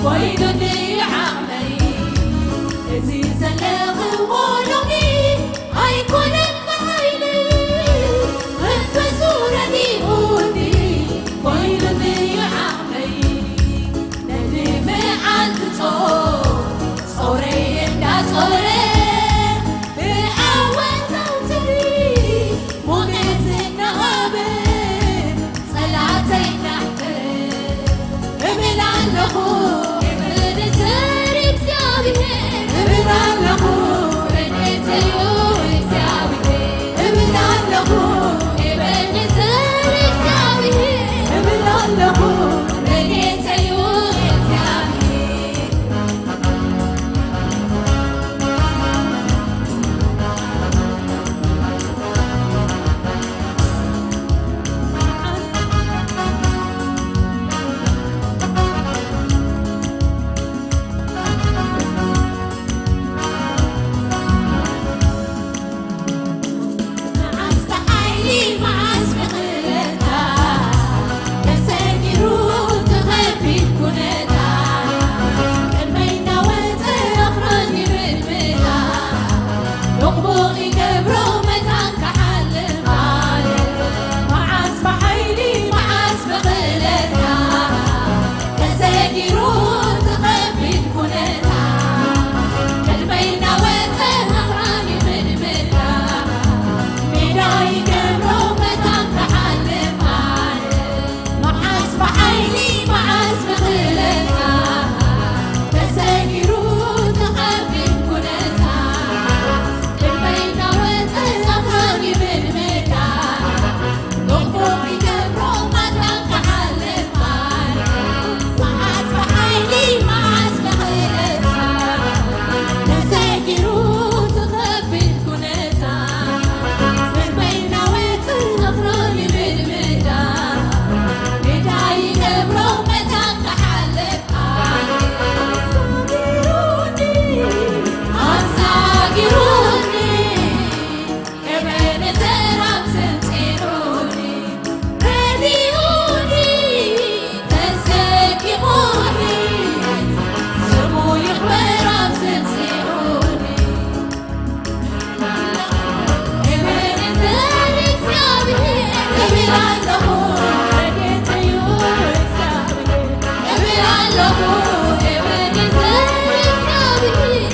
ኮይኑኒ ዓቕመይ፣ እዚ ዘለኽዎ ሎሚ ኣይኮነን ብሓይሊ፣ መንፈሱ ረዲኡኒ። ኮይኑኒ ዓቕመይ፣ ነቲ መዓልቲ ጾር፣ ጾረይ እንዳጾረ፣ ብኣወንታዊ ትሪ ሞገስ እናሃበ፣ ጸላተይ እናሕፈረ፣ እብል ኣለኹ፣ እብል ንዘር እግዚኣብሔር፣ እብል ኣለኹ፣ ረድኤተዩ እግዚኣብሔር፣ እብል ኣለኹ፣ እብል ንዘር እግዚኣብሔር፣ እብል ኣለኹ፣ ረድኤተዩ እግዚኣብሔር። መዓስ ብሓይሊ መዓስ ብኽእለታ ተሰጊሩ እቲ ኸቢድ ኩነታ ቅድመይ እናወፀ ኣኽረኒ ምድምዳ ቡቕቡቕ ይገብሮ መታን ክሓልፍ ኣለ መዓስ ብሓይሊ መዓስ ብኽእለታ ተሰጊሩ እቲ ኸቢድ ኩነታ ቅድመይ እናወፀ ኣኽራን ይምድምዳ ሜዳ ይገብሮ መታን ክሓልፍ ኣለ መዓስ ብሓይሊ መዓስ ብኽእለታ ተሰጊሩ እቲ ኸቢድ ኩነታ ቅድመይ እናወፀ ኣኽራን ይምድምዳ ኣሳጊሩኒ። ኤቤኔዘር ኣብ ስንጺኑኒ፣ ረዲኡኒ፣ ተሰኪሙኒ፣ ስሙ ይኽበር ኣብ ስንጺኑኒ። ኤቤኔዘር እግዚኣብሔር እብል ኣለኹ፣ ረድኤተዩ እግዚኣብሔር እብል ኣለኹ፣ ኤቤኔዘር እግዚኣብሔር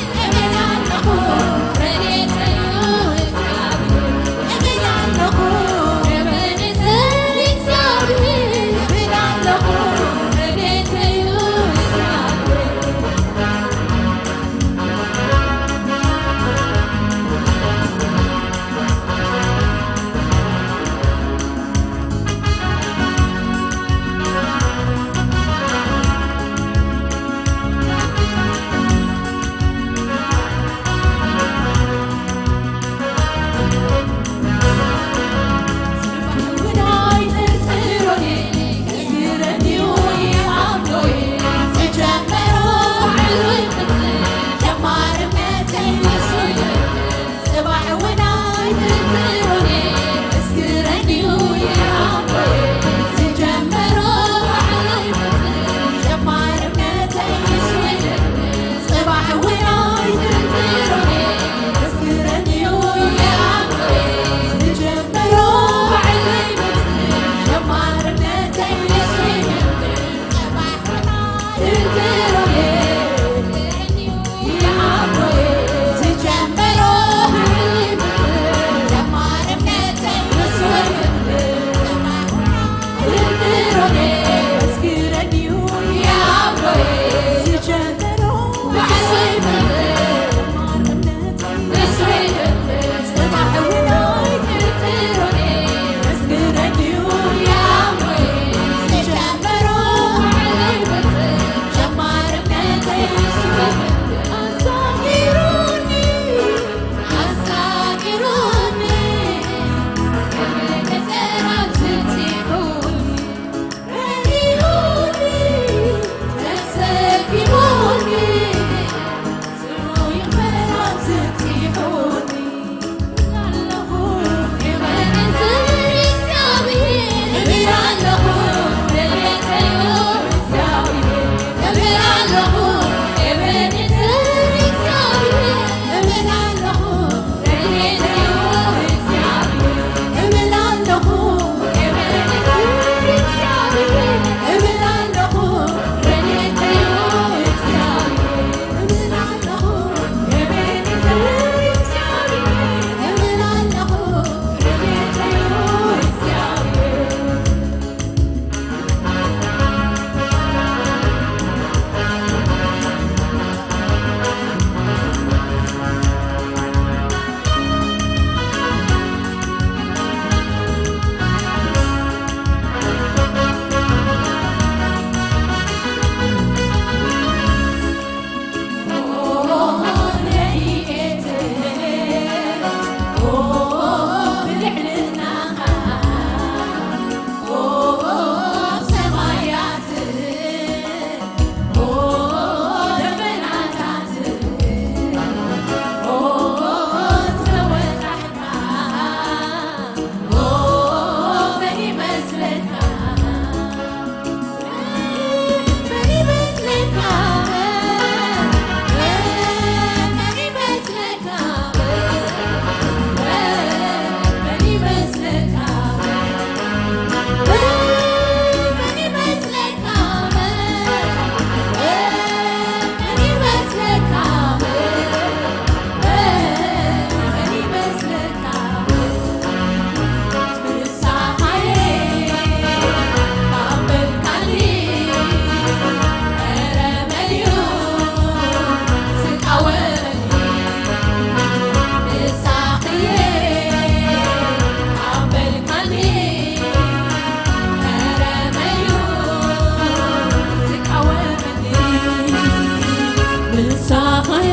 ታኻየ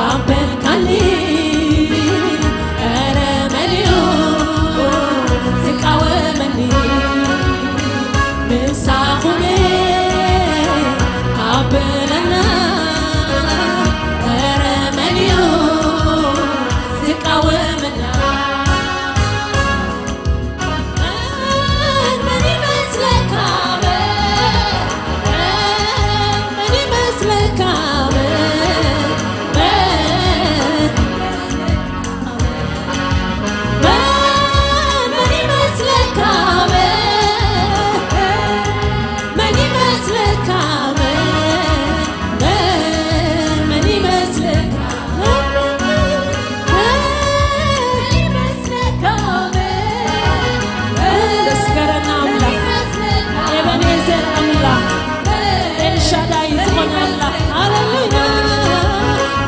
ኣበልካኒ፣ ኧረ መሊኡ ዝቃወመኒ፣ ምሳኹም ኣበለና፣ ኧረ መሊኡ ዝቃወመና። መን ይመስለካ? መን ይመስለካ? መን ይመስለካ? መን ይመስለካ? መን ይመስለካ? ተመስገን ኣምላኽ፣ ኤበኔዘር ኣምላኽ፣ ኤልሻዳይ ዝኾነ ኣምላኽ። ሃሌሉያ።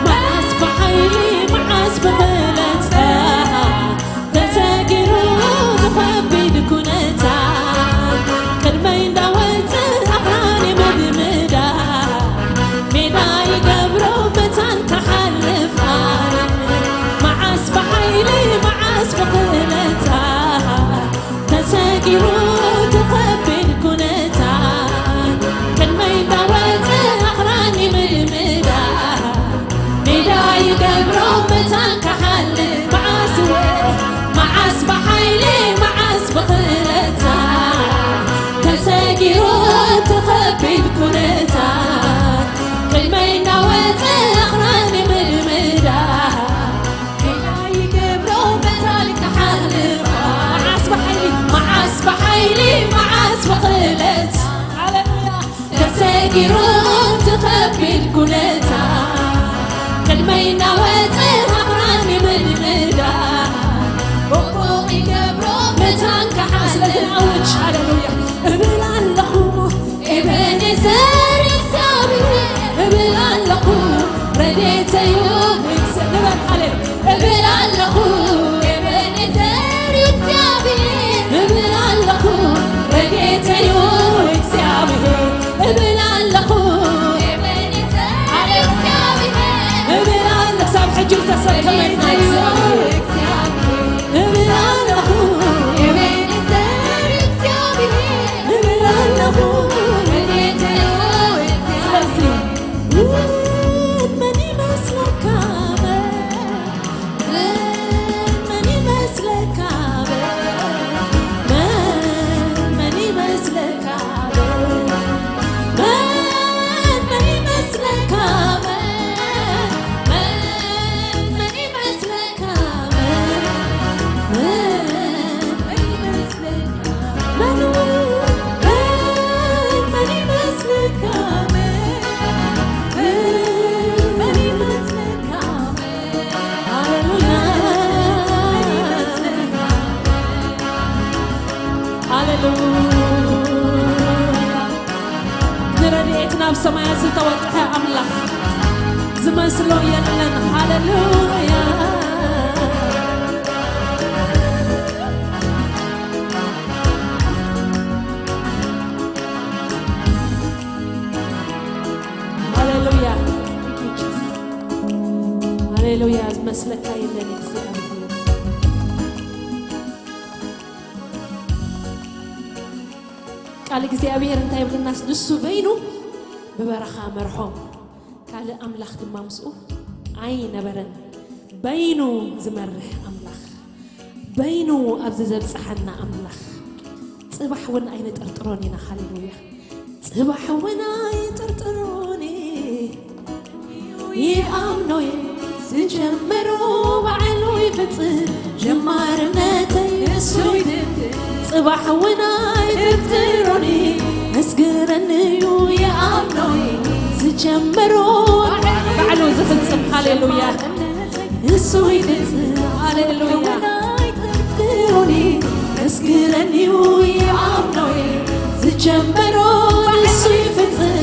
መዓስ ብሓይሊ፣ መዓስ ብኽእለት ተሰጊሩ ዝኸቢድ ኩነታ፣ ቅድመይ እንዳወፀ ኣኽራን ይምድምዳ፣ ሜዳ ይገብሮ መታን ክሓልፍ ኣነ። መዓስ ብሓይሊ፣ መዓስ ብኽእለታ፣ ተሰጊሩ ትኸቢድ ኩነታ፣ ቅድመይ እንዳወፀ ኣኽራን ይምድምዳ፣ ሜዳ ይገብሮ መታን ክሓልፍ። መዓስ ወ-፣ መዓስ ብሓይሊ፣ መዓስ ብኽእለታ፣ ተሰጊሩ ትኸቢድ ኩነታ፣ ቅድመይ እንዳወፀ ኣኽራን ይምድምዳ፣ ሜዳ ይገብሮ መታን ክሓልፍ። መዓስ ብሓይሊ፣ መዓስ ብሓይሊ፣ መዓስ ብኽእለት። ሃሌሉያ። ተሰጊሩ ትኸቢድ ኩነታ፣ ቅድመይ እናወፀ ኣኽራን ይምድምዳ፣ ብቑቕ ይገብሮ መታን ክሓልፍ። ስለዚ ንኣውጅ። ሃሌሉያ። እብል ኣለኹ ኤበኔዘር እግዚኣብሔር፣ እብል ኣለኹ ረድኤተዩ ንበል። ሃሌሉያ። እብል ኣለኹ ኤበኔዘር እግዚኣብሔር፣ እብል ኣለኹ ረድኤተዩ እግዚኣብሔር፣ እብል ኣለኹ ኤበኔዘር እግዚኣብሔር፣ እብል ኣለኹ ክሳብ ሕጂ ዝተሰከመ እግዚኣብሔር፣ እብል ኣለኹ ኤበኔዘር እግዚኣብሔር፣ እብል ኣለኹ ረድኤተዩ። ስለዚ መን ይመስለካ? መን፣ መን ይመስለካ? መን፣ መን ይመስለካ? መን፣ መን ይመስለካ? መን፣ መን ይመስለካ? መን፣ መን ይመስለካ? መን፣ መን፣ መን ይመስለካ? መን፣ መን፣ መን ይመስለካ? ሃሌሉያ። ሃሌሉያ። ንረድኤት ናብ ሰማያት ዝተወጥሐ ኣምላኽ ዝመስሎ የለን። ሃሌሉያ። ሃሌሉያ። ሃሌሉያ። ዝመስለካ የለን እግዚኣብሔር። ቃል እግዚኣብሔር እንታይ ይብለናስ? ንሱ በይኑ ብበረኻ መርሖም፣ ካልእ ኣምላኽ ድማ ምስኡ ኣይነበረን። በይኑ ዝመርሕ ኣምላኽ፣ በይኑ ኣብዚ ዘብጽሓና ኣምላኽ፣ ጽባሕ እውን ኣይንጥርጥሮን ኢና። ሃሌሉያ። ጽባሕ እውን ኣይጥርጥሮን እየ፣ ይኣምኖ እየ፣ ዝጀመሮ ባዕሉ ይፍጽም፣ ጀማርነተይ ንሱ ይትክእ። ጽባሕ እውን ኣይጥርጥሮን እየ፣ መስግረኒ እዩ፣ ይኣምኖ እየ፣ ዝጀመሮ ባዕሉ ዝፍጽም። ሃሌሉያ። ንሱ ይፍጽም። ሃሌሉያ። ኣይጥርጥሮን እየ፣ መስግረኒ እዩ፣ ይኣምኖ እየ፣ ዝጀመሮ ንሱ ይፍጽም።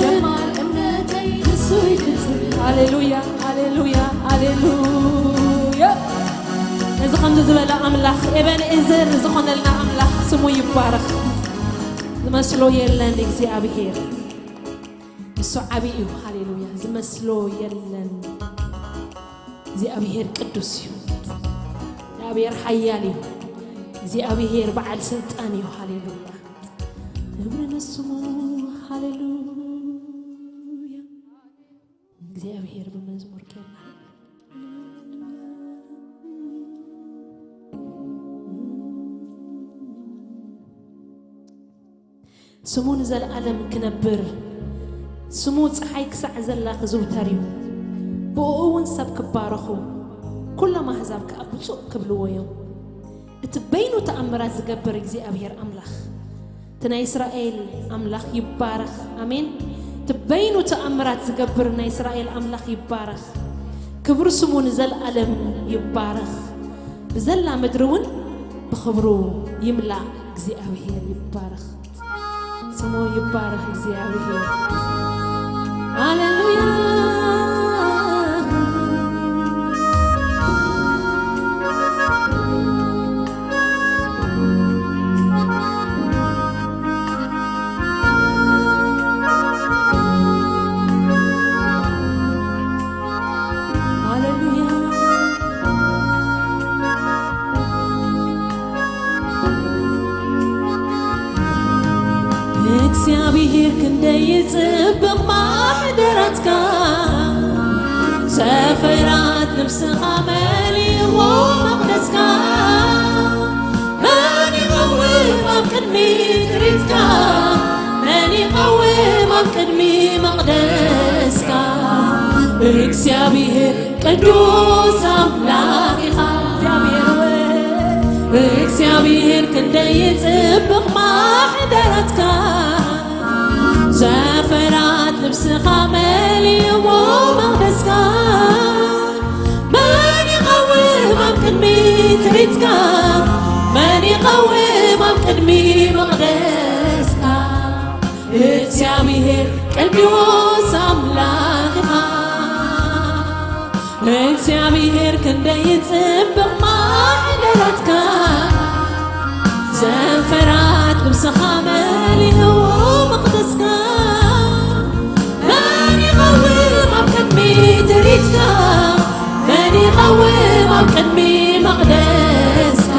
ጀማር እምነተይ ንሱ ይፍጽም። ሃሌሉያ፣ ሃሌሉያ፣ ሃሌሉያ። ነዚ ከምዚ ዝበለ ኣምላኽ፣ ኤበንኤዘር ዝኾነልና ኣምላኽ ስሙ ይባረኽ። ዝመስሎ የለን እግዚኣብሔር። እሱ ዓብዪ እዩ። ሃሌሉያ! ዝመስሎ የለን። እግዚኣብሔር ቅዱስ እዩ። እግዚኣብሔር ሓያል እዩ። እግዚኣብሔር በዓል ስልጣን እዩ። ሃሌሉያ! ክብሪ ንስሙ። ሃሌሉያ! እግዚኣብሔር ብመዝሙር ጌርና ስሙ ንዘለዓለም ክነብር፣ ስሙ ጸሓይ ክሳዕ ዘላ ክዝውተር እዩ። ብእኡ እውን ሰብ ክባረኹ፣ ኩሎም ኣህዛብ ከኣ ብፁዕ ክብልዎ እዮም። እቲ በይኑ ተኣምራት ዝገብር እግዚኣብሔር ኣምላኽ፣ እቲ ናይ እስራኤል ኣምላኽ ይባረኽ። ኣሜን። እቲ በይኑ ተኣምራት ዝገብር ናይ እስራኤል ኣምላኽ ይባረኽ። ክብሪ ስሙ ንዘለዓለም ይባረኽ። ብዘላ ምድሪ እውን ብኽብሩ ይምላእ። እግዚኣብሔር ይባረኽ። ስሙ ይባረኽ እግዚኣብሔር። ሃሌሉያ። ሃሌሉያ። እግዚኣብሔር ክንደይ ይጽብቕ ማሕደራትካ፣ ሰፈራት ልብስኻ መሊእዎ መቕደስካ። መን ይቐውም ኣብ ቅድሚ ትርኢትካ? መን ይቐውም ኣብ ቅድሚ መቕደስካ? እግዚኣብሔር ቅዱስ ኣምላኽ ኢኻ። እግዚኣብሔር ወይ፣ እግዚኣብሔር ክንደይ ይጽብቕ ማሕደራትካ፣ ሰፈራት ልብስኻ መሊእዎ መቕደስካ። መን ይቐውም ኣብ ቅድሚ ትርኢትካ? መን ይቐውም ኣብ ቅድሚ መቕደስካ? እግዚኣብሔር ቅዱስ ኣምላኽ ኢኻ። እግዚኣብሔር ክንደይ ይጽብቕ ማሕደራትካ፣ ሰፈራት ልብስኻ መሊእዎ መቕደስካ። መን ይቐውም ኣብ ቅድሚ ትርኢትካ? መን ይቐውም ኣብ ቅድሚ መቕደስካ?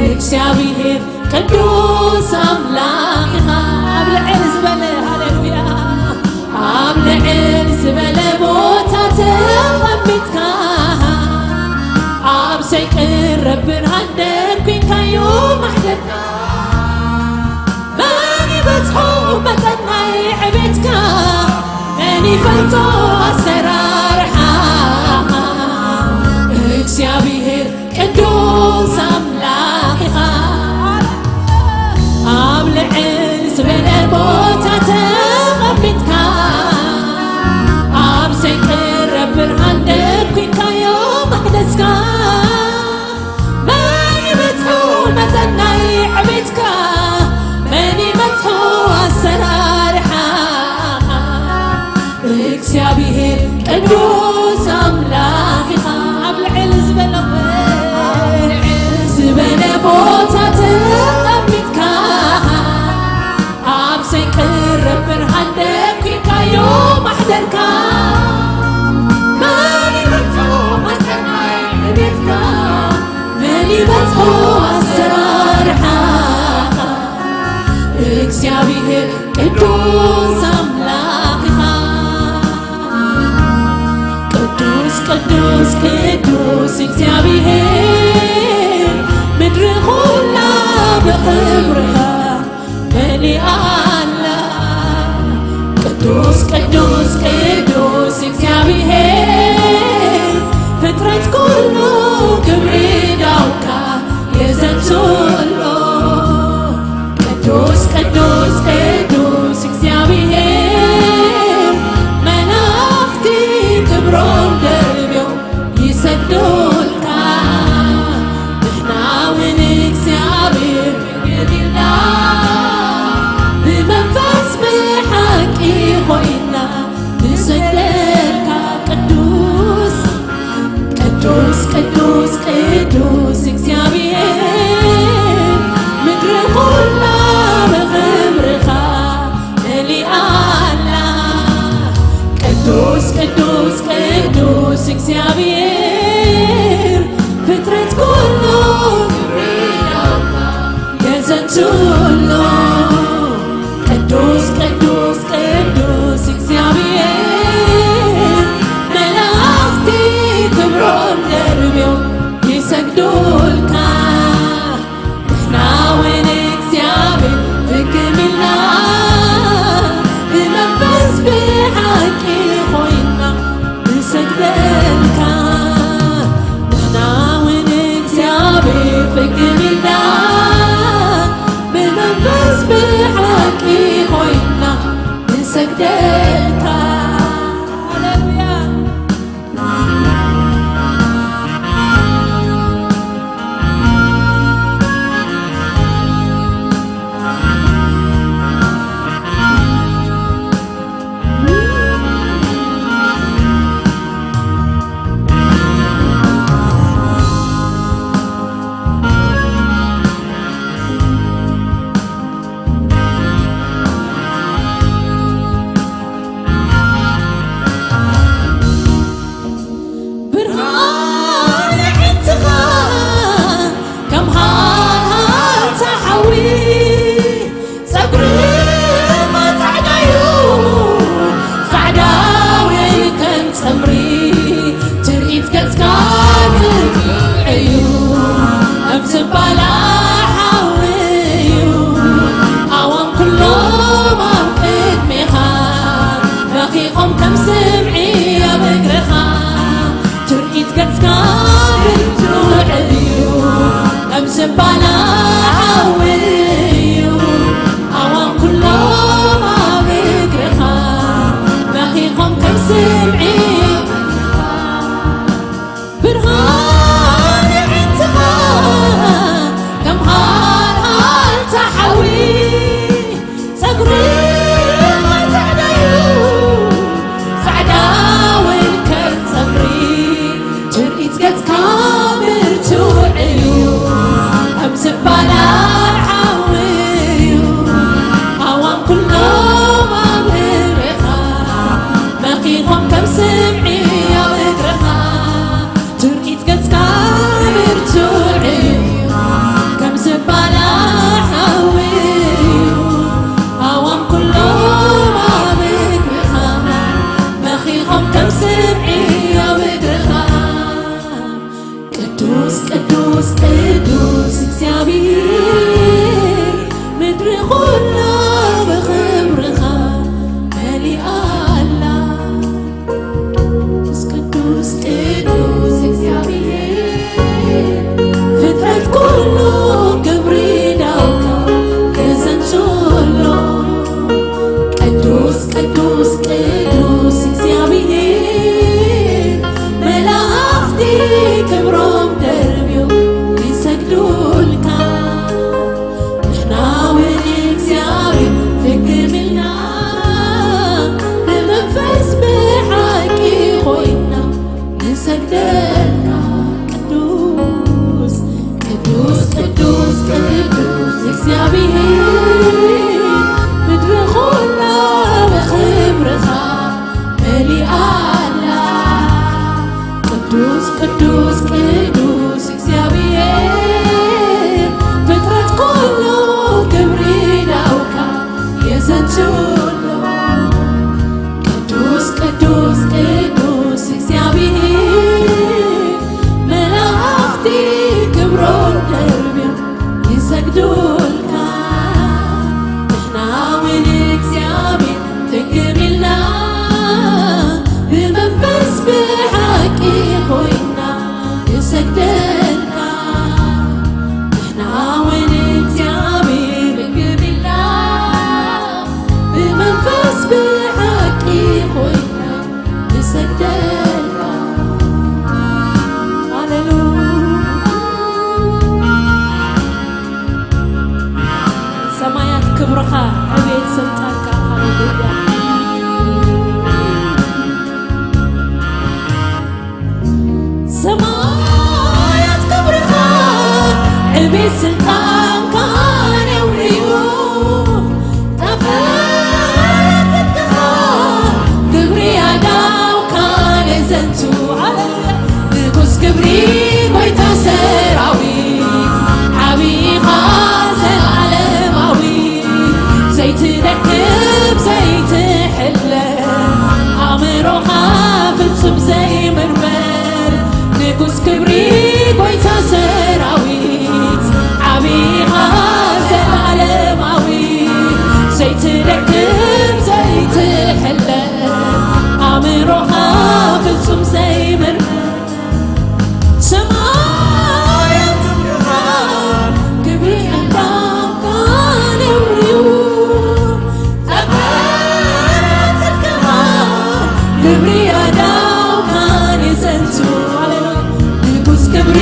እግዚኣብሔር ቅዱስ ኣምላኽ ኢኻ። ኣብ ልዕል ዝበለ፣ ሃሌሉያ፣ ኣብ ልዕል ዝበለ ቦታ ተቐሚጥካ፣ ኣብ ዘይቅረብ ብርሃን ደንኲንካዮ ማሕደርካ። መን ይበጽሖ መጠን ናይ ዕቤትካ? መን ይፈልጦ ኣሰራርሓኻ? እግዚኣብሔር ቅዱስ ኣምላኽ ኢኻ። ኣብ ልዕል ዝበለ ቦታ ተቐሚጥካ፣ ኣብ ዘይቅረብ ብርሃን ደንኲንካዮ መቕደስካ። መን ይበጽሖ መጠን ናይ ዕቤትካ? መን ይበጽሖ ኣሰራርሓኻ? እግዚኣብሔር ቅዱስ ኣምላኽ ኢኻ። ኣብ ልዕል ዝበለ፣ ልዕል ዝበለ ቦታ ተቐሚጥካ፣ ኣብ ዘይቅረብ ብርሃን ደንኲንካዮ ማሕደርካ። መን ይበጽሖ መጠን ናይ ዕቤትካ? መን ይበጽሖ ኣሰራርሓኻ? እግዚኣብሔር ቅዱስ ኣምላኽ ኢኻ። ቅዱስ፣ ቅዱስ፣ ቅዱስ እግዚኣብሔር፣ ምድሪ ኹላ ብኽብርኻ መሊኣ ኣላ። ቅዱስ፣ ቅዱስ፣ ቅዱስ እግዚኣብሔር፣ ፍጥረት ኩሉ ክብሪ ዳውካ የዘምስሎ። ቅዱስ፣ ቅዱስ፣ ቅዱስ እግዚኣብሔር፣ መላእኽቲ ክብሮም ደርብዮም ይሰግዱልካ። ንሕና እውን እግዚኣብሔር ገዲልና፣ ብመንፈስ ብሓቂ ኮይና፣ ቅዱስ ቅዱስ ቅዱስ እግዚኣብሔር ፍጥረት ኩሉ ክብሪ ናውካ ገዘንትሎ። ቅዱስ ቅዱስ ቅዱስ እግዚኣብሔር መላእኽቲ ክብሮም ደርብዮም ይሰግዱልካ። ንሕና እውን እግዚኣብሔር ፍግም ኢልና ብመንፈስ ብሓቂ ኮይና ንሰግደልካ። ንሕና እውን እግዚኣብሔር ፍግም ኢልና ብመንፈስ ብሓቂ ኮይና ንሰግደልካ። ሃሌሉያ። ብርሃን ኣዒንትኻ ከም ሃልሃልታ ሓዊ፣ ጸጉርኻ ጻዕዳ እዩ፣ ጻዕዳ ወይ ከም ጸጉሪ። ትርኢት ገጽካ ጽቡቕ እዩ፣ ከም ዝባላ ሓዊ እዩ። ኣዋም ኩሎም ኣብ ቅድሜኻ ረኺኾም ከም ስምዒ ኣብ እግርኻ። ትርኢት ገጽካ ብርቱዕ እዩ፣ ከም ዝባላ ሓዊ እዩ። ኣዋም ኩሎም ኣብ እግርኻ ረኺኾም ከም ስምዒ። ብርሃን ኣዒንትኻ ከም ሃልሃልታ ሓዊ፣ ጸጉርኻ ጻዕዳ እዩ፣ ጻዕዳ እውን ከም ጸጉሪ። ትርኢት ገጽካ ብርቱዕ እዩ፣ ከም ዝባላ ሓዊ እዩ። ኣዋም ኩሎም ኣብ እግርኻ ረኺኾም ከም ስምዒ ኣብ እግርኻ። ትርኢት ገጽካ ብርቱዕ እዩ፣ ከም ዝባላ ሓዊ እዩ። ኣዋም ኩሎም ኣብ እግርኻ ረኺኾም ከም ስምዒ ኣብ እግርኻ። ቅዱስ ቅዱስ ቅዱስ እግዚኣብሔር፣ ምድሪ ኩላ ብኽብርኻ መሊኣ ኣላ። ቅዱስ ቅዱስ ቅዱስ እግዚኣብሔር፣ ፍጥረት ኩሉ ክብሪ ናውካ ክዘንቱ ኣሎ። ቅዱስ ቅዱስ ቅዱስ እግዚኣብሔር፣ መላእኽቲ ክብሮም ደርብዮም ይሰግዱልካ። ንሕና እውን እግዚኣብሔር ፍግም ኢልና ብመንፈስ ብሓቂ ኮይና ንሰግደልካ። ቅዱስ ቅዱስ ቅዱስ ቅዱስ እግዚኣብሔር፣ ምድሪ ኩላ ብኽብርኻ መሊኣ ኣላ። ቅዱስ ቅዱስ ክብሪ ኣዳውካን የዘንቱ። ሃሌሉያ። ንጉስ ክብሪ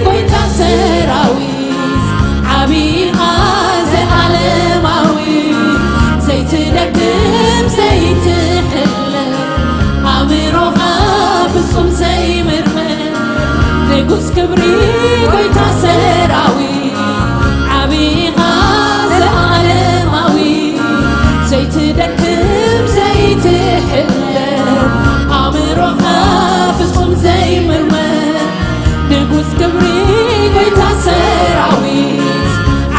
ጎይታ ሰራዊት ዓቢኻ ዘለዓለማዊ ዘይትደክም ዘይትሕለል ኣእምሮኻ ፍጹም ዘይምርመር ንጉስ ክብሪ ጎይታ ሰራዊት ዓቢኻ ዘለዓለማዊ ዘይትደክም ዘይትሕለል ኣእምሮኻ ፍጹም ዘይምርመር ንጉስ ክብሪ ጎይታ ሰራዊት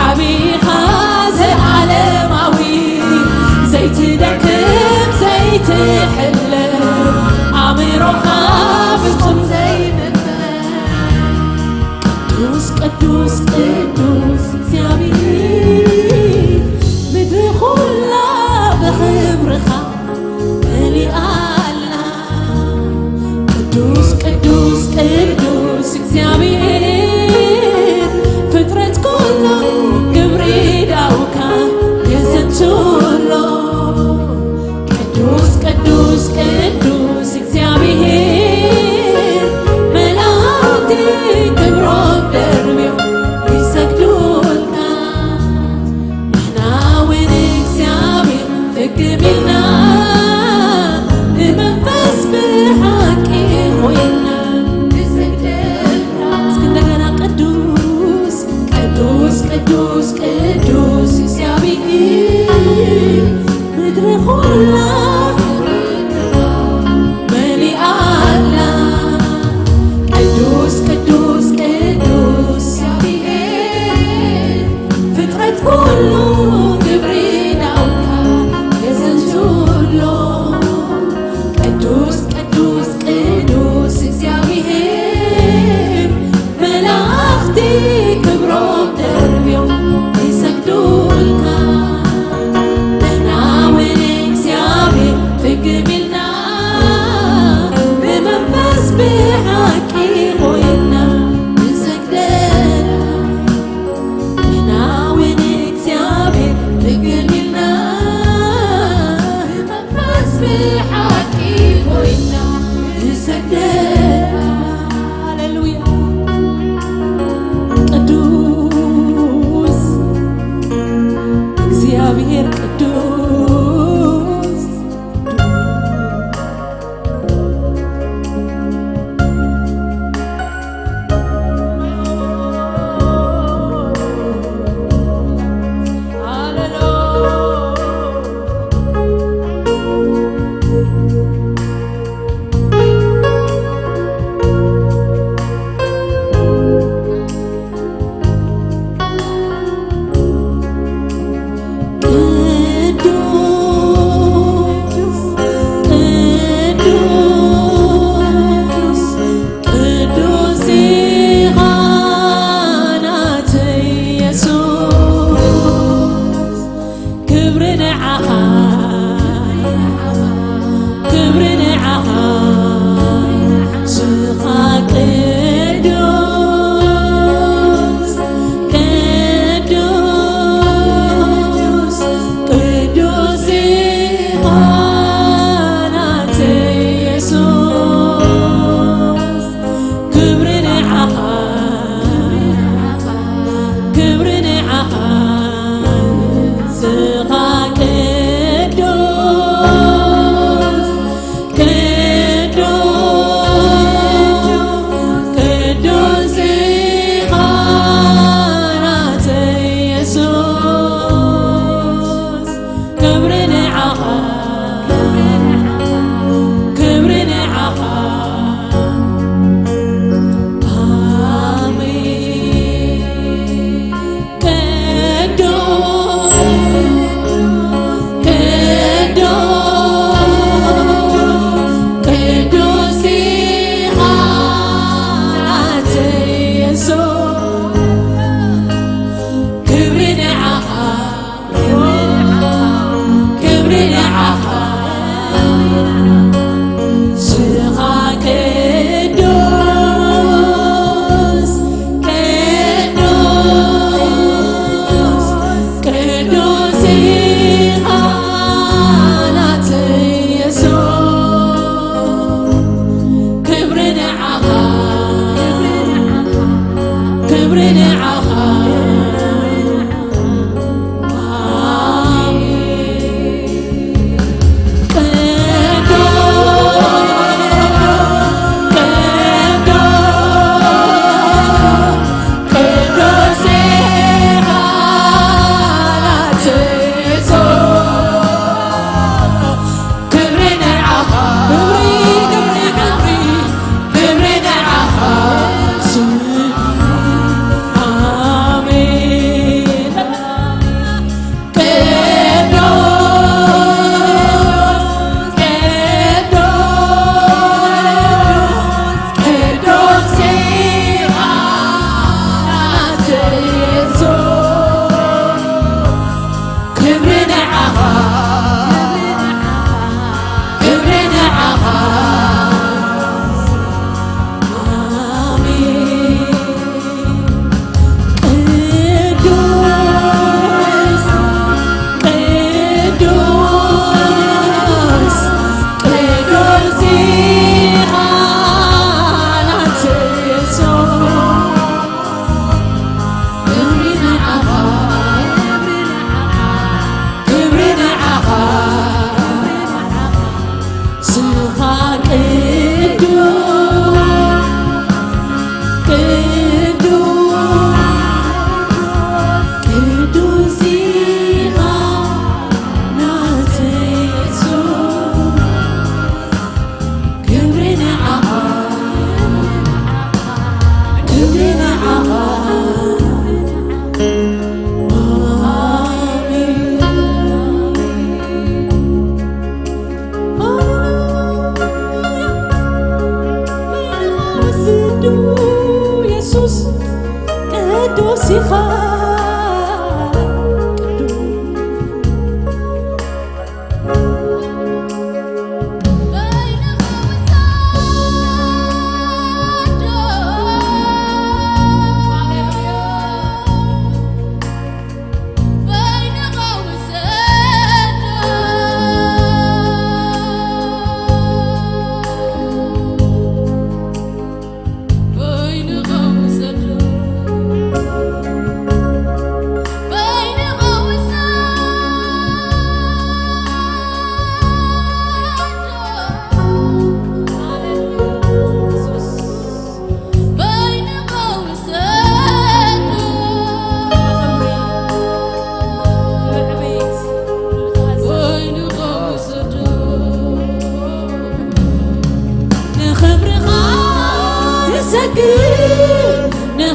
ዓቢኻ ዘለዓለማዊ ዘይትደክም ዘይትሕለል ኣእምሮኻ ፍጹም ዘይምርመር ቅዱስ ቅዱስ ቅዱስ እግዚኣብሔር ምድሪ ኩላ ብኽብርኻ መሊኣ ኣላ። ቅዱስ ቅዱስ ቅዱስ እግዚኣብሔር ፍጥረት ኩሉ ግብሪ ዳውካ የዘንቱ ኣሎ። ቅዱስ ቅዱስ ቅዱስ እግዚኣብሔር መላእክቲ ክብሮም ደርብዮም ይሰግዱልካ። ንሕና እውን እግዚኣብሔር ፍግም ኢልና ብመንፈስ ብሓቂ ኮይና ንሰግደልካ። እስኪ እንደገና ቅዱስ ቅዱስ ቅዱስ ቅዱስ እግዚኣብሔር ምድሪ ኩላ መሊኣ ኣላ። ቅዱስ ቅዱስ ቅዱስ እግዚኣብሔር ፍጥረት ኩሉ ግብሪ ዳውካ የዘንቱ ኣሎ። ቅዱስ ቅዱስ ቅዱስ እግዚኣብሔር መላእኽቲ ክብሮም ደርብዮም ይሰግዱልካ። ንሕና እውን እግዚኣብሔር ፍግም ኢልና ብመንፈስ ብሓቂ ኮይና ንሰግደልካ። ንሕና እውን እግዚኣብሔር ፍግም ኢልና ብመንፈስ ብሓቂ ኮይና ንሰግደልካ። ሃሌሉያ። ቅዱስ እግዚኣብሔር ቅዱስ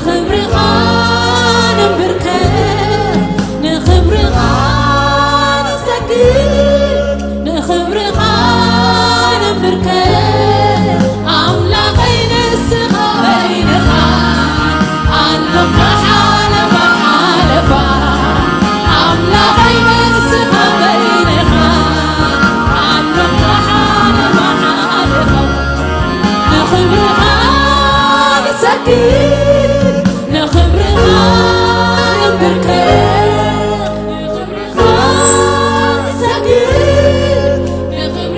ክብርኻ ንብርከ፣ ንኽብርኻ ንሰግድ፣ ንኽብርኻ ንብርከ። ኣምላኸይ ንስኻ በይንኻ፣ ኣሎካ ሓለፋ ሓለፋ። ኣምላኸይ ንስኻ በይንኻ፣ ኣሎካ ሓለፋ ሓለፋ። ንኽብርኻ ንሰግድ፣ ንኽብርኻ ንብርከ፣ ንኽብርኻ ንሰግድ፣ ንኽብርኻ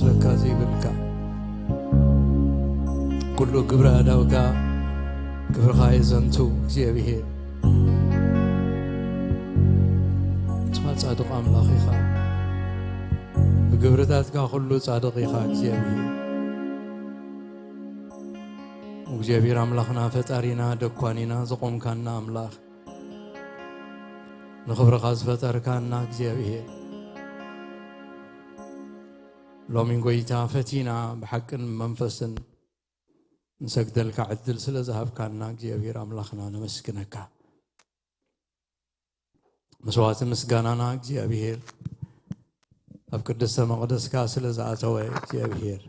ለካ ዘይብልካ፣ ኩሉ ግብረ ኣእዳውካ ክብርኻ የዘንቱ እግዚኣብሔር። ንስኻ ጻድቕ ኣምላኽ ኢኻ፣ ብግብርታትካ ኩሉ ጻድቕ ኢኻ እግዚኣብሔር። እግዚኣብሔር ኣምላኽና፣ ፈጣሪና፣ ደኳኒና፣ ዘቖምካና ኣምላኽ፣ ንኽብርኻ ዝፈጠርካና እግዚኣብሔር፣ ሎሚ ጎይታ ፈቲና ብሓቅን መንፈስን ንሰግደልካ ዕድል ስለ ዝሃብካና እግዚኣብሔር ኣምላኽና ነመስግነካ። መስዋዕቲ ምስጋናና እግዚኣብሔር ኣብ ቅድስተ መቕደስካ ስለ ዝኣተወ እግዚኣብሔር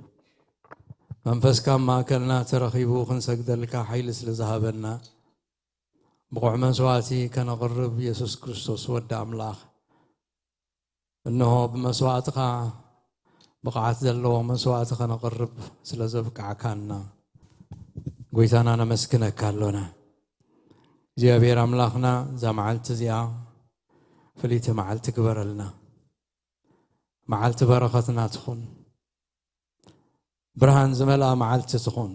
መንፈስካ ኣብ ማእከልና ተረኺቡ ክንሰግደልካ ሓይሊ ስለ ዝሃበና ብቑዕ መስዋዕቲ ከነቕርብ የሱስ ክርስቶስ ወዲ ኣምላኽ እንሆ ብመስዋዕትኻ ብቕዓት ዘለዎ መስዋዕቲ ከነቕርብ ስለ ዘብቃዕካና ጎይታና ነመስግነካ ኣሎና። እግዚኣብሔር ኣምላኽና እዛ መዓልቲ እዚኣ ፍልይቲ መዓልቲ ግበረልና። መዓልቲ በረኸትና ትኹን። ብርሃን ዝመልኣ መዓልቲ ትኹን።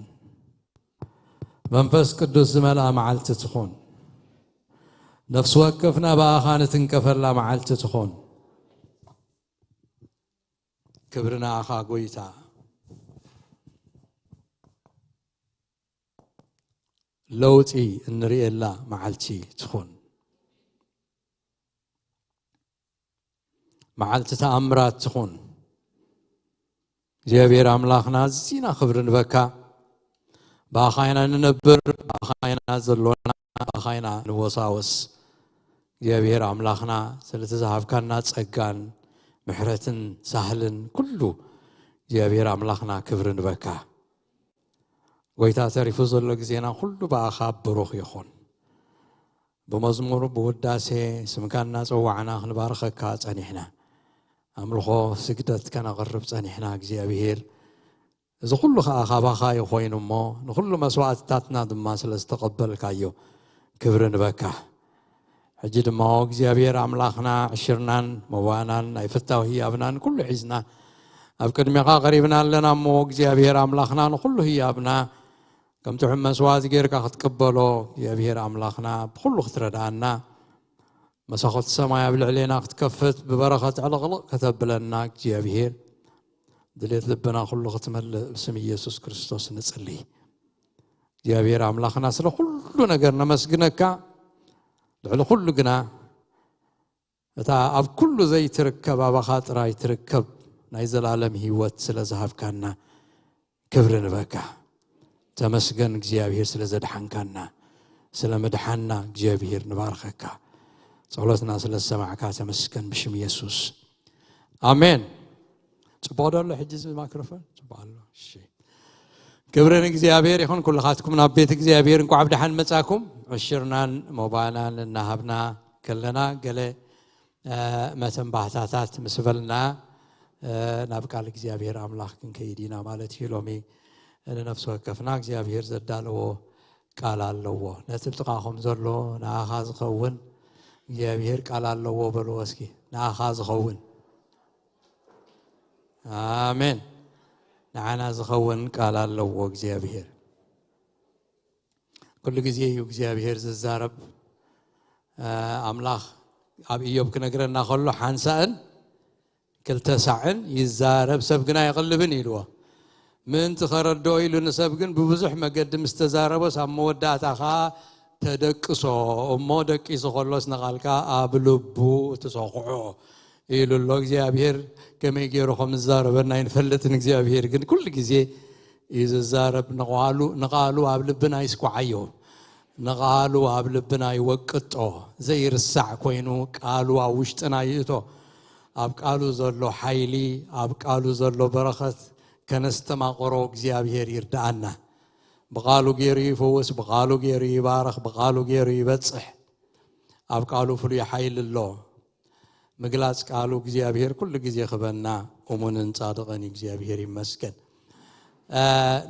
መንፈስ ቅዱስ ዝመልኣ መዓልቲ ትኹን። ነፍሲ ወከፍና ብኣኻ ንትንከፈላ መዓልቲ ትኹን። ክብሪ ንኣኻ ጎይታ። ለውጢ እንርእየላ መዓልቲ ትኹን። መዓልቲ ተኣምራት ትኹን። እግዚኣብሔር ኣምላኽና ኣዚና ክብሪ ንበካ። ብኣኻ ኢና ንነብር፣ ብኣኻ ኢና ዘሎና፣ ብኣኻ ኢና ንወሳወስ። እግዚኣብሔር ኣምላኽና ስለቲ ዝሃብካና ጸጋን ምሕረትን ሳህልን ኩሉ እግዚኣብሔር ኣምላኽና ክብሪ ንበካ። ጎይታ ተሪፉ ዘሎ ግዜና ኩሉ ብኣኻ ብሩኽ ይኹን። ብመዝሙር ብውዳሴ ስምካ እናጸዋዕና ክንባርኸካ ጸኒሕና። ኣምልኾ ስግደት ከነቕርብ ጸኒሕና እግዚኣብሔር። እዚ ኩሉ ኸኣ ካባኻ እዩ ኮይኑ እሞ ንኹሉ መስዋዕትታትና ድማ ስለ ዝተቐበልካዮ ክብሪ ንበካ። ሕጂ ድማ ኦ እግዚኣብሔር ኣምላኽና ዕሽርናን መዋናን ናይ ፍታው ህያብናን ኩሉ ሒዝና ኣብ ቅድሜኻ ቀሪብና ኣለና እሞ እግዚኣብሔር ኣምላኽና ንኹሉ ህያብና ከም ጥዑም መስዋዕቲ ጌርካ ክትቅበሎ እግዚኣብሔር ኣምላኽና ብኹሉ ክትረድኣና መሳኹቲ ሰማይ ኣብ ልዕሌና ክትከፍት ብበረኸት ዕልቕልቕ ከተብለና እግዚኣብሔር ድሌት ልብና ኩሉ ክትመልእ ብስም ኢየሱስ ክርስቶስ ንጽሊ። እግዚኣብሔር ኣምላኽና ስለ ኩሉ ነገር ነመስግነካ። ልዕሊ ኩሉ ግና እታ ኣብ ኩሉ ዘይትርከብ ኣባኻ ጥራይ ትርከብ ናይ ዘላለም ህይወት ስለ ዝሃብካና ክብሪ ንበካ። ተመስገን እግዚኣብሔር ስለ ዘድሓንካና፣ ስለ ምድሓንና እግዚኣብሔር ንባርኸካ። ጸሎትና ስለ ዝሰማዕካ ተመስገን ብሽም የሱስ። ኣሜን። ጽቡቕ ዶ ኣሎ ሕጂ እዚ ማይክሮፎን? ጽቡቕ ኣሎ። እሺ። ክብሪ ንእግዚኣብሔር ይኹን። ኩልኻትኩም ናብ ቤት እግዚኣብሔር እንኳዕ ብደሓን መጻኩም። ዕሽርናን ሞባናን እናሃብና ከለና ገለ፣ እ፣ መተንባህታታት ምስ በልና፣ እ፣ ናብ ቃል እግዚኣብሔር ኣምላኽ ክንከይድ ኢና ማለት እዩ። ሎሚ ንነፍሲ ወከፍና እግዚኣብሔር ዘዳለዎ ቃል ኣለዎ። ነቲ ብጥቓኹም ዘሎ ንኣኻ ዝኸውን እግዚኣብሔር ቃል ኣለዎ በልዎ እስኪ። ንኣኻ ዝኸውን። ኣሜን። ንዓና ዝኸውን ቃል ኣለዎ እግዚኣብሔር። ኩሉ ግዜ እዩ እግዚኣብሔር ዝዛረብ። እ፣ ኣምላኽ ኣብ ኢዮብ ክነግረና ከሎ ሓንሳእን ክልተ ሳዕን ይዛረብ፣ ሰብ ግና ኣይቕልብን ኢልዎ። ምእንቲ ከረድኦ ኢሉ ንሰብ ግን ብብዙሕ መገዲ ምስ ተዛረቦስ ኣብ መወዳእታ ኸኣ ተደቅሶ። እሞ ደቂሱ ከሎስ ንቓልካ ኣብ ልቡ ትሰኹዖ ኢሉ ኣሎ። እግዚኣብሔር ከመይ ገይሩ ከም ዝዛረበና ኣይንፈልጥን። እግዚኣብሔር ግን ኩሉ ግዜ እዩ ዝዛረብ። ንቓሉ፣ ንቓሉ ኣብ ልብና ይስኳዓዮ። ንቓሉ ኣብ ልብና ይወቅጦ። ዘይርሳዕ ኮይኑ ቃሉ ኣብ ውሽጥና ይእቶ። ኣብ ቃሉ ዘሎ ሓይሊ፣ ኣብ ቃሉ ዘሎ በረኸት ከነስተማቕሮ እግዚኣብሔር ይርድኣና። ብቓሉ ገይሩ ይፍውስ፣ ብቓሉ ገይሩ ይባርኽ፣ ብቓሉ ገይሩ ይበጽሕ። ኣብ ቃሉ ፍሉይ ሓይሊ ኣሎ። ምግላጽ ቃሉ እግዚኣብሔር ኩሉ ግዜ ክበና እሙንን ጻድቕን እዩ። እግዚኣብሔር ይመስገን። እ፣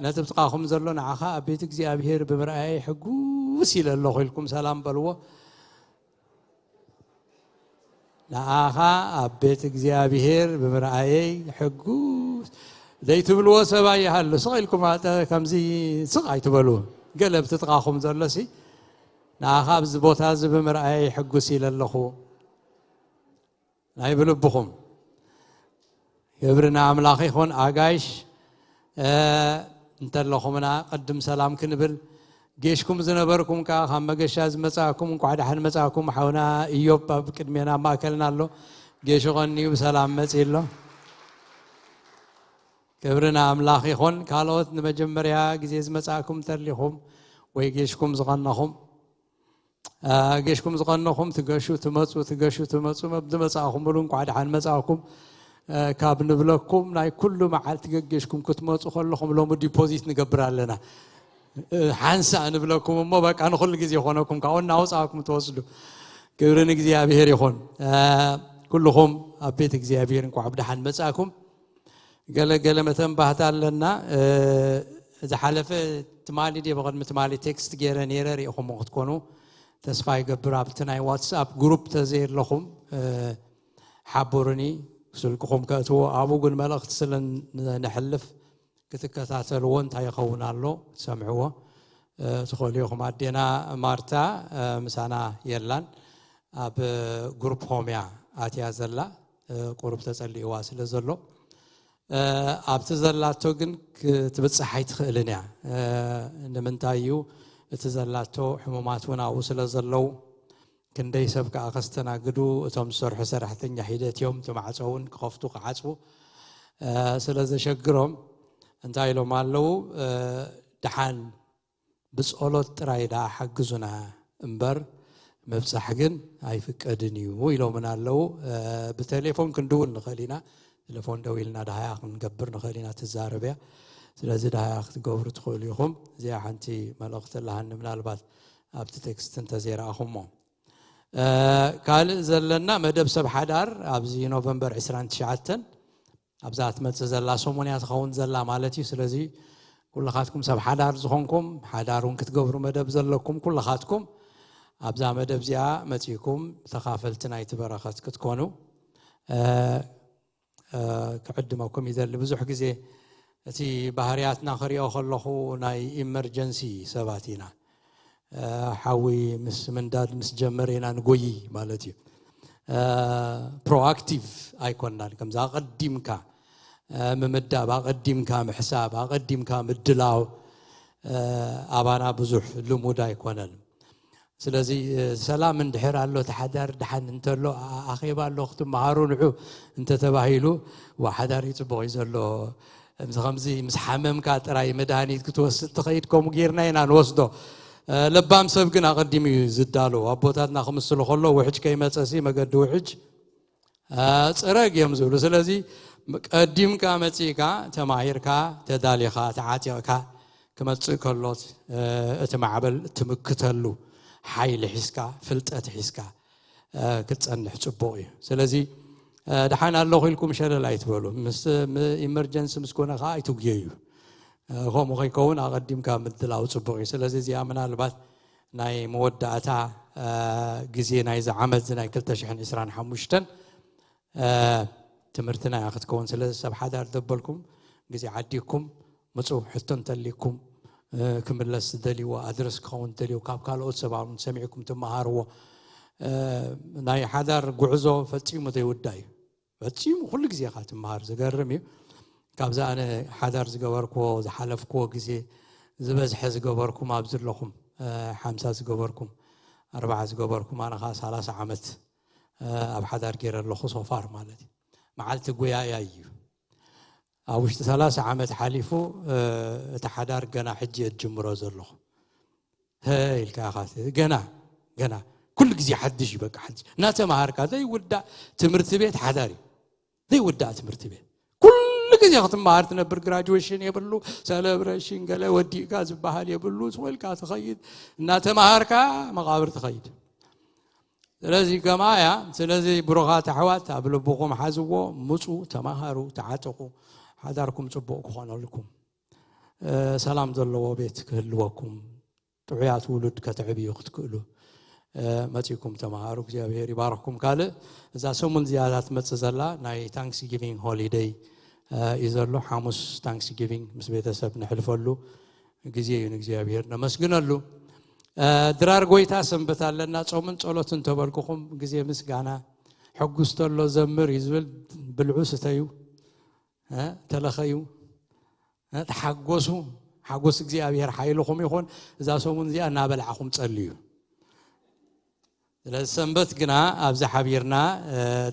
ነቲ ብጥቓኹም ዘሎ ንዓኻ ኣብ ቤት እግዚኣብሔር ብምርኣየይ ሕጉስ ኢለ ኣለኹ ኢልኩም ሰላም በልዎ። ንዓኻ ኣብ ቤት እግዚኣብሔር ብምርኣየይ ሕጉስ። ዘይትብልዎ ሰብ ኣይሃሉ። ስቕ ኢልኩም ኣጠ-፣ ከምዚ ስቕ ኣይትበሉ። ገለ ኣብቲ ጥቓኹም ዘሎሲ፣ ንኣኻ ኣብዚ ቦታ እዚ ብምርኣየይ ሕጉስ ኢለ ኣለኹ። ናይ ብልብኹም። ክብሪ ንኣምላኽ ይኹን። ኣጋይሽ፣ እ፣ እንተለኹምና ቅድም ሰላም ክንብል፣ ጌሽኩም ዝነበርኩም ከኣ ካብ መገሻ ዝመጻእኩም፣ እንቋዕ ደሓን መጻእኩም። ሓውና ኢዮብ ኣብ ቅድሜና ኣብ ማእከልና ኣሎ። ጌሹ ቀንዩ ብሰላም መጺኡ ኣሎ። ክብሪ ንኣምላኽ ይኹን። ካልኦት ንመጀመርያ ግዜ ዝመጻእኩም እንተሊኹም ወይ ጌሽኩም ዝቐነኹም፣ እ፣ ጌሽኩም ዝቐነኹም ትገሹ ትመጹ፣ ትገሹ ትመጹ፣ መብ ዝመጻእኹምሉ እንቋዕ ደሓን መጻእኩም፣ እ፣ ካብ ንብለኩም፣ ናይ ኩሉ መዓልቲ ገጌሽኩም ክትመጹ ከለኹም ሎሚ ዲፖዚት ንገብር ኣለና። እ፣ ሓንሳእ ንብለኩም እሞ በቃ ንኹሉ ግዜ ይኾነኩም፣ ካብኡ እናወጻእኩም ትወስዱ። ክብሪ ንእግዚኣብሔር ይኹን። እ፣ ኩልኹም ኣብ ቤት እግዚኣብሔር እንቋዕ ብደሓን መጻእኩም። ገለ ገለ መተንባህታ ኣለና። እ፣ ዝሓለፈ ትማሊ ድየ ብቕድሚ ትማሊ ቴክስት ገይረ ነይረ፣ ሪኢኹሞ ክትኮኑ ተስፋ ይገብር። ኣብቲ ናይ ዋትስኣፕ ግሩፕ ተዘየለኹም፣ እ፣ ሓብሩኒ፣ ስልክኹም ከእትዎ። ኣብኡ ግን መልእኽቲ ስለ ን-፣ ነሕልፍ ክትከታተልዎ እንታይ ይኸውን ኣሎ ክትሰምዕዎ፣ እ፣ ትኽእሉ ኢኹም። ኣዴና ማርታ፣ እ፣ ምሳና የላን። ኣብ ግሩፕ ሆም እያ ኣትያ ዘላ፣ እ፣ ቁሩብ ተጸሊእዋ ስለ ዘሎ፣ እ፣ ኣብቲ ዘላቶ ግን ክትብጽሕ ኣይትኽእልን እያ። እ፣ ንምንታይ እዩ? እቲ ዘላቶ ሕሙማት እውን ኣብኡ ስለ ዘለዉ፣ ክንደይ ሰብ ከኣ ከስተናግዱ፣ እቶም ዝሰርሑ ሰራሕተኛ ሒደት እዮም፣ እቲ ማዕጾ እውን ክኸፍቱ ክዓጽዉ፣ እ፣ ስለ ዘሸግሮም እንታይ ኢሎም ኣለዉ? እ፣ ደሓን ብጸሎት ጥራይ ደኣ ሓግዙና እምበር ምብጻሕ ግን ኣይፍቀድን እዩ ኢሎምና ኣለዉ። እ፣ ብቴሌፎን ክንድውል ንኽእል ኢና። ቴሌፎን ደዊልና ደሃያ ክንገብር ንኽእል ኢና፣ ትዛረብ እያ። ስለዚ ደሃያ ክትገብሩ ትኽእሉ ኢኹም። እዚኣ ሓንቲ መልእኽቲ ኣለሃኒ፣ ምናልባት ኣብቲ ቴክስት እንተዘይረኣኹሞ። እ፣ ካልእ ዘለና መደብ ሰብ ሓዳር ኣብዚ ኖቨምበር ዕስራን ትሽዓተን ኣብዛ ትመጽእ ዘላ ሰሙን እያ ትኸውን ዘላ ማለት እዩ። ስለዚ ኩልኻትኩም ሰብ ሓዳር ዝኾንኩም፣ ሓዳር እውን ክትገብሩ መደብ ዘለኩም ኩልኻትኩም ኣብዛ መደብ እዚኣ መጺእኩም ተኻፈልቲ ናይቲ በረኸት ክትኮኑ፣ እ፣ እ፣ ክዕድመኩም ይደሊ። ብዙሕ ግዜ እቲ ባህርያትና ክሪኦ ከለኹ ናይ ኢመርጀንሲ ሰባት ኢና። እ፣ ሓዊ ምስ ምንዳድ ምስ ጀመረ ኢና ንጎዪ ማለት እዩ። እ፣ ፕሮኣክቲቭ ኣይኮንናን። ከምዚ ኣቐዲምካ፣ እ፣ ምምዳብ፣ ኣቐዲምካ ምሕሳብ፣ ኣቐዲምካ ምድላው፣ እ፣ ኣባና ብዙሕ ልሙድ ኣይኮነን። ስለዚ፣ እ፣ ሰላም እንድሕር ኣሎ፣ እቲ ሓዳር ደሓን እንተሎ፣ ኣ-፣ ኣኼባ ኣሎ ክትመሃሩ ንዑ እንተተባሂሉ፣ ዋ፣ ሓዳር እዩ ጽቡቕ እዩ ዘሎ። ከምዚ ከምዚ ምስ ሓመምካ ጥራይ መድሃኒት ክትወስድ ትኸይድ፣ ከምኡ ጌርና ኢና ንወስዶ። እ፣ ለባም ሰብ ግን ኣቐዲሙ እዩ ዝዳሎ። ኣቦታትና ክምስሉ ከሎ፣ ውሕጅ ከይመጸሲ መገዲ ውሕጅ፣ እ፣ ጽረግ እዮም ዝብሉ። ስለዚ ቀዲምካ መጺእካ፣ ተማሂርካ፣ ተዳሊኻ፣ ተዓጢቕካ ክመጽእ ከሎት፣ እ፣ እቲ ማዕበል ትምክተሉ ሓይሊ ሒዝካ፣ ፍልጠት ሒዝካ፣ እ፣ ክትጸንሕ ጽቡቕ እዩ። ስለዚ፣ እ፣ ደሓን ኣለኹ ኢልኩም ሸለል ኣይትበሉ። ምስ፣ ም-፣ ኢመርጀንሲ ምስ ኮነ ከኣ ኣይትጉየዩ። እ፣ ከምኡ ከይከውን ኣቐዲምካ ምድላው ጽቡቕ እዩ። ስለዚ እዚኣ ምናልባት ናይ መወዳእታ፣ እ፣ ግዜ ናይዚ ዓመት እዚ ናይ ክልተ ሽሕን ዕስራን ሓሙሽተን፣ እ፣ ትምህርትና እያ ክትከውን። ስለዚ ሰብ ሓዳር ዘበልኩም ግዜ ዓዲኩም ምጹ፣ ሕቶ እንተልይኩም፣ እ፣ ክምለስ ዝደልይዎ ኣድረስ ክኸውን እንተልዩ ካብ ካልኦት ሰባት እውን ሰሚዕኩም ትመሃርዎ። እ፣ ናይ ሓዳር ጉዕዞ ፈጺሙ ዘይውዳእ እዩ። ፈጺሙ ኩሉ ግዜ ኢኻ ትመሃር። ዝገርም እዩ። ካብዛ ኣነ ሓዳር ዝገበርክዎ፣ ዝሓለፍክዎ ግዜ ዝበዝሐ ዝገበርኩም ኣብዚ ኣለኹም፣ እ፣ ሓምሳ ዝገበርኩም፣ ኣርባዓ ዝገበርኩም፣ ኣነ ኸኣ ሰላሳ ዓመት፣ እ፣ ኣብ ሓዳር ገይረ ኣለኹ፣ ሶፋር ማለት እዩ። መዓልቲ ጉያያ እዩ። ኣብ ውሽጢ ሰላሳ ዓመት ሓሊፉ፣ እ፣ እቲ ሓዳር ገና ሕጂ እየ ዝጅምሮ ዘለኹ። ሀ ኢልካ ኢኻ፣ ገና፣ ገና ኩሉ ግዜ ሓድሽ እዩ፣ በቃ ሓድሽ። እናተምሃርካ ዘይውዳእ ትምህርቲ ቤት ሓዳር እዩ። ዘይውዳእ ትምህርቲ ቤት። ኩሉ ግዜ ክትመሃር ትነብር፣ ግራጁዌሽን የብሉ፣ ሰለብሬሽን ገለ ወዲእካ ዝበሃል የብሉ። ስቕ ኢልካ ትኸይድ፣ እናተምሃርካ መቓብር ትኸይድ። ስለዚ ከምኣ እያ። ስለዚ ብሩኻት ኣሕዋት ኣብ ልብኹም ሓዝዎ፣ ምጹ፣ ተማሃሩ፣ ተዓጠቑ፣ ሓዳርኩም ጽቡቕ ክኾነልኩም፣ እ፣ ሰላም ዘለዎ ቤት ክህልወኩም፣ ጥዑያት ውሉድ ከተዕብዩ ክትክእሉ፣ እ፣ መጺእኩም ተማሃሩ። እግዚኣብሔር ይባርኽኩም። ካልእ እዛ ሰሙን እዚኣ እዛ ትመጽእ ዘላ ናይ ታንክስጊቪንግ ሆሊደይ፣ እዩ ዘሎ። ሓሙስ ታንክስ ጊቪንግ ምስ ቤተሰብ ነሕልፈሉ ግዜ እዩ። ንእግዚኣብሔር ነመስግነሉ። ድራር ጎይታ ሰንበት ኣለና። ጾምን ጸሎትን ተበልኩኹም፣ ግዜ ምስጋና። ሕጉስ ተሎ ዘምር እዩ ዝብል። ብልዑ ስተዩ፣ ተለኸዩ፣ ተሓጎሱ። ሓጎስ እግዚኣብሔር ሓይልኹም ይኹን። እዛ ሰሙን እዚኣ እናበላዕኹም ጸልዩ። ስለዚ ሰንበት ግና ኣብዚ ሓቢርና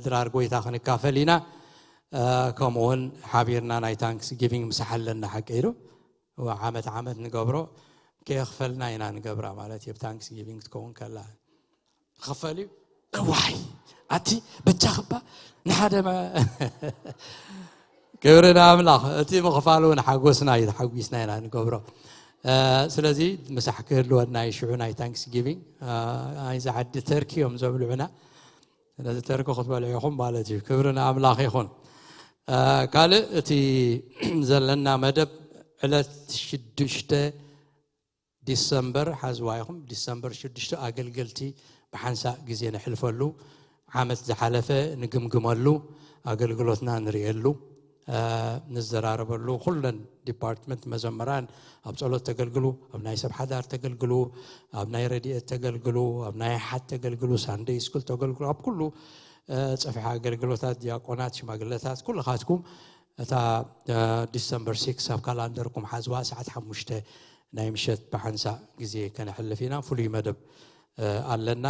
ድራር ጎይታ ክንካፈል ኢና። ከምኡውን ሓቢርና ናይ ታንክስ ጊቪንግ ምሳሕ ኣለና። ሓቂ ኢሉ ዓመት ዓመት ንገብሮ፣ ከየኽፈልና ኢና ንገብራ ማለት እዩ። ታንክስ ጊቪንግ ክትከውን ከላ ክኽፈል እዩ። እዋይ፣ ኣቲ በጃኽባ ንሓደ መ- ክብሪ ንኣምላኽ። እቲ ምኽፋል እውን ሓጎስና እዩ፣ ተሓጒስና ኢና ንገብሮ። ስለዚ ምሳሕ ክህልወና እዩ ሽዑ ናይ ታንክስ ጊቪንግ። ኣይዚ ዓዲ ተርኪ እዮም ዘብልዑና። ስለዚ ተርኪ ክትበልዑ ኢኹም ማለት እዩ። ክብሪ ንኣምላኽ ይኹን። ካልእ እቲ ዘለና መደብ ዕለት ሽዱሽተ ዲሰምበር ሓዝዋ ኢኹም። ዲሰምበር ሽዱሽተ ኣገልገልቲ ብሓንሳእ ግዜ ነሕልፈሉ፣ ዓመት ዝሓለፈ ንግምግመሉ፣ ኣገልግሎትና ንርእየሉ፣ ንዘራረበሉ። ኩለን ዲፓርትመንት መዘምራን ኣብ ጸሎት ተገልግሉ፣ ኣብ ናይ ሰብ ሓዳር ተገልግሉ፣ ኣብ ናይ ረድኤት ተገልግሉ፣ ኣብ ናይ ሓት ተገልግሉ፣ ሳንደይ ስኩል ተገልግሉ፣ ኣብ ኩሉ ጸፍሒ ኣገልግሎታት፣ ዲያቆናት፣ ሽማግለታት፣ ኩልኻትኩም እታ ዲሰምበር ሲክስ ኣብ ካላንደርኩም ሓዝዋ፣ ሰዓት ሓሙሽተ ናይ ምሸት ብሓንሳእ ግዜ ከነሕልፍ ኢና። ፍሉይ መደብ ኣለና።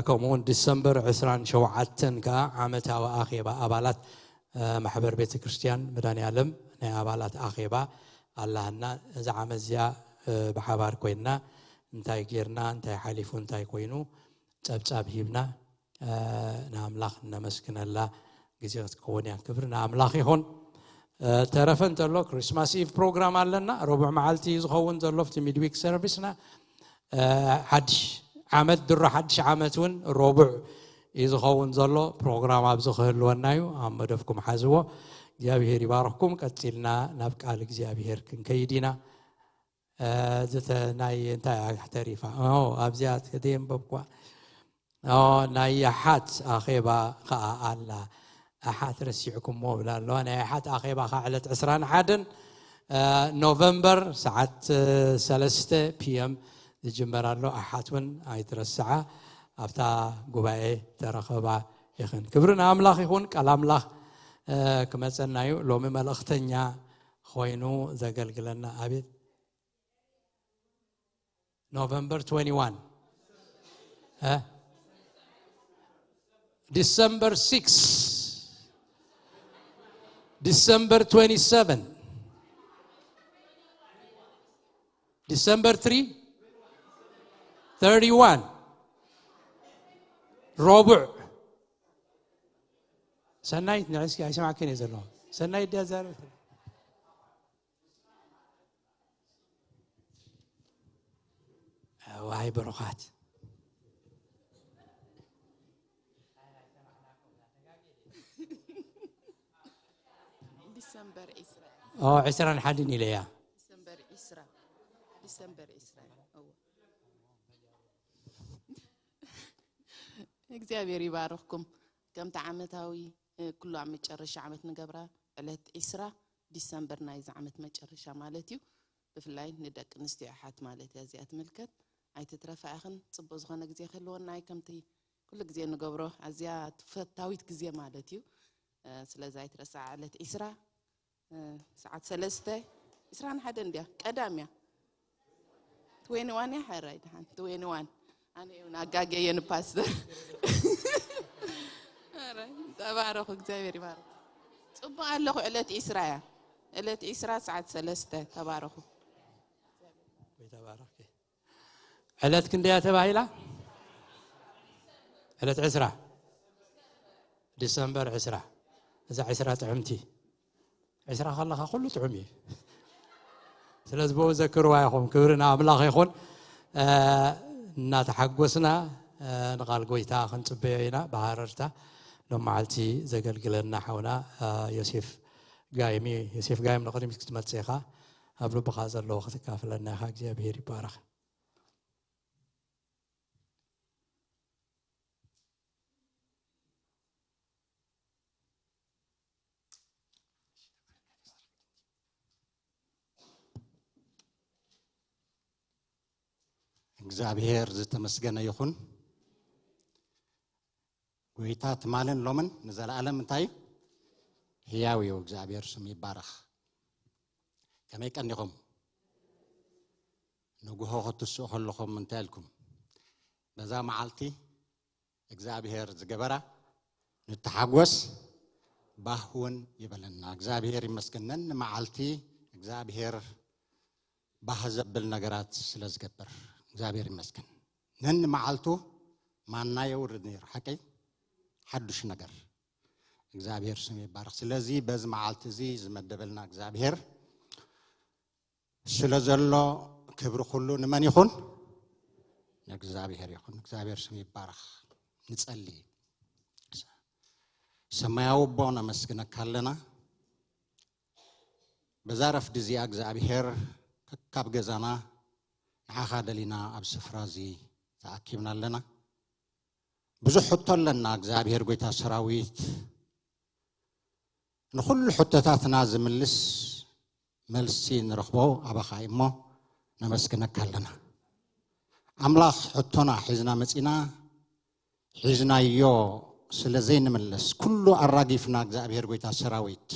ከምኡውን ዲሰምበር ዕስራን ሸውዓተን ከዓ ዓመታዊ ኣኼባ ኣባላት ማሕበር ቤተ ክርስቲያን መድኃኔዓለም ናይ ኣባላት ኣኼባ ኣላህና። እዛ ዓመት እዚኣ ብሓባር ኮይንና እንታይ ጌርና፣ እንታይ ሓሊፉ፣ እንታይ ኮይኑ ጸብጻብ ሂብና ንኣምላኽ እነመስግነላ ግዜ ክትከውን እያ። ክብሪ ንኣምላኽ ይኹን። ተረፈ እንተሎ ክሪስማስ ኢቭ ፕሮግራም ኣለና። ረቡዕ መዓልቲ እዩ ዝኸውን ዘሎ ኣብቲ ሚድዊክ ሰርቪስና። ሓድሽ ዓመት ድሮ ሓድሽ ዓመት እውን ረቡዕ እዩ ዝኸውን ዘሎ። ፕሮግራም ኣብዚ ክህልወና እዩ። ኣብ መደብኩም ሓዝዎ። እግዚኣብሄር ይባርኽኩም። ቀጺልና ናብ ቃል እግዚኣብሄር ክንከይድ ኢና። ዝተ ናይ እንታይ ተሪፋ ኣብዚኣ ተየንበብኳ። ናይ ኣሓት ኣኼባ ከኣ ኣላ። ኣሓት ረሲዕኩሞ ብላ ኣለዋ። ናይ ኣሓት ኣኼባ ከኣ ዕለት ዕስራን ሓደን ኖቨምበር ሰዓት ሰለስተ ፒኤም ዝጅመር ኣሎ። ኣሓት እውን ኣይትረስዓ፣ ኣብታ ጉባኤ ተረኸባ ኢኽን። ክብሪ ንኣምላኽ ይኹን። ቃል ኣምላኽ ክመጸና እዩ። ሎሚ መልእኽተኛ ኮይኑ ዘገልግለና ኣቤት November twenty-one. Eh? December six. December twenty-seven. December three. Thirty-one. ربع. سنايت نعسكي هاي سمع كني زلون. سنايت دي أزار. ዋይ ብሩኻት። ዲሰምበር ዒስራ። ኦ ዕስራን ሓድን ኢለያ። ዲሰምበር ዒስራ። ዲሰምበር ዒስራ። እዎ። እግዚኣብሔር ይባርኽኩም። ከምቲ ዓመታዊ ኩሉ ኣብ መጨረሻ ዓመት ንገብራ ዕለት ዒስራ ዲሰምበር ናይዚ ዓመት መጨረሻ ማለት እዩ። ብፍላይ ንደቂ ኣንስትዮ ኣሓት ማለት እያ እዚኣ ትምልከት። ኣይትትረፋ ኢኽን። ጽቡቕ ዝኾነ ግዜ ክህልወና እዩ። ከምቲ ኩሉ ግዜ ንገብሮ ኣዝያ ተፈታዊት ግዜ ማለት እዩ። ስለዚ ኣይትረስዓ ዕለት ዒስራ ሰዓት ሰለስተ ዒስራን ሓደን ድያ ቀዳም እያ። ትዌኒ ዋን እያ ሕራይ ድሓን ትዌኒ ዋን ኣነ እውን ኣጋገየ ንፓስተር ተባረኹ እግዚኣብሔር ይባረኹ። ጽቡቕ ኣለኹ ዕለት ዒስራ እያ ዕለት ዒስራ ሰዓት ሰለስተ ተባረኹ። ዕለት ክንደያ ተባሂላ? ዕለት ዕስራ ዲሰምበር ዕስራ። እዛ ዕስራ ጥዕምቲ። ዕስራ ከለኻ ኩሉ ጥዑም እዩ። ስለዚ ብኡ ዘክርዋ ኢኹም። ክብሪ ንኣምላኽ ይኹን። እናተሓጎስና ንቓል ጎይታ ክንጽበዮ ኢና። ብሃረርታ ሎም መዓልቲ ዘገልግለና ሓውና ዮሴፍ ጋይም እዩ። ዮሴፍ ጋይም ንቕድሚት ክትመጽእ ኢኻ። ኣብ ልብኻ ዘለዎ ክትካፍለና ኢኻ። እግዚኣብሄር ይባረኽ። እግዚኣብሔር ዝተመስገነ ይኹን። ጎይታ ትማልን ሎምን ንዘለኣለም እንታይ እዩ? ህያው እዩ። እግዚኣብሔር ስም ይባረኽ። ከመይ ቀኒኹም? ንጉሆ ክትስኡ ከለኹም እንታይ ኢልኩም? በዛ መዓልቲ እግዚኣብሔር ዝገበራ ንተሓጎስ፣ ባህ እውን ይበለና። እግዚኣብሔር ይመስገን። ነኒ መዓልቲ እግዚኣብሔር ባህ ዘብል ነገራት ስለ ዝገብር እግዚኣብሔር ይመስገን። ነኒ መዓልቱ ማና የውርድ ነይሩ፣ ሓቀይ ሓዱሽ ነገር። እግዚኣብሔር ስም ይባረኽ። ስለዚ በዚ መዓልቲ እዚ ዝመደበልና እግዚኣብሔር ስለ ዘሎ ክብሪ ኩሉ ንመን ይኹን? ንእግዚኣብሔር ይኹን። እግዚኣብሔር ስም ይባረኽ። ንጸሊ። ሰማያዊ ኣቦ ነመስግነካ ኣለና። በዛ ረፍዲ እዚኣ እግዚኣብሔር ከካብ ገዛና ንዓኻ ደሊና ኣብ ስፍራ እዚ ተኣኪብና ኣለና። ብዙሕ ሕቶ ኣለና እግዚኣብሔር ጎይታ ሰራዊት። ንኹሉ ሕቶታትና ዝምልስ መልሲ ንረኽቦ ኣባኻ እዩ እሞ ነመስግነካ ኣለና። ኣምላኽ ሕቶና ሒዝና መጺና ሒዝናዮ ስለ ዘይንምለስ ኩሉ ኣራጊፍና እግዚኣብሔር ጎይታ ሰራዊት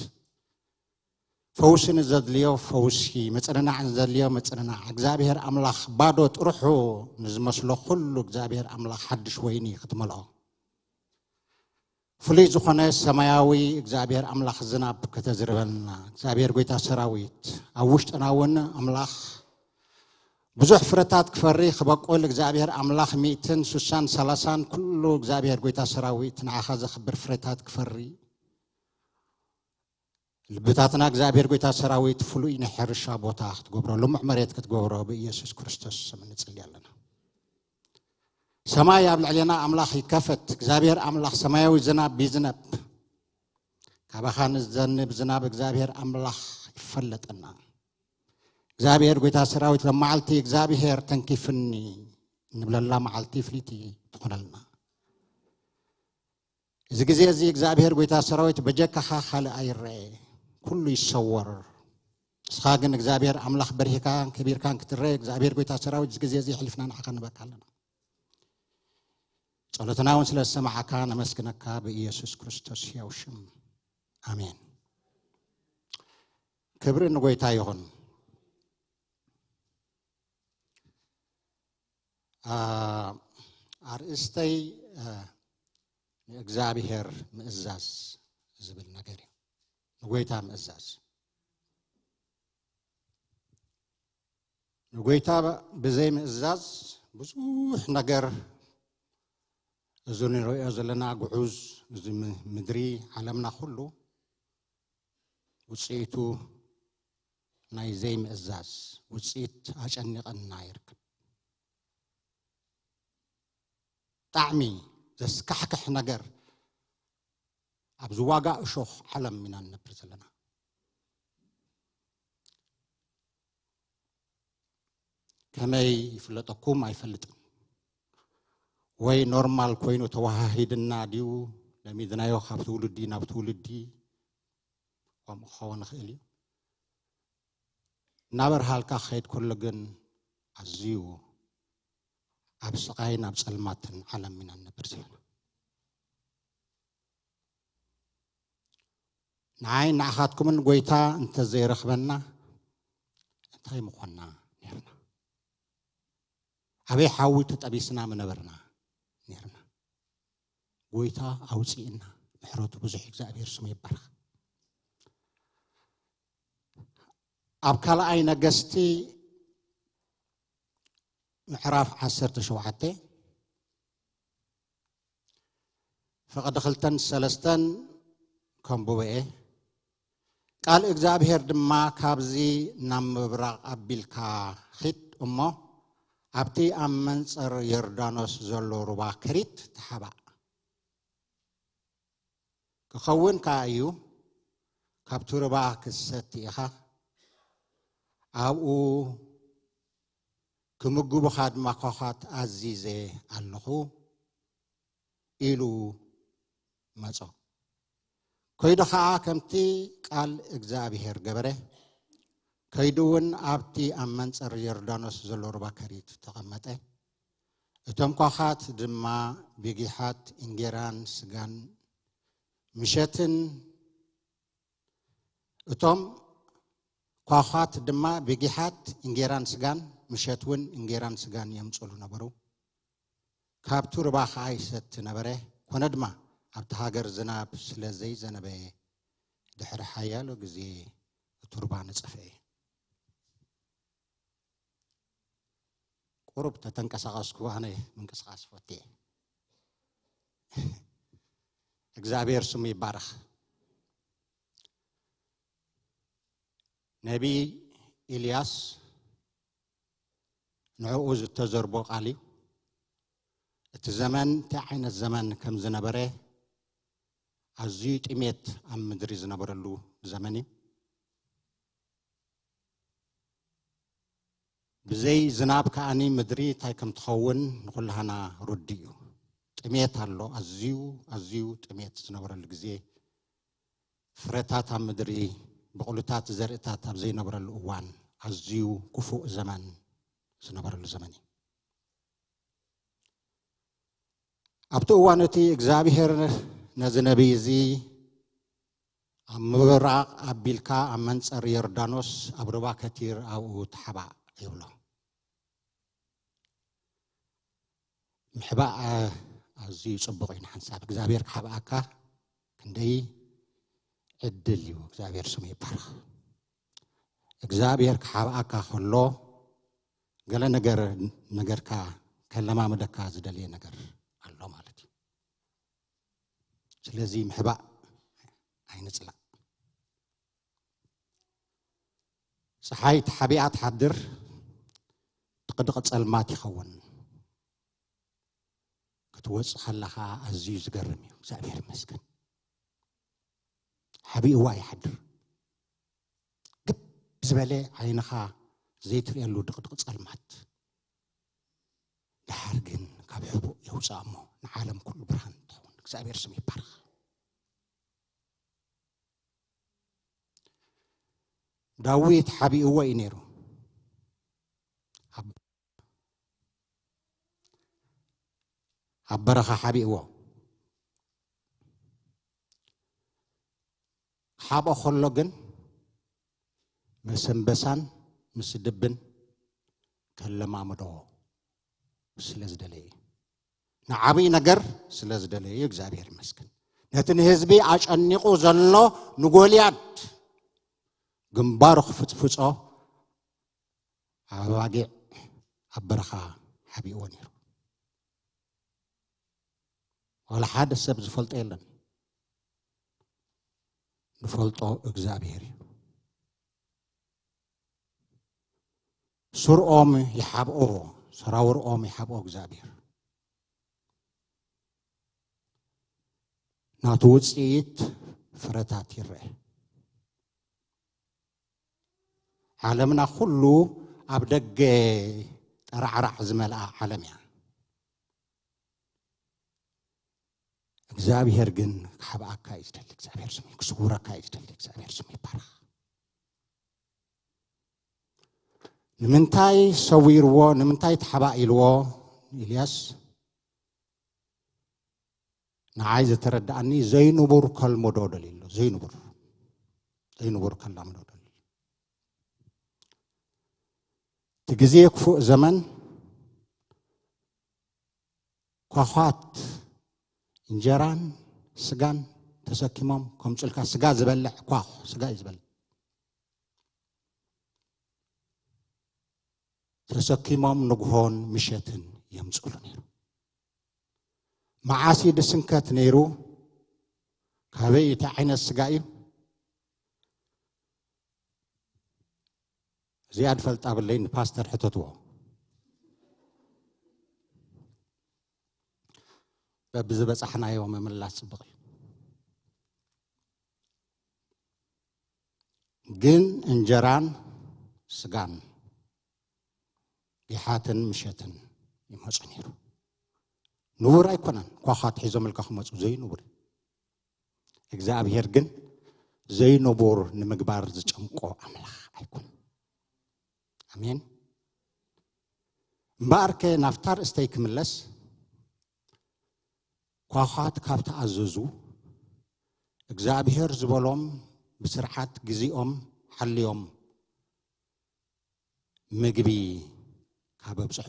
ፈውሲ ንዘድልዮ ፈውሲ፣ ምጽንናዕ ንዘድልዮ ምጽንናዕ፣ እግዚኣብሔር ኣምላኽ ባዶ ጥርሑ ንዝመስሎ ኩሉ እግዚኣብሔር ኣምላኽ ሓድሽ ወይኒ ክትመልኦ፣ ፍሉይ ዝኾነ ሰማያዊ እግዚኣብሔር ኣምላኽ ዝናብ ከተዝርበልና እግዚኣብሔር ጎይታ ሰራዊት፣ ኣብ ውሽጥና እውን ኣምላኽ ብዙሕ ፍረታት ክፈሪ ክበቁል እግዚኣብሔር ኣምላኽ ሚእትን ሱሳን ሰላሳን ኩሉ እግዚኣብሔር ጎይታ ሰራዊት ንዓኻ ዘኽብር ፍረታት ክፈሪ ልብታትና እግዚኣብሔር ጎይታ ሰራዊት ፍሉይ ናይ ሕርሻ ቦታ ክትገብሮ፣ ልሙዕ መሬት ክትገብሮ ብኢየሱስ ክርስቶስ ስም ንጽሊ ኣለና። ሰማይ ኣብ ልዕሌና ኣምላኽ ይከፈት። እግዚኣብሔር ኣምላኽ ሰማያዊ ዝናብ ይዝነብ። ካባኻ ንዘንብ ዝናብ እግዚኣብሔር ኣምላኽ ይፈለጠና። እግዚኣብሔር ጎይታ ሰራዊት፣ ሎም መዓልቲ እግዚኣብሔር ተንኪፍኒ ንብለላ መዓልቲ ፍልይቲ ትኾነልና። እዚ ግዜ እዚ እግዚኣብሔር ጎይታ ሰራዊት በጀካኻ ካልእ ኣይረአ፣ ኩሉ ይሰወር። ንስኻ ግን እግዚኣብሔር ኣምላኽ በሪህካን ከቢርካን ክትረአ እግዚኣብሔር ጎይታ ሰራዊት እዚ ግዜ እዚ የሕሊፍና ንዓኻ ንበካ ኣለና። ጸሎትና እውን ስለ ዝሰማዓካ ነመስግነካ ብኢየሱስ ክርስቶስ ሕያው ሽም ኣሜን። ክብሪ ንጎይታ ይኹን። ኣርእስተይ ንእግዚኣብሔር ምእዛዝ ዝብል ነገር እዩ። ንጎይታ ምእዛዝ። ንጎይታ ብዘይ ምእዛዝ ብዙሕ ነገር እዚ ንሪኦ ዘለና ግዑዝ እዚ ምድሪ ዓለምና ኩሉ ውፅኢቱ ናይ ዘይምእዛዝ ውፅኢት ኣጨኒቐና ይርከብ። ጣዕሚ ዘስካሕክሕ ነገር ኣብ ዝዋጋ እሾኽ ዓለም ኢና ንነብር ዘለና። ከመይ ይፍለጠኩም ኣይፈልጥን። ወይ ኖርማል ኮይኑ ተወሃሂድና ድዩ ለሚድናዮ ካብ ትውልዲ ናብ ትውልዲ ከምኡ ክኸውን ይኽእል እዩ። እናበርሃልካ ክኸይድ ከሎ ግን ኣዝዩ ኣብ ስቓይን ኣብ ጸልማትን ዓለም ኢና ንነብር ዘለና። ንዓይ ንዓኻትኩምን ጎይታ እንተዘይረኽበና እንታይ ምኾንና ነርና? ኣበይ ሓዊ ተጠቢስና ምነበርና ነርና? ጎይታ ኣውፅእና። ምሕረቱ ብዙሕ እግዚኣብሔር ስሙ ይባረኽ። ኣብ ካልኣይ ነገስቲ ምዕራፍ ዓሰርተ ሸውዓተ ፍቕዲ ክልተን ሰለስተን ከንብቦ እየ። ቃል እግዚኣብሔር ድማ ካብዚ ናብ ምብራቕ ኣቢልካ ኺድ እሞ ኣብቲ ኣብ መንጽር ዮርዳኖስ ዘሎ ሩባ ከሪት ተሓባእ። ክኸውን ከኣ እዩ፣ ካብቲ ሩባ ክትሰቲ ኢኻ፣ ኣብኡ ክምግቡኻ ድማ ኳዃት ኣዚዘ ኣለኹ ኢሉ መጾ። ከይዱ ኸኣ ከምቲ ቃል እግዚኣብሔር ገበረ። ከይዱ እውን ኣብቲ ኣብ መንጸር ዮርዳኖስ ዘሎ ሩባ ከሪት ተቐመጠ። እቶም ኳዃት ድማ ብጊሓት እንጌራን ስጋን ምሸትን፣ እቶም ኳዃት ድማ ብጊሓት እንጌራን ስጋን፣ ምሸት እውን እንጌራን ስጋን የምጽሉ ነበሩ። ካብቲ ሩባ ኸኣ ይሰቲ ነበረ። ኮነ ድማ ኣብቲ ሃገር ዝናብ ስለ ዘይዘነበ፣ ድሕሪ ሓያሎ ግዜ እቲ ሩባ ነጸፈ። ቁሩብ ተተንቀሳቐስኩ ኣነ ምንቅስቓስ ፈትየ። እግዚኣብሔር ስሙ ይባረኽ። ነቢ ኢልያስ ንዕኡ ዝተዘርቦ ቃል እዩ። እቲ ዘመን እንታይ ዓይነት ዘመን ከም ዝነበረ፣ ኣዝዩ ጥሜት ኣብ ምድሪ ዝነበረሉ ዘመን እዩ። ብዘይ ዝናብ ከኣኒ ምድሪ እንታይ ከም ትኸውን ንኹላህና ርዱእ እዩ። ጥሜት ኣሎ፣ ኣዝዩ ኣዝዩ ጥሜት ዝነበረሉ ግዜ፣ ፍረታት ኣብ ምድሪ፣ ብቑልታት ዘርእታት ኣብ ዘይነበረሉ እዋን፣ ኣዝዩ ክፉእ ዘመን ዝነበረሉ ዘመን እዩ። ኣብቲ እዋን እቲ እግዚኣብሔር ነዚ ነቢይ እዚ ኣብ ምብራቕ ኣቢልካ ኣብ መንጸር ዮርዳኖስ ኣብ ሩባ ከቲር ኣብኡ ተሓባእ ይብሎ። ምሕባእ፣ አ-፣ ኣዝዩ ጽቡቕ እዩ ንሓንሳብ። እግዚኣብሔር ክሓብኣካ ክንደይ ዕድል እዩ። እግዚኣብሔር ስሙ ይባረኽ። እግዚኣብሔር ክሓብኣካ ከሎ ገለ ነገር፣ ነገርካ ከለማምደካ ዝደልየ ነገር ኣሎ ማለት እዩ። ስለዚ ምሕባእ ኣይንጽላእ። ፀሓይ ተሓቢኣ ትሓድር፣ ድቕድቕ ጸልማት ይኸውን። ክትወጽእ ከላ ኸዓ ኣዝዩ ዝገርም እዩ። እግዚኣብሔር ይመስገን። ሓቢእዋ ይሓድር። ግብ ዝበለ ዓይንኻ ዘይትርእየሉ ድቕድቕ ጸልማት። ደሓር ግን ካብ ሕቡእ የውፅኣ እሞ ንዓለም ኩሉ ብርሃን ትኸውን። እግዚኣብሔር ስም ይባረኽ። ዳዊት ሓቢእዎ እዩ ነይሩ። ኣብ፣ ኣብ በረኻ ሓቢእዎ። ክሓብኦ ከሎ ግን ምስ ኣንበሳን ምስ ድብን ከለማምዶ ስለ ዝደለየ እዩ። ንዓብይ ነገር ስለ ዝደለየ እዩ። እግዚኣብሔር ይመስገን። ነቲ ንህዝቢ ኣጨኒቑ ዘሎ ንጎልያድ ግንባሩ ክፍጽፍጾ ኣብ ኣባጊዕ ኣብ በረኻ ሓቢእዎ ነይሩ። ዋላ ሓደ ሰብ ዝፈልጦ የለን። ዝፈልጦ እግዚኣብሔር እዩ። ሱርኦም ይሓብኦ፣ ሰራውርኦም ይሓብኦ እግዚኣብሔር። ናቱ ውፅኢት ፍረታት ይረአ። ዓለምና ኩሉ ኣብ ደገ ጠራዕራዕ ዝመልኣ ዓለም እያ። እግዚኣብሔር ግን ክሓብኣካ እዩ ዝደሊ። እግዚኣብሔር ስሙ ክስውረካ እዩ ዝደሊ። እግዚኣብሔር ስሙ ይባረኽ። ንምንታይ ሰዊርዎ? ንምንታይ ተሓባኢልዎ? ኢልያስ ንዓይ ዝተረዳኣኒ ዘይንቡር ከልምዶ ደልዩ ኣሎ። ዘይንቡር፣ ዘይንቡር ከላምዶ ደልዩ። እቲ ግዜ ክፉእ ዘመን ኳዃት እንጀራን ስጋን ተሰኪሞም ከምፁልካ፣ ስጋ ዝበልዕ ኳኽ፣ ስጋ እዩ ዝበልዕ፣ ተሰኪሞም ንግሆን ምሸትን የምፅሉ ነይሩ። መዓስ እዩ ድስንከት ነይሩ? ካበይ እቲ ዓይነት ስጋ እዩ? እዚኣ ድፈልጣ ብለይ ንፓስተር ሕተትዎ። በብዝበጻሕናዮ ምምላስ ጽቡቕ እዩ። ግን እንጀራን ስጋን ቢሓትን ምሸትን ይመጹ ነይሩ። ንቡር ኣይኮነን፣ ኳዃት ሒዞምልካ ክመጹ ዘይንቡር። እግዚኣብሔር ግን ዘይንቡር ንምግባር ዝጨንቆ ኣምላኽ ኣይኮነን። ኣሜን። እምበኣርከ ናብታ ርእስተይ ክምለስ፣ ኳዃት ካብ ተኣዘዙ፣ እግዚኣብሔር ዝበሎም ብስርዓት ግዜኦም ሓልዮም ምግቢ ካብ ኣብጽሑ፣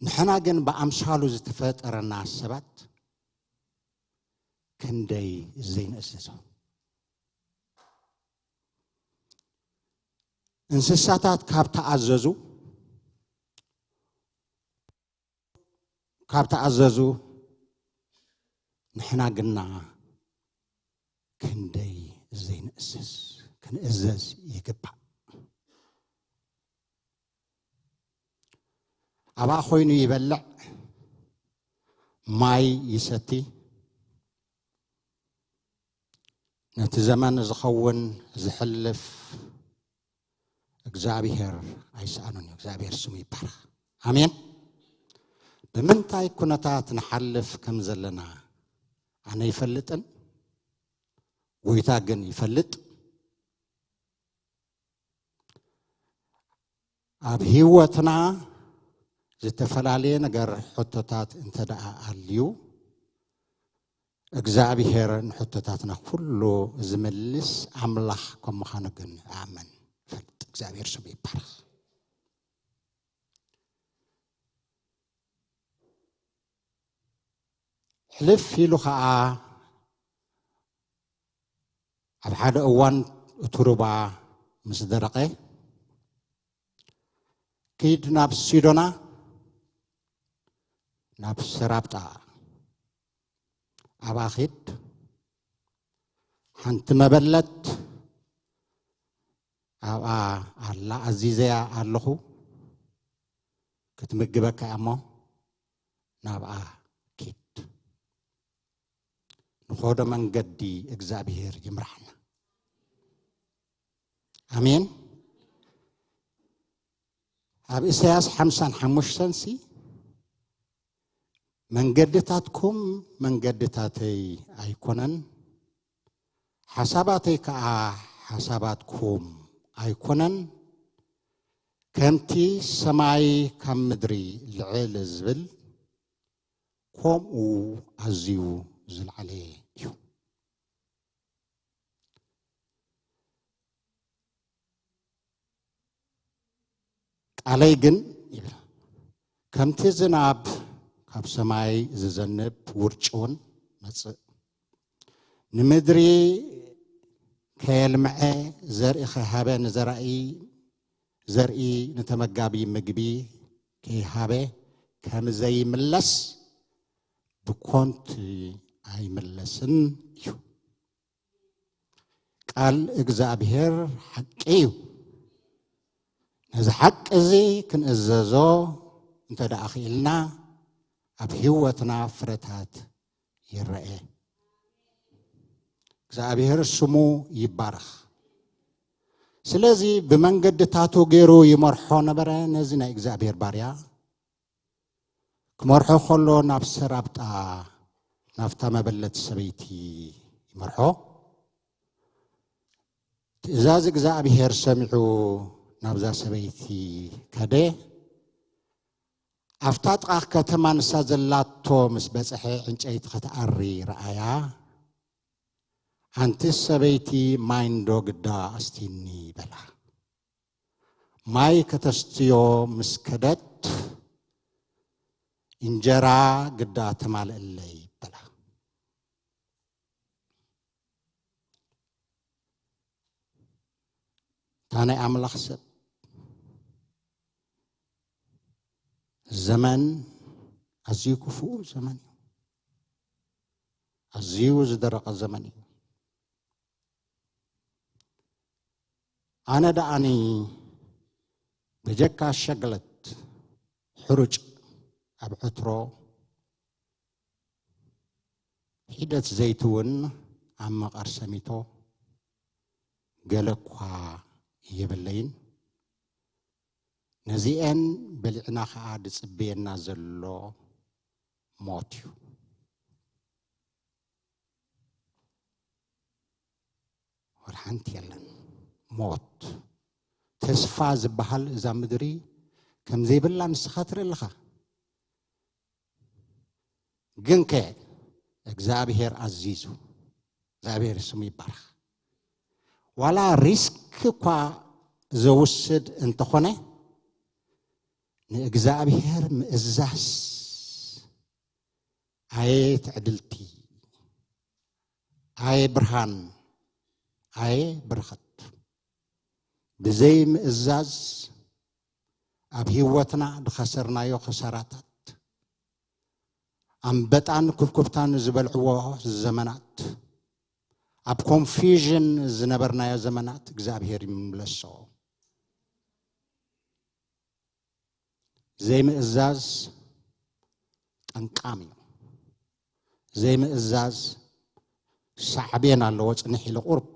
ንሕና ግን ብኣምሳሉ ዝተፈጠረና ሰባት ክንደይ ዘይንእዝዞ። እንስሳታት ካብ ተኣዘዙ፣ ካብ ተኣዘዙ፣ ንሕና ግና ክንደይ ዘይንእዝዝ፣ ክንእዘዝ ይግባእ። ኣብኣ ኮይኑ ይበልዕ፣ ማይ ይሰቲ። ነቲ ዘመን ዝኸውን ዝሕልፍ እግዚኣብሔር ኣይሰኣኖን እዩ። እግዚኣብሔር ስሙ ይባረኽ። ኣሜን። ብምንታይ ኩነታት ንሓልፍ ከም ዘለና ኣነ ይፈልጥን፣ ጎይታ ግን ይፈልጥ። ኣብ ህይወትና ዝተፈላለየ ነገር፣ ሕቶታት እንተ ደኣ ኣልዩ፣ እግዚኣብሔር ንሕቶታትና ኩሉ ዝምልስ ኣምላኽ ከም ምዃኑ ግን ኣምን ፈልጥ። እግዚኣብሔር ስሙ ይባረኽ። ሕልፍ ኢሉ ኸዓ ኣብ ሓደ እዋን እቲ ሩባ ምስ ደረቐ፣ ኪድ ናብ ሲዶና፣ ናብ ሰራብጣ፣ ኣብኣ ኺድ፣ ሓንቲ መበለት ኣብኣ ኣላ፣ ኣዚዘያ ኣለኹ፣ ክትምግበካ እያ እሞ ናብኣ ኪድ። ንኸዶ መንገዲ እግዚኣብሔር ይምርሓና። ኣሜን። ኣብ ኢሳያስ ሓምሳን ሓሙሽተን ሲ፣ መንገድታትኩም መንገድታተይ ኣይኮነን፣ ሓሳባተይ ከኣ ሓሳባትኩም ኣይኮነን፣ ከምቲ ሰማይ ካብ ምድሪ ልዕል ዝብል፣ ከምኡ ኣዝዩ ዝለዓለ እዩ። ቃለይ ግን ይብል፣ ከምቲ ዝናብ ካብ ሰማይ ዝዘንብ ውርጪ እውን መጽእ፣ ንምድሪ ከየልምዐ፣ ዘርኢ ከይሃበ፣ ንዘራኢ ዘርኢ ንተመጋቢ ምግቢ ከይሃበ ከም ዘይምለስ፣ ብኮንቱ ኣይምለስን እዩ። ቃል እግዚኣብሔር ሓቂ እዩ። ነዚ ሓቂ እዚ ክንእዘዞ እንተ ደኣ ኽኢልና፣ ኣብ ህይወትና ፍረታት ይረአ። እግዚኣብሔር ስሙ ይባረኽ። ስለዚ ብመንገድታቱ ገይሩ ይመርሖ ነበረ። ነዚ ናይ እግዚኣብሔር ባርያ ክመርሖ ከሎ ናብ ሰራብጣ፣ ናብታ መበለት ሰበይቲ ይመርሖ። ትእዛዝ እግዚኣብሔር ሰሚዑ ናብዛ ሰበይቲ ከደ። ኣብታ ጥቓ ከተማ ንሳ ዘላቶ ምስ በጽሐ፣ ዕንጨይቲ ክትኣሪ ረኣያ። ኣንቲ ሰበይቲ፣ ማይ እንዶ ግዳ ኣስቲኒ በላ። ማይ ከተስትዮ ምስ ከደት፣ እንጀራ ግዳ ተማልእለይ በላ። እታ ናይ ኣምላኽ ሰብ፣ ዘመን ኣዝዩ ክፉእ ዘመን እዩ። ኣዝዩ ዝደረቐ ዘመን እዩ። ኣነ ደኣኒ ብጀካ ሸግለት፣ ሕሩጭ ኣብ ዕትሮ፣ ሒደት ዘይቲ እውን ኣብ መቐር ሰሚቶ፣ ገለ እኳ የብለይን። ነዚኤን በሊዕና ኸዓ ዝጽበየና ዘሎ ሞት እዩ። ወላ ሓንቲ የለን። ሞት። ተስፋ ዝበሃል እዛ ምድሪ ከም ዘይብላ ንስኻ ትርኢ ኣለኻ። ግንከ እግዚኣብሔር ኣዚዙ፣ እግዚኣብሔር ስሙ ይባረኽ። ዋላ ሪስክ እኳ ዘውስድ እንተኾነ፣ ንእግዚኣብሔር ምእዛዝ፣ ኣየ ትዕድልቲ፣ ኣየ ብርሃን፣ ኣየ በረኸት። ብዘይ ምእዛዝ ኣብ ህይወትና ዝኸሰርናዮ ኸሳራታት፣ ኣንበጣን ኩብኩብታን ዝበልዕዎ ዘመናት፣ ኣብ ኮንፊዥን ዝነበርናዮ ዘመናት እግዚኣብሔር ይምለሶ። ዘይምእዛዝ ጠንቃም እዩ። ዘይምእዛዝ ሳዕቤን ኣለዎ። ጽንሕ ኢለ ቁርብ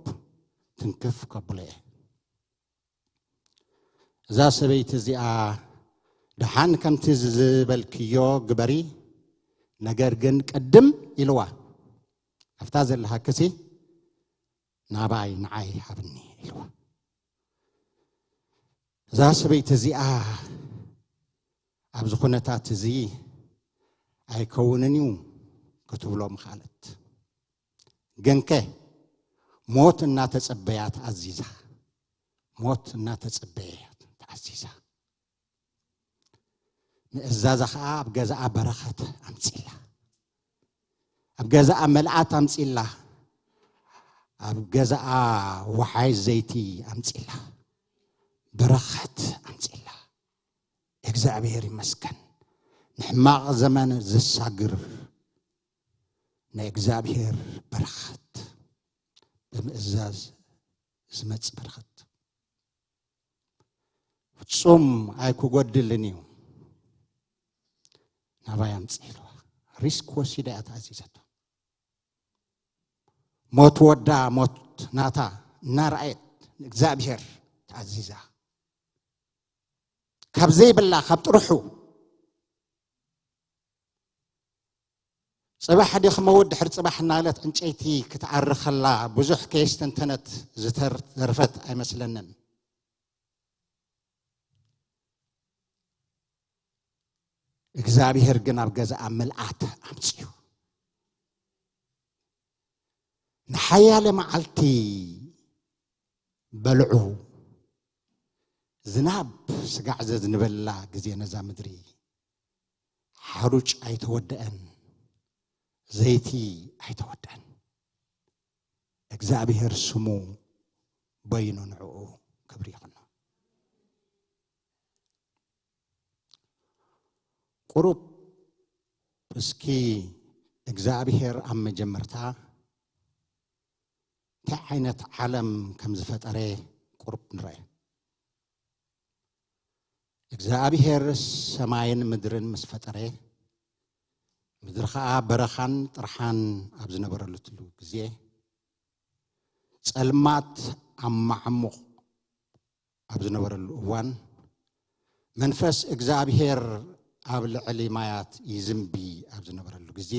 ትንክፍ ከብሎ እየ። እዛ ሰበይቲ እዚኣ ደሓን ከምቲ ዝበልክዮ ግበሪ፣ ነገር ግን ቅድም ኢልዋ፣ ኣብታ ዘለሃክሲ ናባይ ንዓይ ሃብኒ ኢልዋ። እዛ ሰበይቲ እዚኣ ኣብዚ ኩነታት እዚ ኣይከውንን እዩ ክትብሎ ምኽኣለት። ግንከ ሞት እናተጸበያ ተኣዚዛ፣ ሞት እናተጸበያ ተኣዚዛ። ምእዛዛ ኸዓ ኣብ ገዛኣ በረኸት ኣምጺላ፣ ኣብ ገዛኣ መልኣት ኣምጺላ፣ ኣብ ገዛኣ ወሓይ ዘይቲ ኣምጺላ፣ በረኸት ኣምጺላ። እግዚኣብሔር ይመስገን። ንሕማቕ ዘመን ዘሳግር ናይ እግዚኣብሔር በረኸት፣ ብምእዛዝ ዝመጽእ በረኸት። ፍጹም ኣይክጎድልን እዩ። ናባይ ኣምጽእ ኢልዋ። ሪስክ ወሲዳ እያ ተኣዚዘቶ። ሞት ወዳ ሞት ናታ እናረኣየት ንእግዚኣብሔር ተኣዚዛ። ካብ ዘይብላ፣ ካብ ጥርሑ፣ ጽባሕ ድኽመ ወዲ ድሕሪ ጽባሕ እናለት ዕንጨይቲ ክትዓሪ ከላ ብዙሕ ከየስተንተነት ዝተርፈት ኣይመስለንን። እግዚኣብሔር ግን ኣብ ገዛኣ ምልኣት ኣምጽኡ። ንሓያለ መዓልቲ በልዑ። ዝናብ ስጋዕ ዘዝንበላ ግዜ ነዛ ምድሪ ሓሩጭ ኣይተወደአን፣ ዘይቲ ኣይተወደአን። እግዚኣብሔር ስሙ በይኑ ንዕኡ ክብሪ ይኹኖ። ቁሩብ እስኪ እግዚኣብሔር ኣብ መጀመርታ እንታይ ዓይነት ዓለም ከም ዝፈጠረ ቁሩብ ንርአ። እግዚኣብሔር ሰማይን ምድርን ምስ ፈጠረ፣ ምድሪ ኸዓ በረኻን ጥርሓን ኣብ ዝነበረሉ ግዜ፣ ጸልማት ኣብ ማዕሙቕ ኣብ ዝነበረሉ እዋን፣ መንፈስ እግዚኣብሔር ኣብ ልዕሊ ማያት ይዝንቢ ኣብ ዝነበረሉ ግዜ፣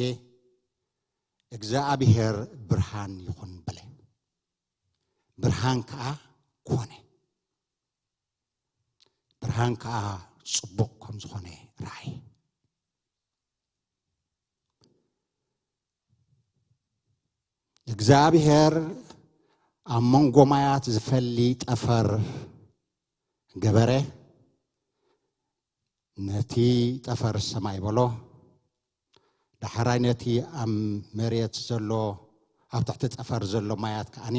እግዚኣብሔር ብርሃን ይኹን በለ። ብርሃን ከኣ ኮነ። ብርሃን ከኣ ጽቡቕ ከም ዝኾነ ረኣየ። እግዚኣብሔር ኣብ መንጎ ማያት ዝፈሊ ጠፈር ገበረ። ነቲ ጠፈር ሰማይ በሎ። ዳሕራይ ነቲ ኣብ መሬት ዘሎ፣ ኣብ ትሕቲ ጠፈር ዘሎ ማያት ከኣኒ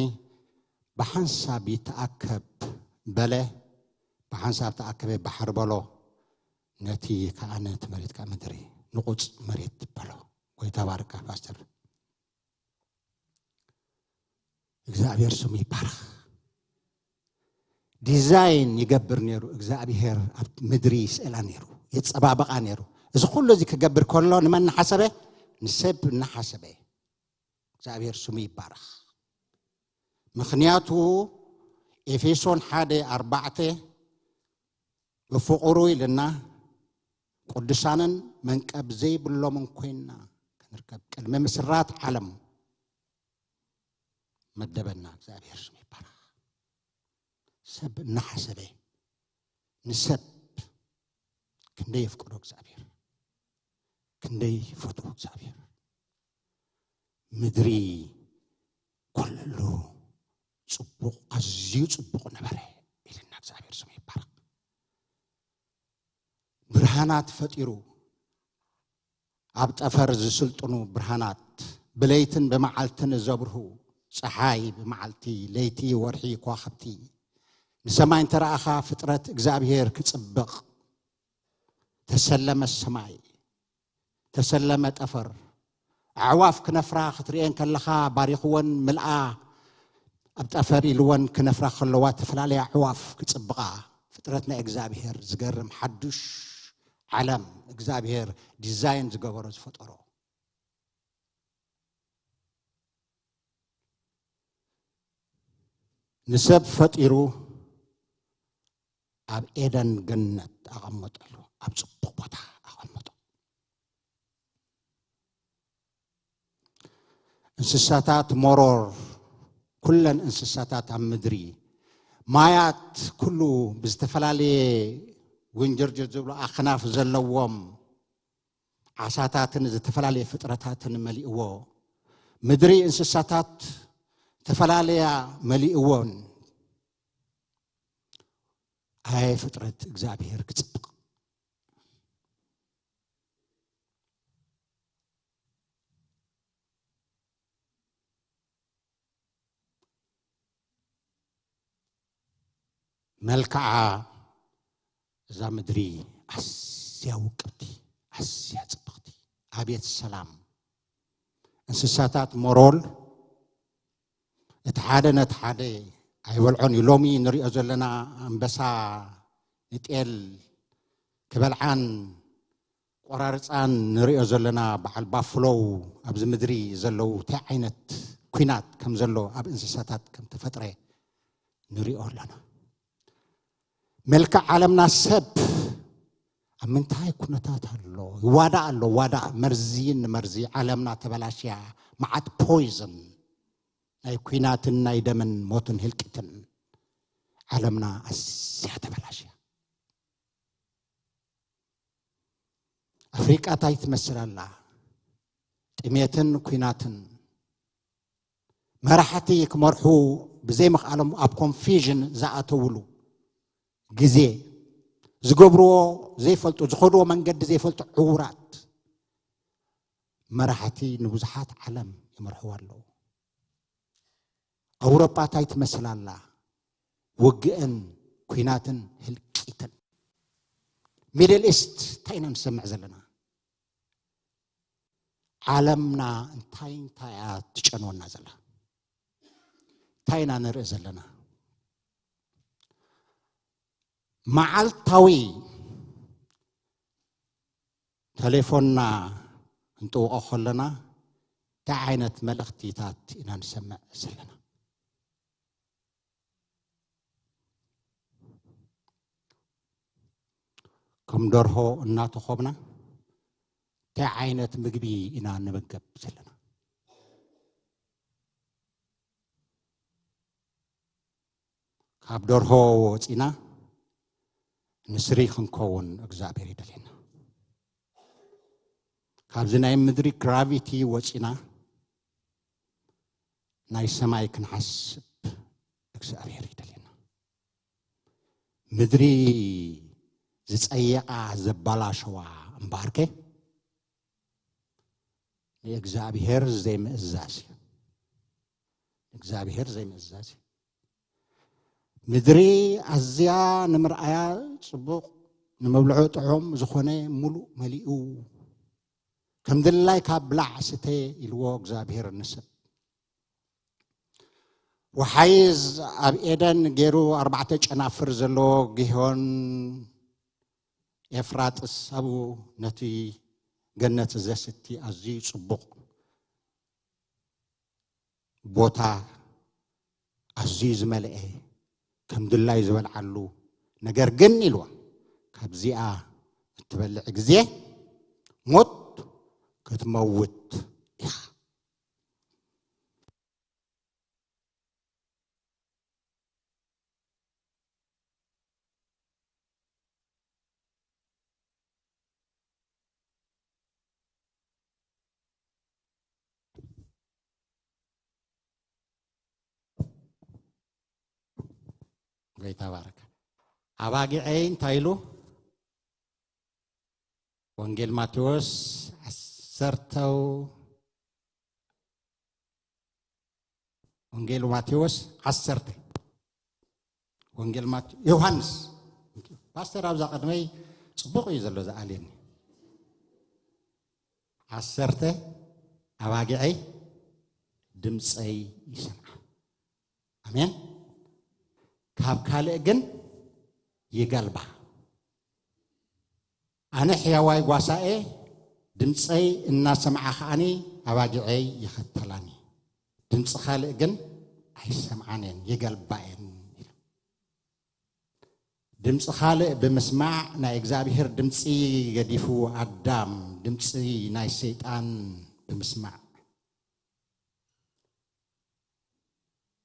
ብሓንሳብ ይተኣከብ በለ። ብሓንሳብ ተኣከበ፣ ባሕሪ በሎ። ነቲ ከኣ ነቲ መሬት ከኣ ምድሪ፣ ንቑጽ መሬት በሎ። ጎይታ ባርካ ፓስተር። እግዚኣብሔር ስሙ ይባረኽ። ዲዛይን ይገብር ነይሩ እግዚኣብሔር፣ ኣብ ምድሪ ይስእላ ነይሩ፣ የጸባብቓ ነይሩ። እዚ ኩሉ እዚ ክገብር ከሎ ንመን እናሓሰበ? ንሰብ እናሓሰበ። እግዚኣብሔር ስሙ ይባረኽ። ምኽንያቱ ኤፌሶን ሓደ ኣርባዕተ ብፍቕሩ ኢልና ቅዱሳንን መንቀብ ዘይብሎምን ኮይንና ክንርከብ ቅድሚ ምስራት ዓለም መደበና። እግዚኣብሔር ስሙ ይባረኽ። ሰብ እናሓሰበ ንሰብ ክንደይ የፍቅዶ እግዚኣብሔር፣ ክንደይ ይፈትዎ እግዚኣብሔር። ምድሪ ኩሉ ጽቡቕ፣ ኣዝዩ ጽቡቕ ነበረ ኢልና እግዚኣብሔር ስሙ ይባረክ። ብርሃናት ፈጢሩ፣ ኣብ ጠፈር ዝስልጥኑ ብርሃናት፣ ብለይትን ብመዓልትን ዘብርሁ፣ ፀሓይ ብመዓልቲ፣ ለይቲ፣ ወርሒ፣ ከዋኽብቲ፣ ንሰማይ እንተረኣኻ ፍጥረት እግዚኣብሔር ክጽብቕ፣ ተሰለመ ሰማይ፣ ተሰለመ ጠፈር፣ ኣዕዋፍ ክነፍራ ክትርእየን ከለኻ ባሪኽወን ምልኣ፣ ኣብ ጠፈር ኢልወን ክነፍራ ከለዋ፣ ተፈላለያ ኣዕዋፍ ክጽብቓ፣ ፍጥረት ናይ እግዚኣብሔር ዝገርም ሓዱሽ ዓለም እግዚኣብሔር ዲዛይን ዝገበሮ ዝፈጠሮ። ንሰብ ፈጢሩ ኣብ ኤደን ገነት ኣቐመጠሉ፣ ኣብ ጽቡቕ ቦታ ኣቐመጦ። እንስሳታት መሮር፣ ኩለን እንስሳታት ኣብ ምድሪ፣ ማያት ኩሉ ብዝተፈላለየ ውንጅርጅር ዝብሉ ኣኽናፍ ዘለዎም ዓሳታትን ዝተፈላለየ ፍጥረታትን መሊእዎ። ምድሪ እንስሳታት ዝተፈላለያ መሊእዎን። ኣየ ፍጥረት እግዚኣብሔር ክጽብቕ። መልክዓ እዛ ምድሪ ኣዝያ ውቅብቲ፣ ኣዝያ ጽብቕቲ። ኣቤት ሰላም! እንስሳታት ሞሮል እቲ ሓደ ነቲ ሓደ ኣይበልዖን እዩ። ሎሚ ንሪኦ ዘለና ኣንበሳ ንጤል ክበልዓን ቆራርፃን ንሪኦ ዘለና በዓል ባፍሎው ኣብዚ ምድሪ ዘለዉ እንታይ ዓይነት ኲናት ከም ዘሎ ኣብ እንስሳታት ከም ተፈጥረ ንሪኦ ኣለና። መልክዕ ዓለምና ሰብ ኣብ ምንታይ ኩነታት ኣሎ? ይዋዳእ ኣሎ፣ ዋዳእ መርዚ ንመርዚ። ዓለምና ተበላሽያ፣ መዓት ፖይዝን ናይ ኲናትን ናይ ደምን ሞትን ህልቂትን። ዓለምና ኣዝያ ተበላሽያ። ኣፍሪቃ እንታይ ትመስል ኣላ? ጥሜትን ኲናትን። መራሕቲ ክመርሑ ብዘይምኽኣሎም ኣብ ኮንፊዥን ዝኣተውሉ ግዜ፣ ዝገብርዎ ዘይፈልጡ፣ ዝኸድዎ መንገዲ ዘይፈልጡ ዕዉራት መራሕቲ ንብዙሓት ዓለም ይመርሕዋ ኣለዉ። ኣውሮጳ እንታይ ትመስል ኣላ? ውግእን ኲናትን ህልቂትን። ሚድል ኢስት እንታይ ኢና ንሰምዕ ዘለና? ዓለምና እንታይ እንታይ እያ ትጨንወና ዘላ? እንታይ ኢና ንርኢ ዘለና? መዓልታዊ ተሌፎንና ክንጥውቖ ከለና እንታይ ዓይነት መልእኽቲታት ኢና ንሰምዕ ዘለና? ከም ደርሆ እናተኾብና እንታይ ዓይነት ምግቢ ኢና ንምገብ ዘለና? ካብ ደርሆ ወፂና ንስሪ ክንከውን እግዚኣብሔር ይደልየና። ካብዚ ናይ ምድሪ ግራቪቲ ወፂና ናይ ሰማይ ክንሓስብ እግዚኣብሔር ይደልየና። ምድሪ ዝፀየቓ ዘባላሸዋ እምበኣርከ ንእግዚኣብሔር ዘይምእዛዝ እዩ። ንእግዚኣብሔር ዘይምእዛዝ እዩ። ምድሪ ኣዝያ ንምርኣያ ጽቡቕ፣ ንመብልዑ ጥዑም ዝኾነ፣ ምሉእ መሊኡ፣ ከም ድላይ ካብ ብላዕ ስተ ኢልዎ እግዚኣብሔር ንሰብ። ወሓይዝ ኣብ ኤደን ገይሩ ኣርባዕተ ጨናፍር ዘለዎ ጊሆን ኤፍራጥስ ኣብኡ ነቲ ገነት ዘስቲ ኣዝዩ ጽቡቕ ቦታ፣ ኣዝዩ ዝመልአ፣ ከም ድላዩ ዝበልዓሉ። ነገር ግን ኢልዋ፣ ካብዚኣ እትበልዕ ግዜ ሞት ክትመውት ኢኻ። ጎይታ ባረካ። ኣባጊዐይ እንታይ ኢሉ? ወንጌል ማቴዎስ ዓሰርተ፣ ወንጌል ማቴዎስ ዓሰርተ፣ ወንጌል ማቴ-፣ ዮሃንስ። ፓስተር ኣብዛ ቅድመይ ጽቡቕ እዩ ዘሎ ዝኣልየኒ። ዓሰርተ፣ ኣባጊዐይ ድምፀይ ይሰምዓ። ኣሜን። ካብ ካልእ ግን ይገልባ። ኣነ ሕያዋይ ጓሳኤ፣ ድምፀይ እናሰምዓ ከኣኒ ኣባጊዐይ ይኸተላኒ። ድምፂ ካልእ ግን ኣይሰምዓን እየን፣ ይገልባ እየን ኢሉ። ድምፂ ካልእ ብምስማዕ ናይ እግዚኣብሔር ድምፂ ገዲፉ ኣዳም ድምፂ ናይ ሰይጣን ብምስማዕ፣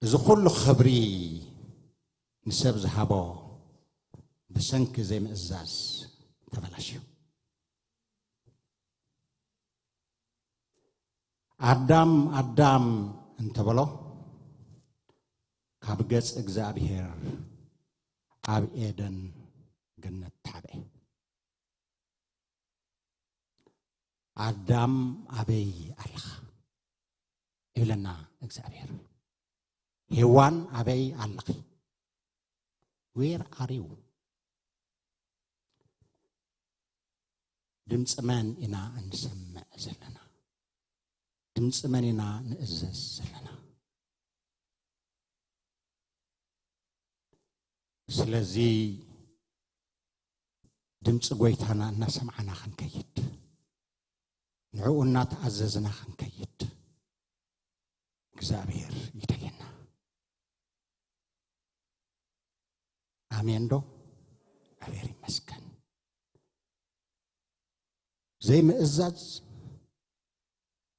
እዚ ኩሉ ክብሪ ንሰብ ዝሃቦ ብሰንኪ ዘይምእዛዝ ተበላሽዩ። ኣዳም፣ ኣዳም እንተበሎ፣ ካብ ገጽ እግዚኣብሔር ኣብ ኤደን ገነት ተሓብኤ። ኣዳም ኣበይ ኣለኻ? ይብለና እግዚኣብሔር። ሄዋን ኣበይ ኣለኺ? Where are you? ድምፂ መን ኢና እንሰምዕ ዘለና? ድምፂ መን ኢና ንእዘዝ ዘለና? ስለዚ ድምፂ ጎይታና እናሰማዕና ክንከይድ፣ ንዕኡ እናተኣዘዝና ክንከይድ እግዚኣብሔር ይደልየና። ኣሜን ዶ? እግዚኣብሔር ይመስገን። ዘይምእዛዝ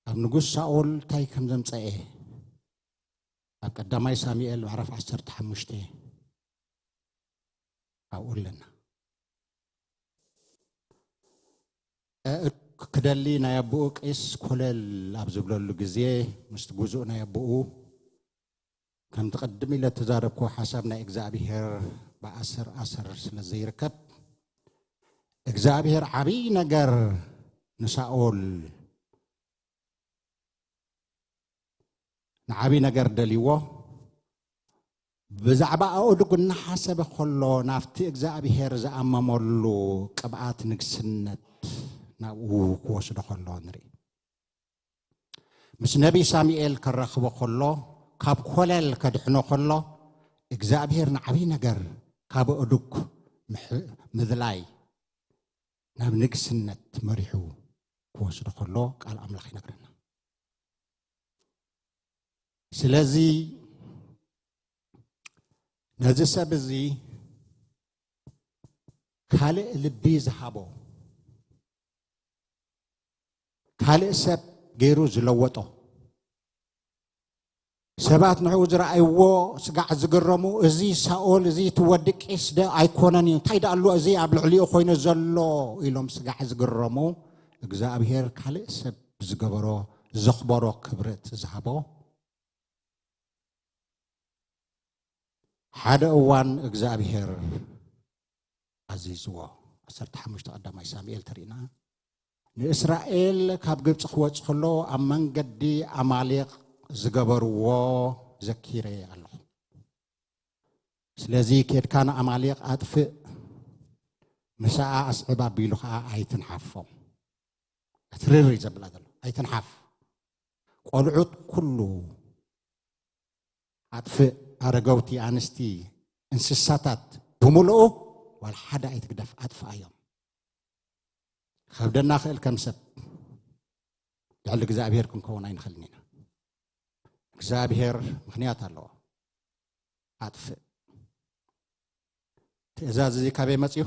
ኣብ ንጉስ ሳኦል እንታይ ከም ዘምፀኤ ኣብ ቀዳማይ ሳሙኤል ምዕራፍ ዓሰርተ ሓሙሽተ ኣብኡ ኣለና። ክደሊ ናይ ኣቦኡ ቄስ ኮለል ኣብ ዝብለሉ ግዜ፣ ምስቲ ግዙእ ናይ ኣቦኡ፣ ከምቲ ቅድም ኢለ እተዛረብክዎ ሓሳብ ናይ እግዚኣብሔር ብኣሰር ኣሰር ስለ ዘይርከብ፣ እግዚኣብሔር ዓብዪ ነገር ንሳኦል ንዓብዪ ነገር ደልይዎ፣ ብዛዕባ ኣእዱግ እናሓሰበ ከሎ፣ ናብቲ እግዚኣብሔር ዝኣመመሉ ቅብኣት ንግስነት ናብኡ ክወስዶ ከሎ ንርኢ። ምስ ነቢይ ሳሙኤል ከራኽቦ ከሎ፣ ካብ ኮለል ከድሕኖ ከሎ፣ እግዚኣብሔር ንዓብዪ ነገር ካብ ኣእዱግ ምሕ-፣ ምድላይ ናብ ንግስነት መሪሑ ክወስዶ ከሎ ቃል ኣምላኽ ይነግረና። ስለዚ ነዚ ሰብ እዚ ካልእ ልቢ ዝሃቦ፣ ካልእ ሰብ ገይሩ ዝለወጦ፣ ሰባት ንዕኡ ዝረኣይዎ ስጋዕ ዝግረሙ፣ "እዚ ሳኦል፣ እዚ እቲ ወዲ ቂስ ዶ ኣይኮነን እዩ? እንታይ ደኣሉ እዚ ኣብ ልዕሊኡ ኮይኑ ዘሎ?" ኢሎም ስጋዕ ዝግረሙ፣ እግዚኣብሔር ካልእ ሰብ ዝገበሮ፣ ዘኽበሮ፣ ክብረት ዝሃቦ። ሓደ እዋን እግዚኣብሔር ኣዚዝዎ። ዓሰርተ ሓሙሽተ ቀዳማይ ሳሙኤል ተሪእና፣ ንእስራኤል ካብ ግብፂ ክወፅ ከሎ ኣብ መንገዲ ኣማሌቅ ዝገበርዎ ዘኪረ ኣለኹ። ስለዚ ኬድካ ንኣማሌቅ ኣጥፍእ፣ ምሳኣ ኣስዕብ ኣቢሉ ከዓ ኣይትንሓፎም። እትርር እዩ ዘብላ ዘሎ። ኣይትንሓፍ። ቆልዑት ኩሉ ኣጥፍእ፣ ኣረገውቲ፣ ኣንስቲ፣ እንስሳታት ብምልኡ ዋላ ሓደ ኣይትግደፍ፣ ኣጥፍኣዮም። ከብደና ክእል ከም ሰብ ልዕሊ እግዚኣብሔር ክንከውን ኣይንኽእልን ኢና። እግዚኣብሔር ምኽንያት ኣለዎ። ኣጥፍእ። ትእዛዝ እዚ ካበይ መፅዩ?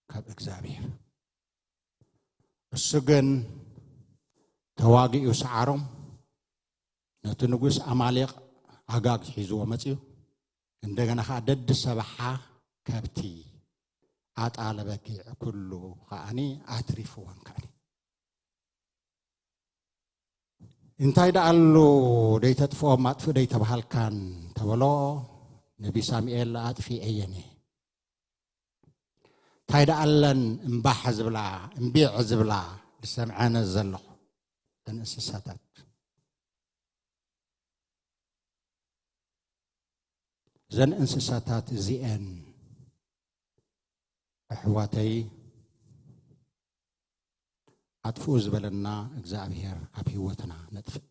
ካብ እግዚኣብሔር። እሱ ግን ተዋጊኡ ሰዓሮም፣ ነቲ ንጉስ ኣማሌቅ ኣጋግ ሒዝዎ መፅዩ። እንደገና ከዓ ደዲ ሰባሓ ከብቲ፣ ኣጣለ በጊዕ ኩሉ ከዓኒ ኣትሪፍወን ከዓኒ። እንታይ ደኣሉ ደይተጥፍኦም ኣጥፍእ ደይተባሃልካን ተበሎ፣ ነቢ ሳሙኤል ኣጥፊኤየን እየ። እንታይ ደኣለን እምባሕ ዝብላ፣ እምቢዕ ዝብላ ዝሰምዐነ ዘለኹ፣ እተን እንስሳታት። እዘን እንስሳታት እዚኤን፣ ኣሕዋተይ፣ ኣጥፍኡ ዝበለና እግዚኣብሔር ካብ ህይወትና ነጥፍእ።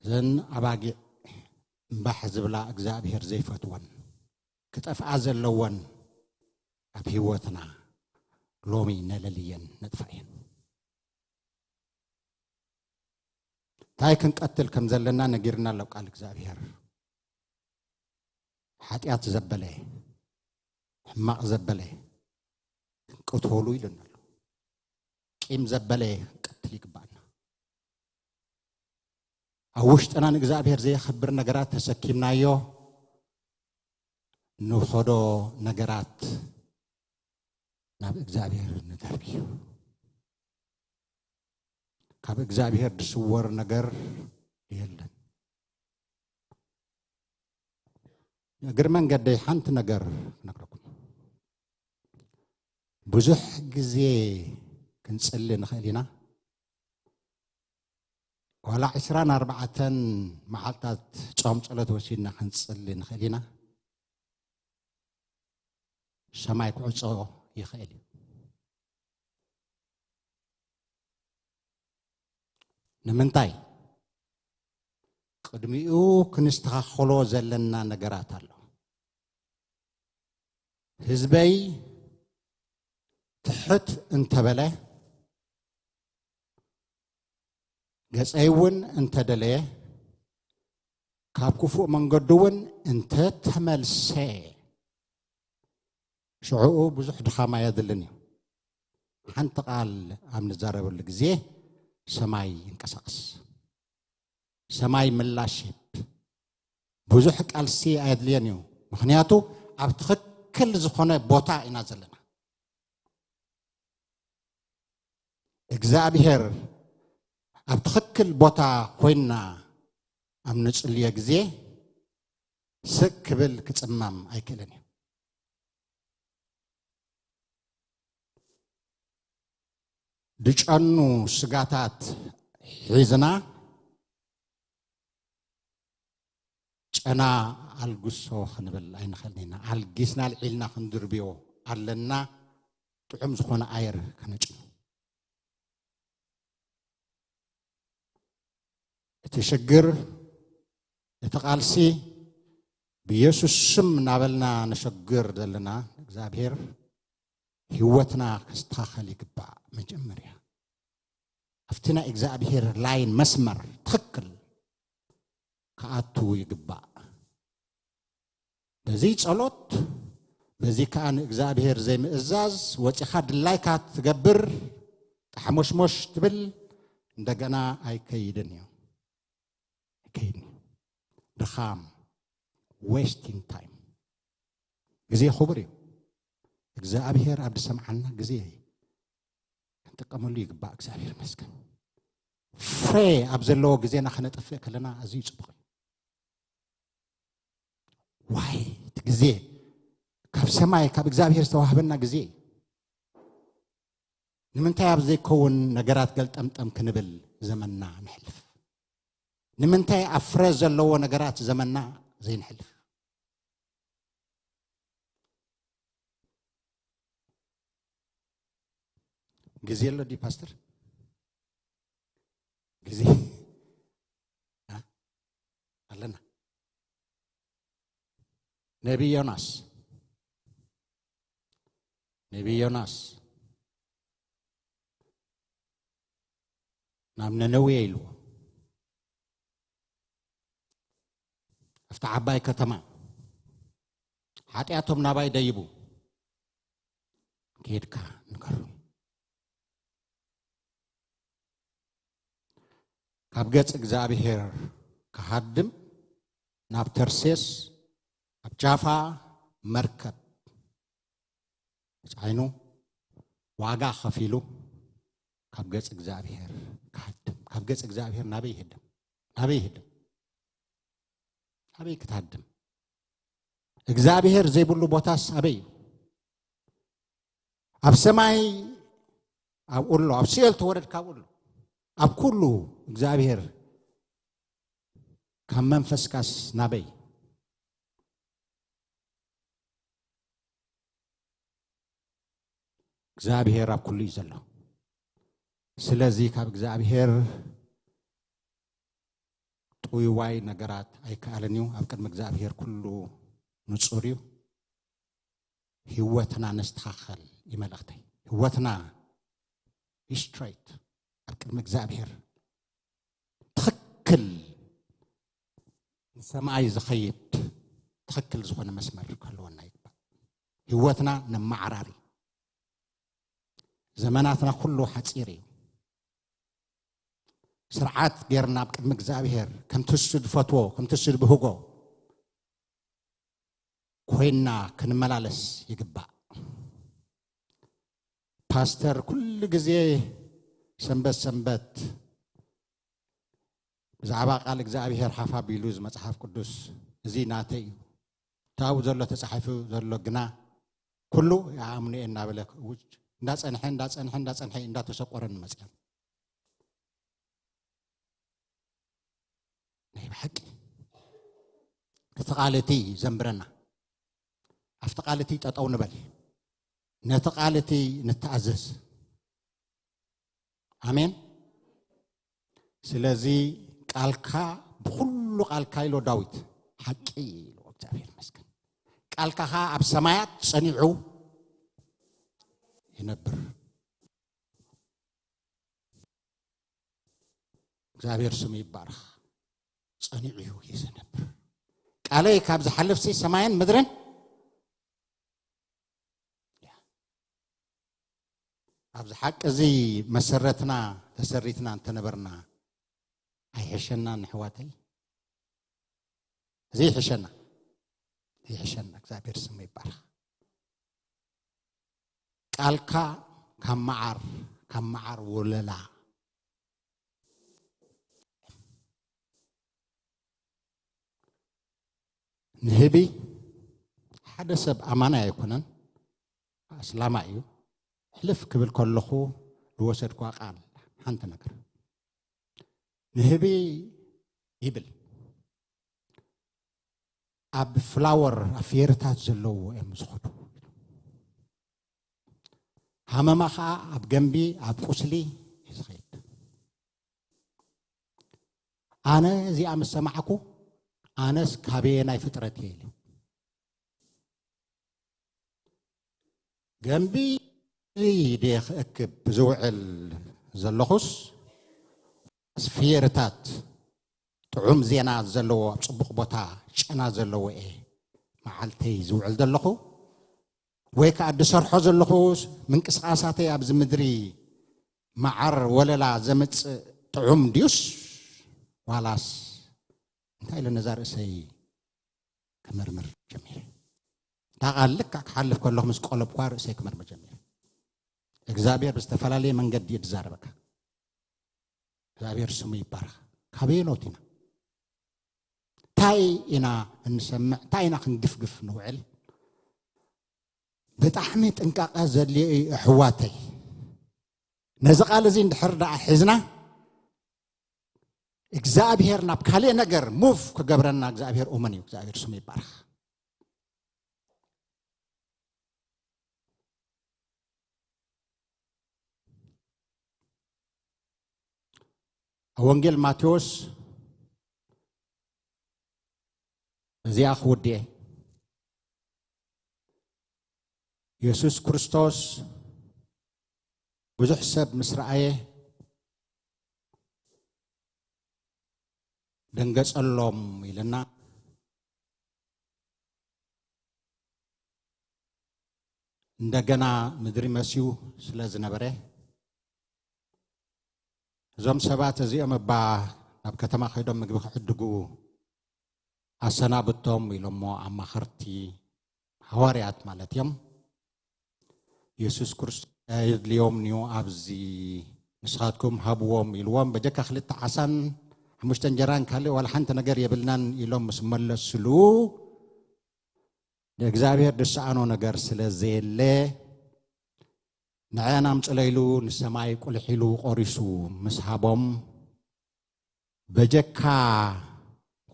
እዘን ኣባጊዕ እምባሕ ዝብላ እግዚኣብሔር ዘይፈትወን፣ ክጠፍኣ ዘለወን ኣብ ህይወትና ሎሚ ነለልየን ነጥፋእየን። እንታይ ክንቀትል ከም ዘለና ነጊርና ኣሎ ቃል እግዚኣብሔር። ሓጢኣት ዘበለ፣ ሕማቕ ዘበለ ክንቅትሉ ኢሉና ኣሎ። ቂም ዘበለ ክንቀትል ይግባኣና። ኣብ ውሽጥና ንእግዚኣብሔር ዘየኽብር ነገራት ተሰኪምናዮ ንኸዶ ነገራት ናብ እግዚኣብሔር ንደርብዩ። ካብ እግዚኣብሔር ዝስወር ነገር የለን። እግሪ መንገደይ ሓንቲ ነገር ክነግረኩም። ብዙሕ ግዜ ክንጽሊ ንኽእል ኢና። ዋላ ዕስራን ኣርባዕተን መዓልታት ጾም ጸሎት ወሲድና ክንጽሊ ንኽእል ኢና። ሰማይ ክዕጾ ይኽእል እዩ። ንምንታይ? ቅድሚኡ ክንስተኻኸሎ ዘለና ነገራት ኣሎ። ህዝበይ ትሕት እንተበለ፣ ገጸይ እውን እንተደለየ፣ ካብ ክፉእ መንገዱ እውን እንተተመልሰ፣ ሽዕኡ ብዙሕ ድኻም ኣየድልን እዩ። ሓንቲ ቃል ኣብ ንዛረበሉ ግዜ ሰማይ ይንቀሳቐስ። ሰማይ ምላሽ ይህብ። ብዙሕ ቃልሲ ኣየድልየን እዩ። ምኽንያቱ ኣብ ትኽክል ዝኾነ ቦታ ኢና ዘለና። እግዚኣብሔር ኣብ ትኽክል ቦታ ኮይንና ኣብ ንጽልዮ ግዜ ስቅ ክብል ክጽመም ኣይክእልን እዩ። ድጨኑ ስጋታት ሒዝና ጨና ኣልግሶ ክንብል ኣይንኽእልን ኢና። ኣልጊስና ኣልዒልና ክንድርብዮ ኣለና። ጥዑም ዝኾነ ኣየር ከነጭኑ። እቲ ሽግር፣ እቲ ቃልሲ ብኢየሱስ ስም እናበልና ነሸግር ዘለና እግዚኣብሔር ህይወትና ክስተኻኸል ይግባእ። መጀመርያ ኣብቲ ናይ እግዚኣብሔር ላይን መስመር ትኽክል ክኣቱ ይግባእ። በዚ ጸሎት፣ በዚ ከኣ ንእግዚኣብሔር ዘይምእዛዝ፣ ወጺኻ ድላይካ ትገብር፣ ጣሕሞሽሞሽ ትብል፣ እንደገና ኣይከይድን እዩ። ኣይከይድን እዩ። ድኻም፣ ዌስቲንግ ታይም። ግዜ ክቡር እዩ። እግዚኣብሔር ኣብ ዝሰምዓና ግዜ ክንጥቀመሉ ይግባእ። እግዚኣብሔር ይመስገን። ፍሬ ኣብ ዘለዎ ግዜና ከነጥፍእ ከለና ኣዝዩ ጽቡቕ እዩ። ዋይ፣ እቲ ግዜ ካብ ሰማይ ካብ እግዚኣብሔር ዝተዋህበና ግዜ እዩ። ንምንታይ ኣብ ዘይከውን ነገራት ገልጠምጠም ክንብል ዘመንና ነሕልፍ? ንምንታይ ኣብ ፍረ ዘለዎ ነገራት ዘመንና ዘይንሕልፍ? ግዜ ኣሎ ድዩ ፓስተር? ግዜ፣ አ? ኣለና። ነቢ ዮናስ፣ ነቢ ዮናስ ናብ ነነዌ ኢልዎ፣ ኣብታ ዓባይ ከተማ ሓጢኣቶም ናባይ ደይቡ፣ ኬድካ ንገሮም። ካብ ገጽ እግዚኣብሔር ክሃድም ናብ ተርሴስ፣ ኣብ ጃፋ መርከብ ጻዒኑ፣ ዋጋ ከፊሉ፣ ካብ ገጽ እግዚኣብሔር ክሃድም። ካብ ገጽ እግዚኣብሔር ናበይ ይህድም? ናበይ ይህድም? ኣበይ ክትሃድም? እግዚኣብሔር ዘይብሉ ቦታስ ኣበይ እዩ? ኣብ ሰማይ ኣብኡ ኣሎ፣ ኣብ ሲኦል ተወረድካ ኣብኡ ኣሎ። ኣብ ኩሉ እግዚኣብሔር ካብ መንፈስካስ ናበይ? እግዚኣብሔር ኣብ ኩሉ እዩ ዘሎ። ስለዚ ካብ እግዚኣብሔር ጥውይዋይ ነገራት ኣይከኣልን እዩ። ኣብ ቅድሚ እግዚኣብሔር ኩሉ ንጹር እዩ። ህይወትና ነስተኻኸል እዩ መልእኽተይ። ህይወትና ስትሬት ኣብ ቅድሚ እግዚኣብሔር ትኽክል ንሰማይ ዝኸይድ ትኽክል ዝኾነ መስመር ክህልወና ይግባእ። ህይወትና ነመዓራሪ። ዘመናትና ኩሉ ሓጺር እዩ። ስርዓት ጌርና ኣብ ቅድሚ እግዚኣብሔር ከምቲ እሱ ዝፈትዎ፣ ከምቲ እሱ ዝብህጎ ኮይና ክንመላለስ ይግባእ። ፓስተር ኩሉ ግዜ ሰንበት ሰንበት ብዛዕባ ቃል እግዚኣብሔር ሓፍ ኣቢሉ እዚ መጽሓፍ ቅዱስ እዚ ናተይ እዩ። እቲ ኣብኡ ዘሎ ተጻሒፉ ዘሎ ግና ኩሉ ይኣምኑ እየ እናበለ ክእውጅ እንዳጸንሐ፣ እንዳጸንሐ፣ እንዳጸንሐ እንዳተሰቆረ ንመጽእ። ናይ ብሓቂ እቲ ቃል እቲ ዘንብረና፣ ኣብቲ ቃል እቲ ጠጠው ንበል፣ ነቲ ቃል እቲ ንተኣዘዝ። ኣሜን። ስለዚ ቃልካ ብኹሉ ቃልካ ኢሎ ዳዊት ሓቂ ኢሎ እግዚኣብሔር ይመስገን። ቃልካ ኸዓ ኣብ ሰማያት ጸኒዑ ይነብር። እግዚኣብሔር ስሙ ይባረኽ። ጸኒዑ እዩ ዝነብር። ቃለይ ካብ ዝሓልፍሲ ሰማይን ምድርን ኣብዚ ሓቂ እዚ መሰረትና ተሰሪትና እንተነበርና ኣይሕሸናን ኣሕዋተይ? እዚ ይሕሸና፣ ይሕሸና። እግዚኣብሔር ስሙ ይባረኽ። ቃልካ ካብ መዓር፣ ካብ መዓር ወለላ። ንህቢ ሓደ ሰብ ኣማናይ ኣይኮነን፣ ኣስላማይ እዩ። ሕልፍ ክብል ከለኹ ዝወሰድኳ ቃል ሓንቲ ነገር ንህቢ ይብል፣ ኣብ ፍላወር ኣብ ፍየርታት ዘለዎ እዮም ዝኸዱ። ሃመማ ኸዓ ኣብ ገንቢ ኣብ ቁስሊ እዩ ዝኸይድ። ኣነ እዚኣ ምስ ሰማዕኩ ኣነስ ካበየናይ ፍጥረት እየ ኢለ ገንቢ ድየ ክእክብ ዝውዕል ዘለኹስ ፍየርታት ጥዑም ዜና ዘለዎ ኣብ ጽቡቕ ቦታ ጨና ዘለዎ እየ መዓልተይ ዝውዕል ዘለኹ ወይ ከዓ ድሰርሖ ዘለኹ ምንቅስቃሳተይ ኣብዚ ምድሪ መዓር ወለላ ዘምጽእ ጥዑም ድዩስ ዋላስ እንታይ ኢለ ነዛ ርእሰይ ክምርምር ጀሚረ። እታ ቃል ልክዕ ክሓልፍ ከለኹ ምስ ቆለብኳ ርእሰይ ክምርምር ጀሚረ። እግዚኣብሔር ብዝተፈላለየ መንገዲ እዩ ዝዛረበካ። እግዚኣብሔር ስሙ ይባረኽ። ካበየኖት ኢና? እንታይ ኢና እንሰምዕ? እንታይ ኢና ክንግፍግፍ ንውዕል? ብጣዕሚ ጥንቃቐ ዘድልዮ እዩ ኣሕዋተይ። ነዚ ቃል እዚ እንድሕር ደኣ ሒዝና እግዚኣብሔር ናብ ካልእ ነገር ሙቭ ክገብረና እግዚኣብሔር እሙን እዩ። እግዚኣብሔር ስሙ ይባረኽ። ኣብ ወንጌል ማቴዎስ እዚኣ ክውድኤ የሱስ ክርስቶስ ብዙሕ ሰብ ምስ ረኣየ ደንገጸሎም ኢልና እንደገና ምድሪ መስዩ ስለ ዝነበረ እዞም ሰባት እዚኦም እባ ናብ ከተማ ከይዶም ምግቢ ክዕድጉ ኣሰናብቶም ኢሎሞ ኣማኸርቲ ሃዋርያት ማለት እዮም። የሱስ ክርስቶስ ኣየድልዮም እዩ ኣብዚ ንስኻትኩም ሃብዎም ኢልዎም በጀካ ክልተ ዓሳን ሓሙሽተ እንጀራን ካልእ ዋላ ሓንቲ ነገር የብልናን ኢሎም ምስ መለስሉ፣ ንእግዚኣብሔር ዝሰኣኖ ነገር ስለ ዘየለ፣ ንዕያን ኣምጽለይሉ ንሰማይ ቁልሕ ኢሉ ቆሪሱ ምስ ሃቦም፣ በጀካ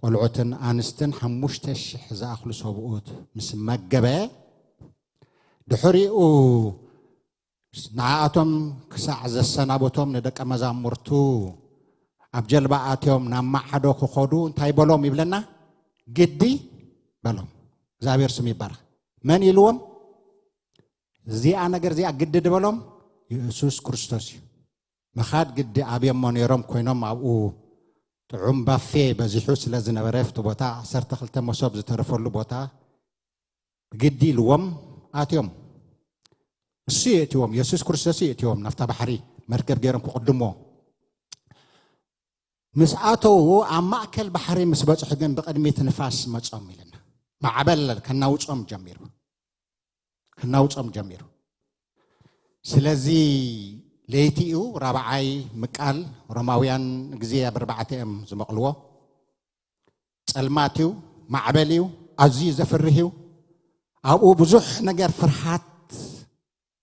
ቆልዑትን ኣንስትን ሓሙሽተ ሽሕ ዝኣኽሉ ሰብኡት ምስ መገበ፣ ድሕሪኡ ንዓኣቶም ክሳዕ ዘሰናበቶም ንደቀ መዛሙርቱ ኣብ ጀልባ ኣትዮም ናብ ማዕዶ ክኸዱ እንታይ በሎም ይብለና? ግዲ በሎም። እግዚኣብሔር ስም ይባረኽ። መን ኢልዎም? እዚኣ ነገር እዚኣ ግዲ ድበሎም የሱስ ክርስቶስ እዩ። ምኻድ ግዲ ኣብዮሞ ነይሮም ኮይኖም ኣብኡ ጥዑም ባፌ በዚሑ ስለ ዝነበረ፣ ኣብቲ ቦታ ዓሰርተ ክልተ መሶብ ዝተረፈሉ ቦታ ግዲ ኢልዎም ኣትዮም። እሱ የእትዎም፣ የሱስ ክርስቶስ የእትዎም ናብታ ባሕሪ መርከብ ገይሮም ክቕድምዎ። ምስ ኣተዉ ኣብ ማእከል ባሕሪ ምስ በጽሑ ግን ብቕድሚት ንፋስ መጾም ኢልና። ማዕበል ከናውጾም ጀሚሩ። ከናውጾም ጀሚሩ። ስለዚ ለይቲ እዩ፣ ራብዓይ ምቃል። ሮማውያን ግዜ ኣብ ኣርባዕተ እዮም ዝመቕልዎ። ጸልማት እዩ፣ ማዕበል እዩ፣ ኣዝዩ ዘፍርህ እዩ። ኣብኡ ብዙሕ ነገር ፍርሃት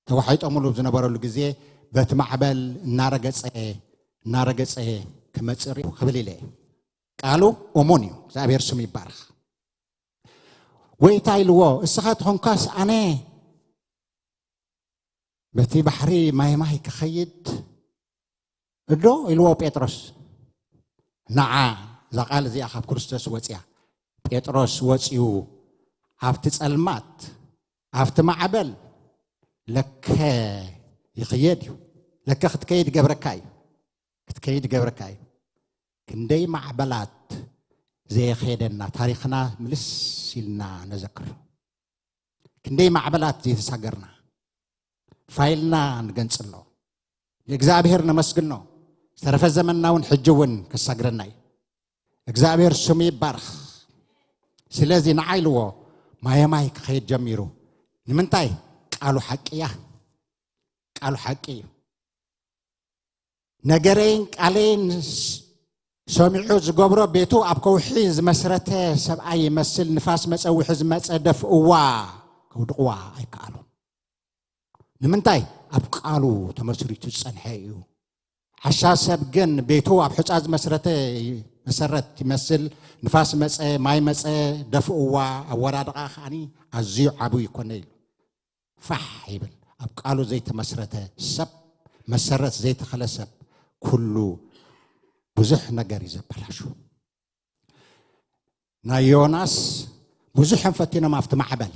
ተዋሒጦምሉ ዝነበረሉ ግዜ በቲ ማዕበል እናረገጸ እናረገጸ ክመጽእ ርኢኹ ክብል ኢለ እየ። ቃሉ እሙን እዩ። እግዚኣብሔር ስሙ ይባረኽ። ጎይታ ኢልዎ፣ እስኻ ተኾንካስ ኣነ በቲ ባሕሪ ማይ ማይ ክኸይድ እዶ ኢልዎ ጴጥሮስ። ንዓ እዛ ቃል እዚኣ ካብ ክርስቶስ ወፂኣ። ጴጥሮስ ወፂኡ ኣብቲ ጸልማት ኣብቲ ማዕበል ለከ ይኽየድ እዩ። ለከ ክትከይድ ገብረካ እዩ። ክትከይድ ገብረካ እዩ። ክንደይ ማዕበላት ዘየኸየደና ታሪኽና ምልስ ኢልና ነዘክር። ክንደይ ማዕበላት ዘይተሳገርና ፋይልና ንገንጽሎ። ንእግዚኣብሔር ነመስግኖ። ዝተረፈ ዘመንና እውን ሕጂ እውን ከሳግረና እዩ። እግዚኣብሔር ስሙ ይባረኽ። ስለዚ ንዓ ኢልዎ ማየ ማይ ክኸይድ ጀሚሩ። ንምንታይ? ቃሉ ሓቂ እያ። ቃሉ ሓቂ እዩ። ነገረይን ቃለይን ስ- ሰሚዑ ዝገብሮ ቤቱ ኣብ ከውሒ ዝመስረተ ሰብኣይ ይመስል። ንፋስ መጸ ውሒ ዝመጸ ደፍእዋ ከውድቕዋ ኣይከኣሉን። ንምንታይ? ኣብ ቃሉ ተመስሪቱ ዝጸንሐ እዩ። ዓሻ ሰብ ግን ቤቱ ኣብ ሑጻ ዝመስረተ መሰረት ይመስል። ንፋስ መጸ ማይ መጸ ደፍእዋ፣ ኣወዳድቓ ከዓኒ ኣዝዩ ዓብዩ ይኮነ ኢሉ ፋሕ ይብል። ኣብ ቃሉ ዘይተመስረተ ሰብ፣ መሰረት ዘይተኸለ ሰብ ኩሉ ብዙሕ ነገር እዩ ዘበላሹ። ናይ ዮናስ ብዙሕ እዮም ፈቲኖም ኣብቲ ማዕበል።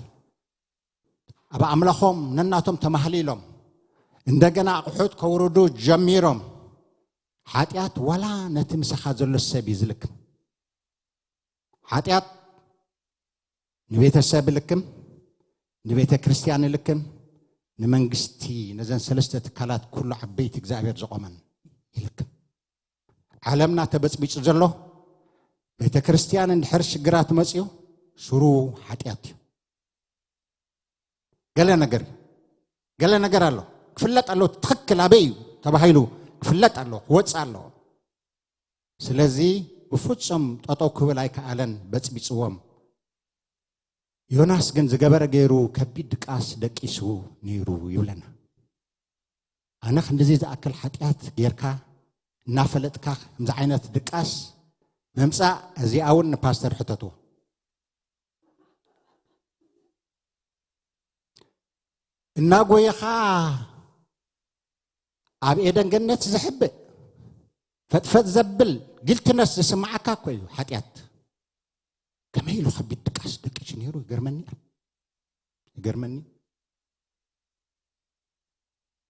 ኣብ ኣምላኾም ነናቶም ተማህሊሎም እንደገና ኣቑሑት ከውርዱ ጀሚሮም። ሓጢኣት ዋላ ነቲ ምሳኻ ዘሎ ሰብ እዩ ዝልክም። ሓጢኣት ንቤተሰብ ይልክም፣ ንቤተ ክርስቲያን ይልክም፣ ንመንግስቲ፣ ነዘን ሰለስተ ትካላት ኩሉ ዓበይቲ እግዚኣብሔር ዘቆመን ይልክም። ዓለምና ተበጽቢጹ ዘሎ ቤተ ክርስቲያን እንድሕር ሽግራት መጽዩ ስሩ ሓጢኣት እዩ። ገለ ነገር እዩ። ገለ ነገር ኣሎ። ክፍለጥ ኣሎ። ትኽክል ኣበይ እዩ ተባሂሉ ክፍለጥ ኣሎ፣ ክወጽእ ኣሎ። ስለዚ ብፍጹም ጠጠው ክብል ኣይከኣለን፣ በጽቢጽዎም። ዮናስ ግን ዝገበረ ገይሩ ከቢድ ድቃስ ደቂሱ ነይሩ ይብለና። ኣነ ክንድዚ ዝኣክል ሓጢኣት ጌርካ እናፈለጥካ ከምዚ ዓይነት ድቃስ ምምጻእ፣ እዚኣ እውን ንፓስተር ሕተትዎ። እናጎየኻ ኣብ ኤደን ገነት ዘሕብእ ፈጥፈጥ ዘብል ጊልትነስ ዝስምዓካ እኮ እዩ ሓጢኣት። ከመይ ኢሉ ከቢድ ድቃስ ደቂሱ ነይሩ ይገርመኒ። ይገርመኒ።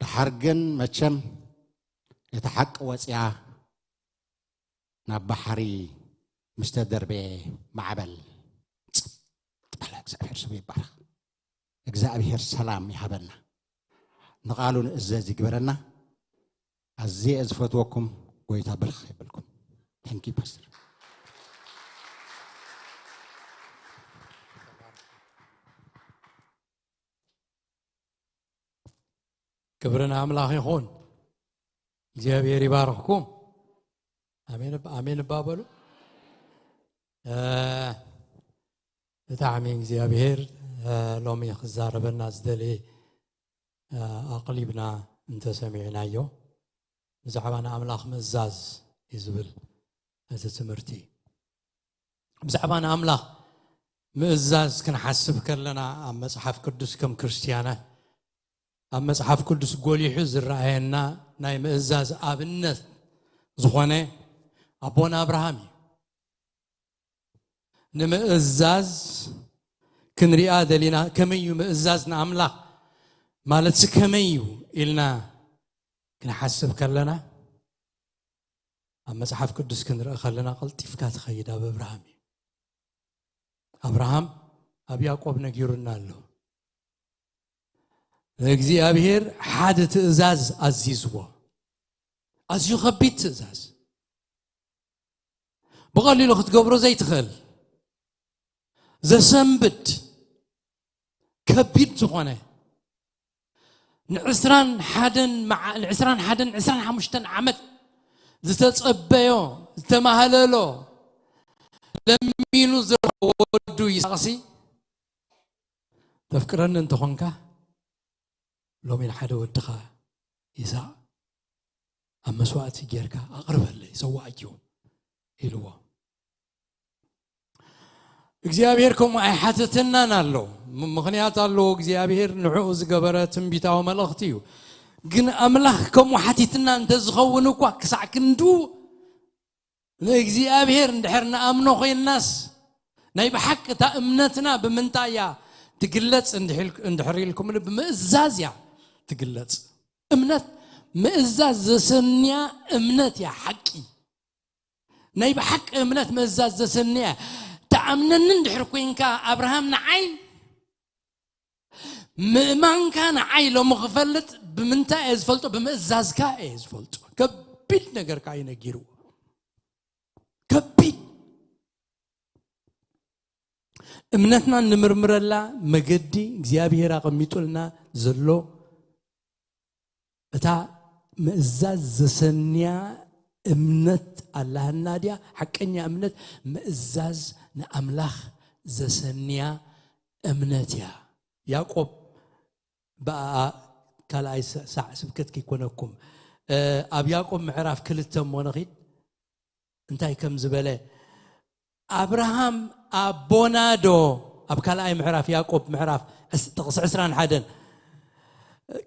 ድሓር ግን መቸም እቲ ሓቂ ወፅያ ናብ ባሕሪ ምስ ተደርበየ ማዕበል ጸጥ በለ። እግዚኣብሔር ስሙ ይባረኽ። እግዚኣብሔር ሰላም ይሃበና። ንቓሉ ንእዘዝ ይግበረና። ኣዝየ ዝፈትወኩም። ጎይታ ብርኽ ይብልኩም። Thank you, Pastor። ክብሪ ንኣምላኽ ይኹን። እግዚኣብሔር ይባርኽኩም። ኣሜን፣ ኣሜን እባ በሉ። እ፣ ብጣዕሚ እግዚኣብሔር፣ እ፣ ሎሚ ክዛረበና ዝደለየ፣ እ፣ ኣቕሊብና እንተሰሚዕናዮ፣ ብዛዕባ ንኣምላኽ ምእዛዝ እዩ ዝብል እቲ ትምህርቲ። ብዛዕባ ንኣምላኽ ምእዛዝ ክንሓስብ ከለና፣ ኣብ መጽሓፍ ቅዱስ ከም ክርስትያናት ኣብ መጽሓፍ ቅዱስ ጎሊሑ ዝረኣየና ናይ ምእዛዝ ኣብነት ዝኾነ ኣቦና ኣብርሃም እዩ። ንምእዛዝ ክንሪኣ ደሊና፣ ከመይ እዩ ምእዛዝ ንኣምላኽ ማለትሲ ከመይ እዩ ኢልና ክንሓስብ ከለና፣ ኣብ መጽሓፍ ቅዱስ ክንርኢ ከለና ቀልጢፍካ ትኸይድ ኣብ ኣብርሃም እዩ። ኣብርሃም ኣብ ያዕቆብ ነጊሩና ኣሎ። ንእግዚኣብሔር ሓደ ትእዛዝ ኣዚዝዎ። ኣዝዩ ከቢድ ትእዛዝ። ብቐሊሉ ክትገብሮ ዘይትኽእል። ዘሰንብድ። ከቢድ ዝኾነ። ንዕስራን ሓደን መዓ-፣ ንዕስራን ሓደን፣ ዕስራን ሓሙሽተን ዓመት ዝተጸበዮ፣ ዝተማህለሎ፣ ለሚኑ ዝረኸቦ ወዱ ይስሐቕሲ፣ "ተፍቅረኒ እንተኾንካ፣ ሎሚ ንሓደ ወድኻ ይስሐቅ ኣብ መስዋእቲ ጌርካ ኣቕርበለይ፣ ሰዋኣዮ" ኢልዎ። እግዚኣብሔር ከምኡ ኣይሓተተናን ኣሎ። ም-፣ ምኽንያት ኣለዎ። እግዚኣብሔር ንዕኡ ዝገበረ ትንቢታዊ መልእኽቲ እዩ። ግን ኣምላኽ ከምኡ ሓቲትና እንተዝኸውን እኳ፣ ክሳዕ ክንዱ ንእግዚኣብሔር እንድሕር ንኣምኖ ኮይንናስ፣ ናይ ብሓቂ እታ እምነትና ብምንታይ እያ ትግለጽ እንድሕል-፣ እንድሕር ኢልኩምኒ፣ ብምእዛዝ እያ ትግለጽ። እምነት ምእዛዝ ዘሰንያ እምነት እያ ሓቂ። ናይ ብሓቂ እምነት ምእዛዝ ዘሰንያ። ተኣምነኒ እንድሕር ኮይንካ ኣብርሃም ንዓይ፣ ምእማንካ ንዓይ ሎሚ ክፈልጥ ብምንታይ እየ ዝፈልጦ? ብምእዛዝካ እየ ዝፈልጦ። ከቢድ ነገር ከኣ እዩ ነጊርዎ። ከቢድ። እምነትና እንምርምረላ መገዲ እግዚኣብሔር ኣቐሚጡልና ዘሎ፣ እታ ምእዛዝ ዘሰንያ እምነት ኣላህና ድያ? ሓቀኛ እምነት ምእዛዝ ንኣምላኽ ዘሰንያ እምነት እያ። ያዕቆብ ብኣ ካልኣይ ሳ-፣ ሳዕ ስብከት ከይኮነኩም፣ እ፣ ኣብ ያዕቆብ ምዕራፍ ክልተ እሞ ንኺድ። እንታይ ከም ዝበለ፣ ኣብርሃም ኣቦና ዶ፣ ኣብ ካልኣይ ምዕራፍ ያዕቆብ ምዕራፍ ዕስ-፣ ጥቕሲ ዕስራን ሓደን፣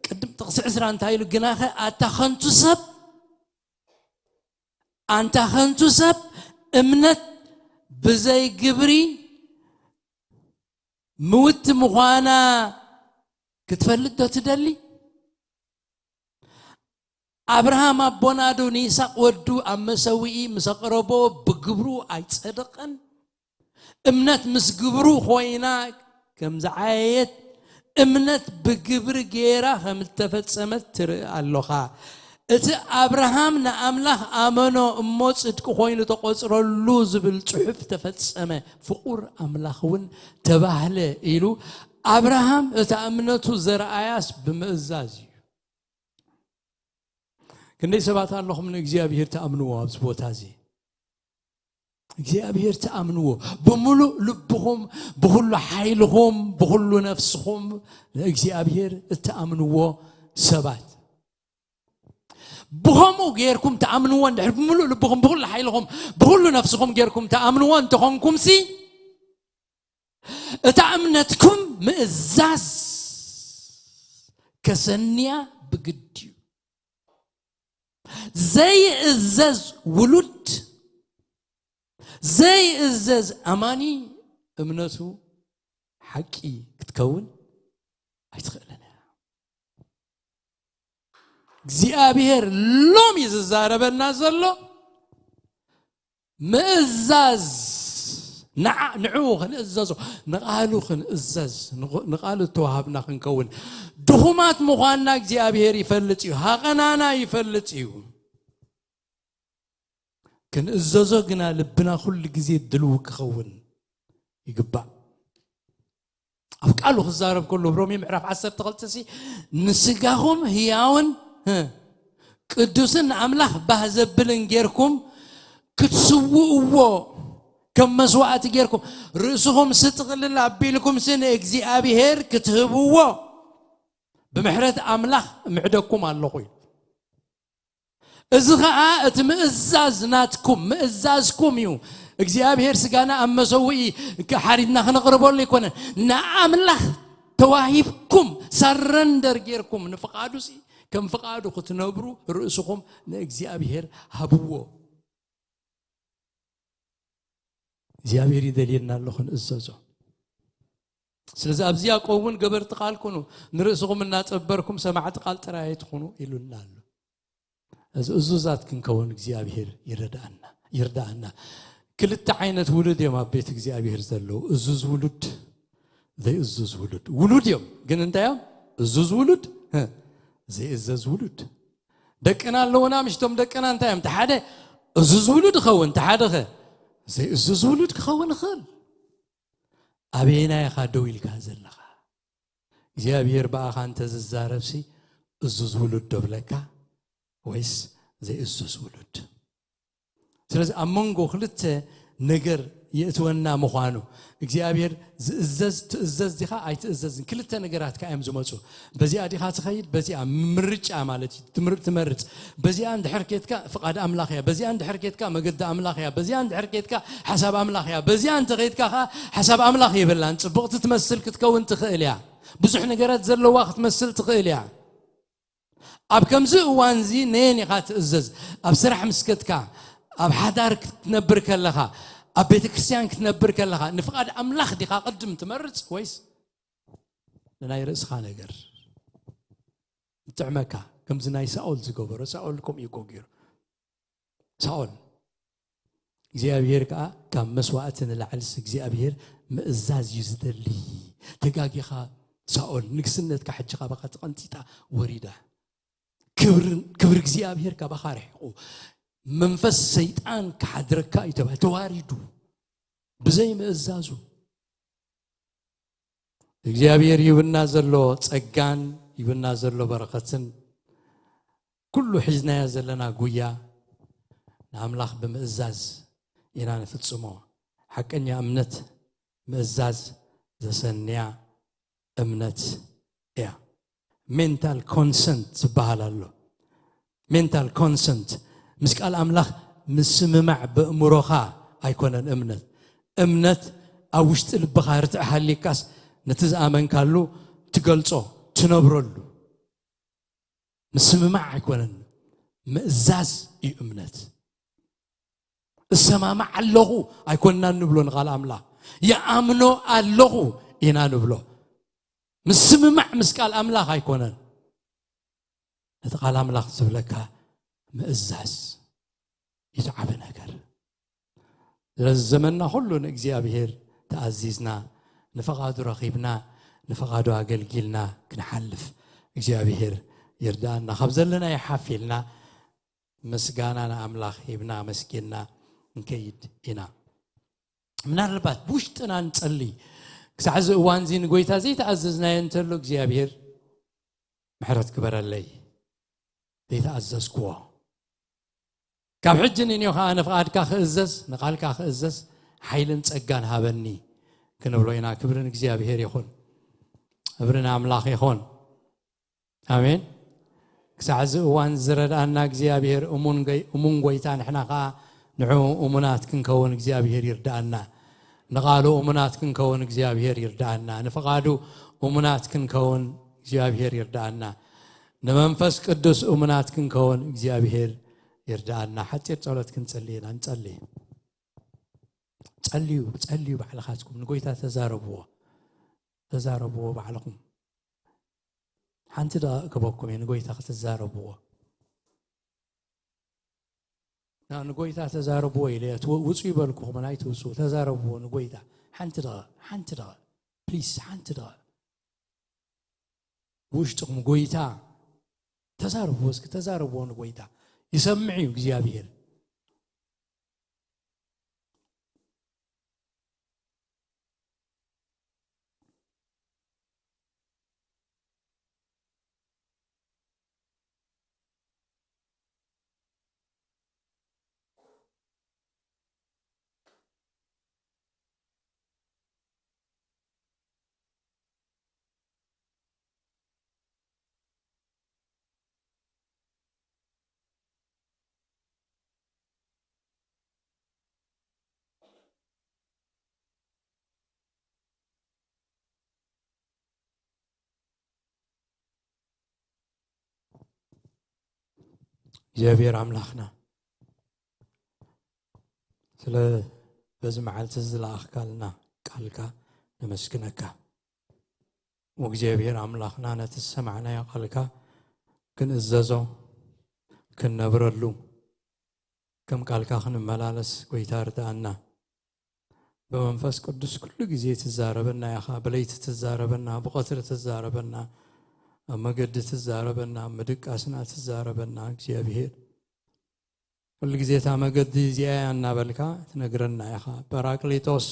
ቅድም ጥቕሲ ዕስራ እንታይ ኢሉ? "ግናኸ ኣታ ኸንቱ ሰብ፣ ኣንታ ኸንቱ ሰብ፣ እምነት ብዘይ ግብሪ ምውቲ ምዃና ክትፈልጥ ዶ ትደሊ?" ኣብርሃም ኣቦና ዶ ንይስሐቅ ወዱ ኣብ መሰውኢ ምስ ኣቕረቦ ብግብሩ ኣይጸደቐን? እምነት ምስ ግብሩ ኮይና ከም ዝዓየየት፣ እምነት ብግብሪ ገይራ ከም እተፈጸመት ትርኢ ኣሎኻ። እቲ ኣብርሃም ንኣምላኽ ኣመኖ እሞ ጽድቂ ኮይኑ ተቖጽረሉ ዝብል ጽሑፍ ተፈጸመ፣ ፍቑር ኣምላኽ እውን ተባህለ ኢሉ ኣብርሃም እታ እምነቱ ዘርኣያስ ብምእዛዝ እዩ። ክንደይ ሰባት ኣለኹም ንእግዚኣብሔር ትኣምንዎ ኣብዚ ቦታ እዚ? እግዚኣብሔር ትኣምንዎ ብምሉእ ልብኹም፣ ብኹሉ ሓይልኹም፣ ብኹሉ ነፍስኹም ንእግዚኣብሔር እትኣምንዎ ሰባት። ብኸምኡ ጌርኩም ትኣምንዎ እንድሕር ብምሉእ ልብኹም፣ ብኹሉ ሓይልኹም፣ ብኹሉ ነፍስኹም ጌርኩም ትኣምንዎ እንተኾንኩምሲ፣ እታ እምነትኩም ምእዛዝ ከሰንያ ብግድ እዩ። ዘይእዘዝ ውሉድ፣ ዘይእዘዝ ኣማኒ እምነቱ ሓቂ ክትከውን ኣይትኽእልን እያ። እግዚኣብሔር ሎሚ ዝዛረበና ዘሎ ምእዛዝ፣ ንዓ-፣ ንዕኡ ክንእዘዞ፣ ንቓሉ ክንእዘዝ፣ ንቕ-፣ ንቓሉ እተዋሃብና ክንከውን። ድኹማት ምዃንና እግዚኣብሔር ይፈልጥ እዩ፣ ሃቐናና ይፈልጥ እዩ። ክንእዘዞ ግና ልብና ኩሉ ግዜ ድልው ክኸውን ይግባእ። ኣብ ቃሉ ክዛረብ ከሎ፣ ሮሜ ምዕራፍ ዓሰርተ ክልተ ሲ፣ "ንስጋኹም ህያውን፣ ህ፣ ቅዱስን ንኣምላኽ ባህ ዘብልን ጌርኩም ክትስውእዎ ከም መስዋእቲ ጌርኩም ርእስኹም ስጥቕልል ኣቢልኩም ሲ ንእግዚኣብሔር ክትህብዎ ብምሕረት ኣምላኽ ምዕደኩም ኣለኹ እዩ። እዚ ኸኣ እቲ ምእዛዝ ናትኩም ምእዛዝኩም እዩ። እግዚኣብሔር ስጋና ኣብ መሰውኢ ሓሪድና ክነቕርበሉ ኣይኮነን። ንኣምላኽ ተዋሂብኩም ሳረንደር ጌርኩም ንፍቓዱ ሲ ከም ፍቓዱ ክትነብሩ ርእስኹም ንእግዚኣብሔር ሃብዎ። እግዚኣብሔር ይደልየና ኣሎ ክንእዘዞ። ስለዚ ኣብዚ ያዕቆብ እውን ገበርቲ ቃል ኩኑ፣ ንርእስኹም እናጸበርኩም ሰማዕቲ ቃል ጥራይ ኣይትኹኑ ኢሉና ኣሎ። እዚ እዙዛት ክንከውን እግዚኣብሔር ይረዳእና ይርዳእና። ክልተ ዓይነት ውሉድ እዮም ኣብ ቤት እግዚኣብሔር ዘለዉ፣ እዙዝ ውሉድ፣ ዘይእዙዝ ውሉድ። ውሉድ እዮም ግን እንታይ እዮም? እዙዝ ውሉድ፣ ዘይእዘዝ ውሉድ። ደቅና ኣለዉና፣ ምሽቶም ደቅና እንታይ እዮም? ተሓደ እዙዝ ውሉድ ይኸውን፣ ተሓደኸ ዘይእዙዝ ውሉድ ክኸውን ይኽእል። ኣበየናይ ኢኻ ደው ኢልካ ዘለኻ? እግዚኣብሔር ብኣኻ እንተዝዛረብሲ እዙዝ ውሉድ ዶ ብለካ ወይስ ዘይእዙዝ ውሉድ? ስለዚ ኣብ መንጎ ክልተ ነገር የእትወና ምዃኑ እግዚኣብሔር ዝእዘዝ ትእዘዝ ዲኻ ኣይትእዘዝን ክልተ ነገራት ከ እዮም ዝመፁ። በዚኣ ዲኻ ትኸይድ በዚኣ ምርጫ ማለት እዩ። ትምር- ትመርፅ በዚኣ እንድሕር ኬትካ ፍቓድ ኣምላኽ እያ፣ በዚኣ እንድሕር ኬትካ መገዲ ኣምላኽ እያ፣ በዚኣ እንድሕር ኬትካ ሓሳብ ኣምላኽ እያ፣ በዚኣ እንተኸይድካ ኸዓ ሓሳብ ኣምላኽ የብላን። ፅቡቕቲ ትመስል ክትከውን ትኽእል እያ፣ ብዙሕ ነገራት ዘለዋ ክትመስል ትኽእል እያ። ኣብ ከምዚ እዋን እዚ ነየን ኢኻ ትእዘዝ? ኣብ ስራሕ ምስ ከድካ፣ ኣብ ሓዳር ክትነብር ከለኻ፣ ኣብ ቤተ ክርስቲያን ክትነብር ከለኻ ንፍቓድ ኣምላኽ ዲኻ ቅድም ትመርጽ ወይስ ንናይ ርእስኻ ነገር? ይጥዕመካ ከምዚ ናይ ሳኦል ዝገበሮ። ሳኦል ከምኡ እዩ እኮ ገይሩ። ሳኦል እግዚኣብሔር ከዓ ካብ መስዋእቲ ንላዕልስ እግዚኣብሔር ምእዛዝ እዩ ዝደሊ። ተጋጊኻ ሳኦል ንግስነትካ ሕጂ ካባኻ ተቐንጢጣ ወሪዳ። ክብሪ እግዚኣብሔር ካባኻ ርሒቑ መንፈስ ሰይጣን ክሓድረካ እዩ ተባሂሉ ተዋሪዱ ብዘይ ምእዛዙ። እግዚኣብሔር ይብና ዘሎ ጸጋን ይብና ዘሎ በረኸትን ኩሉ ሒዝናዮ ዘለና ጉያ ንኣምላኽ ብምእዛዝ ኢና ንፍጽሞ። ሓቀኛ እምነት ምእዛዝ ዘሰንያ እምነት እያ። ሜንታል ኮንሰንት ዝበሃል ኣሎ። ሜንታል ኮንሰንት ምስ ቃል ኣምላኽ ምስምማዕ በእምሮኻ ኣይኮነን እምነት። እምነት ኣብ ውሽጢ ልብኻ ርትዕ ሃሊካስ ነቲ ዝኣመንካሉ ትገልጾ ትነብረሉ። ምስምማዕ ኣይኮነን ምእዛዝ እዩ እምነት። እሰማማዕ ኣለኹ ኣይኮንና ንብሎ ንቓል ኣምላኽ። ይኣምኖ ኣለኹ ኢና ንብሎ። ምስምማዕ ምስ ቃል ኣምላኽ ኣይኮነን። ነቲ ቃል ኣምላኽ ዝብለካ ምእዛዝ እዩ ዝዓቢ ነገር። ስለዚ ዘመንና ኩሉ ንእግዚኣብሔር ተኣዚዝና ንፈቓዱ ረኺብና ንፈቓዱ ኣገልጊልና ክንሓልፍ እግዚኣብሔር ይርዳእና። ካብ ዘለና ይሓፍ ኢልና ምስጋና ንኣምላኽ ሂብና ኣመስጊንና ንከይድ ኢና። ምናልባት ብውሽጥና ንጸሊ ክሳዕ እዚ እዋን እዚ ንጎይታ ዘይተኣዘዝናዮ እንተሎ እግዚኣብሔር ምሕረት ግበረለይ ዘይተኣዘዝክዎ ካብ ሕጂ ንንዮ ከዓ ንፍቓድካ ክእዘዝ ንቓልካ ክእዘዝ ሓይልን ጸጋን ሃበኒ ክንብሎ ኢና። ክብሪ ንእግዚኣብሔር ይኹን። ክብሪ ንኣምላኽ ይኹን። ኣሜን። ክሳዕ እዚ እዋን ዝረድኣና እግዚኣብሔር እሙን ጎይ- እሙን ጎይታ ንሕና ከዓ ንዕኡ እሙናት ክንከውን እግዚኣብሔር ይርድኣና። ንቓሉ እሙናት ክንከውን እግዚኣብሔር ይርድኣና። ንፍቓዱ እሙናት ክንከውን እግዚኣብሔር ይርድኣና። ንመንፈስ ቅዱስ እሙናት ክንከውን እግዚኣብሔር ይርድኣና። ሓፂር ጸሎት ክንጸሊ ኢና። ንጸሊ። ጸልዩ፣ ጸልዩ ባዕልኻትኩም ንጎይታ ተዛረብዎ። ተዛረብዎ ባዕልኹም። ሓንቲ ደቂቕ ክበኩም እየ ንጎይታ ክትዛረብዎ። ና ንጎይታ ተዛረብዎ ኢለ እየ። ትው- ውጹ ይበልኩኹም ኣይትውጹ። ተዛረብዎ ንጎይታ። ሓንቲ ደቂቕ፣ ሓንቲ ደቂቕ። ፕሊስ፣ ሓንቲ ደቂቕ። ውሽጥኹም ጎይታ ተዛረብዎ፣ እስኪ ተዛረብዎ ንጎይታ። ይሰምዕ እዩ እግዚኣብሔር። እግዚኣብሔር ኣምላኽና፣ ስለ በዚ መዓልቲ ዝለኣኽካልና ቃልካ ነመስግነካ። እግዚኣብሔር ኣምላኽና፣ ነቲ ዝሰማዕናዮ ቃልካ ክንእዘዞ፣ ክንነብረሉ፣ ከም ቃልካ ክንመላለስ ጎይታ ርድኣና። ብመንፈስ ቅዱስ ኩሉ ግዜ ትዛረበና ኢኻ። ብለይቲ ትዛረበና፣ ብቐትሪ ትዛረበና፣ ኣብ መገዲ ትዛረበና፣ ኣብ ምድቃስና ትዛረበና። እግዚኣብሔር ኩሉ ግዜ እታ መገዲ እዚኣ እያ እናበልካ ትነግረና ኢኻ። ጳራቅሊጦስ፣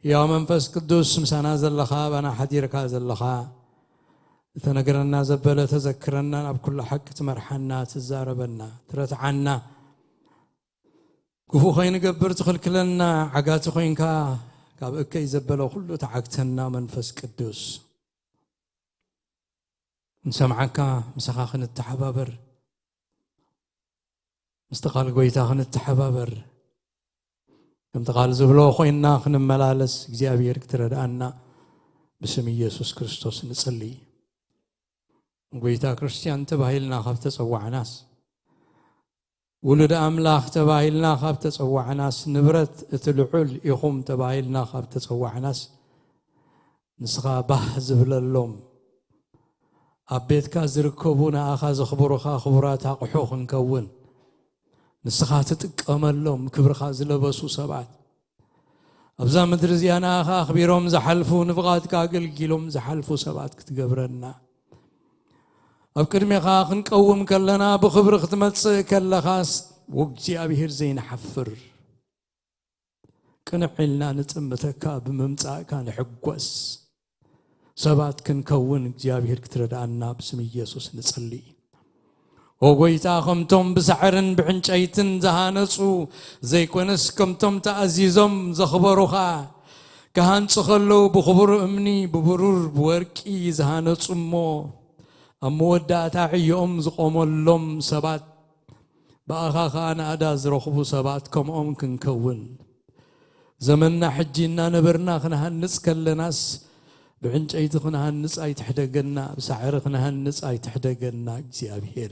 ሕያው መንፈስ ቅዱስ፣ ምሳና ዘለኻ፣ ኣባና ሓዲርካ ዘለኻ፣ እተነግረና ዘበለ ተዘክረና፣ ናብ ኩሉ ሓቂ ትመርሓና፣ ትዛረበና፣ ትረትዓና፣ ክፉእ ከይንገብር ትኽልክለና፣ ዓጋቲ ኮይንካ ካብ እከይ ዘበለ ኩሉ ተዓግተና። መንፈስ ቅዱስ፣ ንሰምዓካ፣ ምሳኻ ክንተሓባበር፣ ምስቲ ቃል ጎይታ ክንተሓባበር፣ ከምቲ ቃል ዝብሎ ኮይንና ክንመላለስ እግዚኣብሔር ክትረድኣና ብስም ኢየሱስ ክርስቶስ ንጽሊ። ጎይታ፣ ክርስትያን ተባሂልና ካብ ተጸዋዕናስ፣ ውሉድ ኣምላኽ ተባሂልና ካብ ተጸዋዕናስ፣ ንብረት እቲ ልዑል ኢኹም ተባሂልና ካብ ተጸዋዕናስ፣ ንስኻ ባህ ዝብለሎም፣ ኣብ ቤትካ ዝርከቡ ንኣኻ ዘኽብሩኻ ክቡራት ኣቕሑ ክንከውን፣ ንስኻ ትጥቀመሎም፣ ክብርኻ ዝለበሱ ሰባት፣ ኣብዛ ምድሪ እዚኣ ንኣኻ ኣኽቢሮም ዝሓልፉ፣ ንብቓትካ ኣገልጊሎም ዝሓልፉ ሰባት ክትገብረና፣ ኣብ ቅድሜኻ ክንቀውም ከለና፣ ብኽብሪ ክትመጽእ ከለኻስ፣ ወእግዚኣብሔር ዘይንሓፍር፣ ቅንዕ ኢልና ንጥምተካ፣ ብምምጻእካ ንሕጎስ ሰባት ክንከውን እግዚኣብሔር ክትረድኣና ብስም ኢየሱስ ንጽሊ። ኦ ጎይታ፣ ከምቶም ብሳዕርን ብዕንጨይትን ዝሃነጹ ዘይኮነስ፣ ከምቶም ተኣዚዞም ዘኽበሩኻ፣ ክሃንጹ ከለዉ ብኽቡር እምኒ፣ ብብሩር፣ ብወርቂ ዝሃነጹ እሞ፣ ኣብ መወዳእታ ዕዮኦም ዝቖመሎም ሰባት፣ ብኣኻ ኸኣ ናእዳ ዝረኽቡ ሰባት ከምኦም ክንከውን፣ ዘመንና ሕጂ እናነበርና ክንሃንጽ ከለናስ፣ ብዕንጨይቲ ክንሃንጽ ኣይትሕደገና፣ ብሳዕሪ ክንሃንጽ ኣይትሕደገና። እግዚኣብሔር፣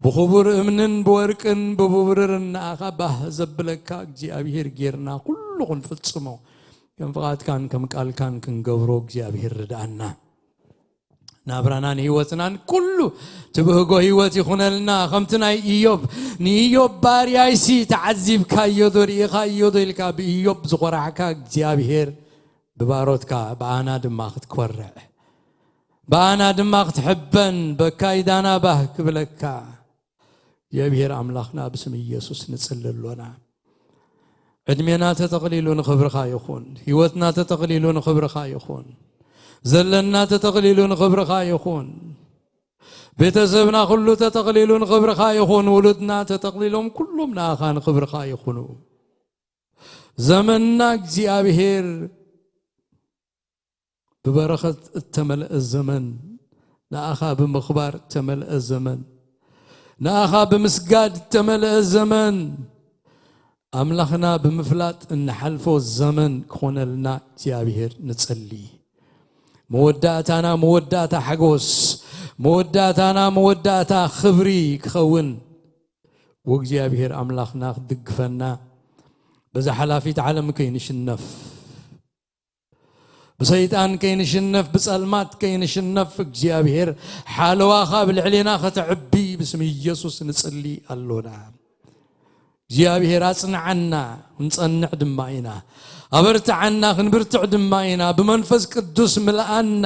ብኽቡር እምንን ብወርቅን ብብሩርን ንኣኻ ባህ ዘብለካ እግዚኣብሔር ጌርና ኩሉ ክንፍጽሞ፣ ከም ፍቓድካን ከም ቃልካን ክንገብሮ እግዚኣብሔር ርድኣና። ናብራናን ህይወትናን ኩሉ ትብህጎ ህይወት ይኹነልና። ከምቲ ናይ ኢዮብ፣ ንኢዮብ ባርያይሲ ተዓዚብካዮ ዶ፣ ርኢኻዮ ዶ ኢልካ ብኢዮብ ዝኾራዕካ እግዚኣብሔር፣ ብባሮትካ ብኣና ድማ ክትኮርዕ፣ ብኣና ድማ ክትሕበን፣ በካይ ዳና ባህ ክብለካ። እግዚኣብሔር ኣምላኽና፣ ብስም ኢየሱስ ንጽሊ ኣሎና። ዕድሜና ተጠቕሊሉ ንኽብርኻ ይኹን። ህይወትና ተጠቕሊሉ ንኽብርኻ ይኹን። ዘለና ተጠቕሊሉ ንኽብርኻ ይኹን። ቤተሰብና ኩሉ ተጠቕሊሉ ንኽብርኻ ይኹን። ውሉድና ተጠቕሊሎም ኩሎም ንኣኻ ንኽብርኻ ይኹኑ። ዘመንና እግዚኣብሔር ብበረኸት እተመልአ ዘመን፣ ንኣኻ ብምኽባር እተመልአ ዘመን፣ ንኣኻ ብምስጋድ እተመልአ ዘመን፣ ኣምላኽና ብምፍላጥ እንሓልፎ ዘመን ክኾነልና እግዚኣብሔር ንጸሊ። መወዳእታና መወዳእታ ሓጎስ፣ መወዳእታና መወዳእታ ክብሪ ክኸውን፣ ወእግዚኣብሔር ኣምላኽና ክትድግፈና፣ በዛ ሓላፊት ዓለም ከይንሽነፍ፣ ብሰይጣን ከይንሽነፍ፣ ብጸልማት ከይንሽነፍ፣ እግዚኣብሔር ሓለዋኻ ብልዕሌና ከተዕቢ ብስም ኢየሱስ ንጽሊ ኣሎና። እግዚኣብሔር ኣጽንዓና፣ ክንጸንዕ ድማ ኢና። ኣበርትዓና፣ ክንብርትዕ ድማ ኢና። ብመንፈስ ቅዱስ ምልኣና።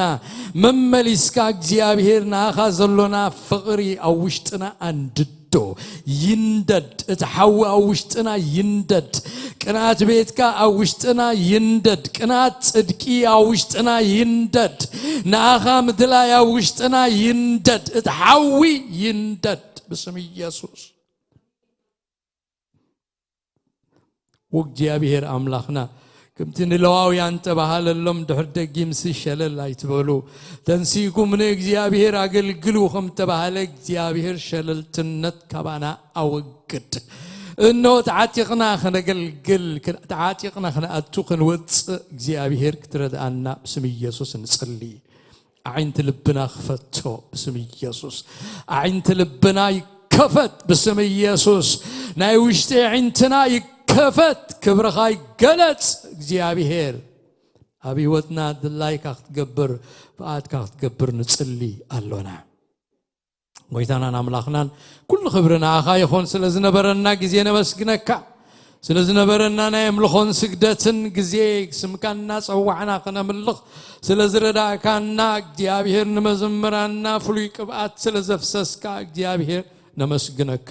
መመሊስካ እግዚኣብሔር ንኣኻ ዘሎና ፍቕሪ ኣብ ውሽጥና ኣንድዶ፣ ይንደድ። እቲ ሓዊ ኣብ ውሽጥና ይንደድ። ቅንኣት ቤትካ ኣብ ውሽጥና ይንደድ። ቅንኣት ጽድቂ ኣብ ውሽጥና ይንደድ። ንኣኻ ምድላይ ኣብ ውሽጥና ይንደድ። እቲ ሓዊ ይንደድ ብስም ኢየሱስ። ወእግዚኣብሔር ኣምላኽና፣ ከምቲ ንሌዋውያን ተባሃለሎም፣ ድሕሪ ደጊምሲ ሸለል ኣይትበሉ፣ ተንሲእኩም ንእግዚኣብሔር ኣገልግሉ ከም ተባሃለ፣ እግዚኣብሔር ሸለልትነት ካባና ኣወግድ። እነሆ ተዓጢቕና ክነገልግል፣ ተዓጢቕና ክንኣቱ ክንወፅእ እግዚኣብሔር ክትረድኣና ብስም ኢየሱስ ንፅሊ። ኣዒንቲ ልብና ክፈቶ ብስም ኢየሱስ። ኣዒንቲ ልብና ይከፈት ይከፈት ብስም ኢየሱስ። ናይ ውሽጢ ኣዒንትና ይከፈት፣ ክብርኻ ይገለጽ እግዚኣብሔር። ኣብ ህይወትና ድላይካ ክትገብር፣ ፍቓድካ ክትገብር ንጽሊ ኣሎና። ጎይታናን ኣምላኽናን ኩሉ ክብሪ ንኣኻ ይኹን። ስለ ዝነበረና ግዜ ነመስግነካ። ስለ ዝነበረና ናይ ኣምልኾን ስግደትን ግዜ፣ ስምካ እናጸዋዕና ክነምልኽ ስለ ዝረዳእካና እግዚኣብሔር፣ ንመዘምራንና ፍሉይ ቅብኣት ስለ ዘፍሰስካ እግዚኣብሔር ነመስግነካ።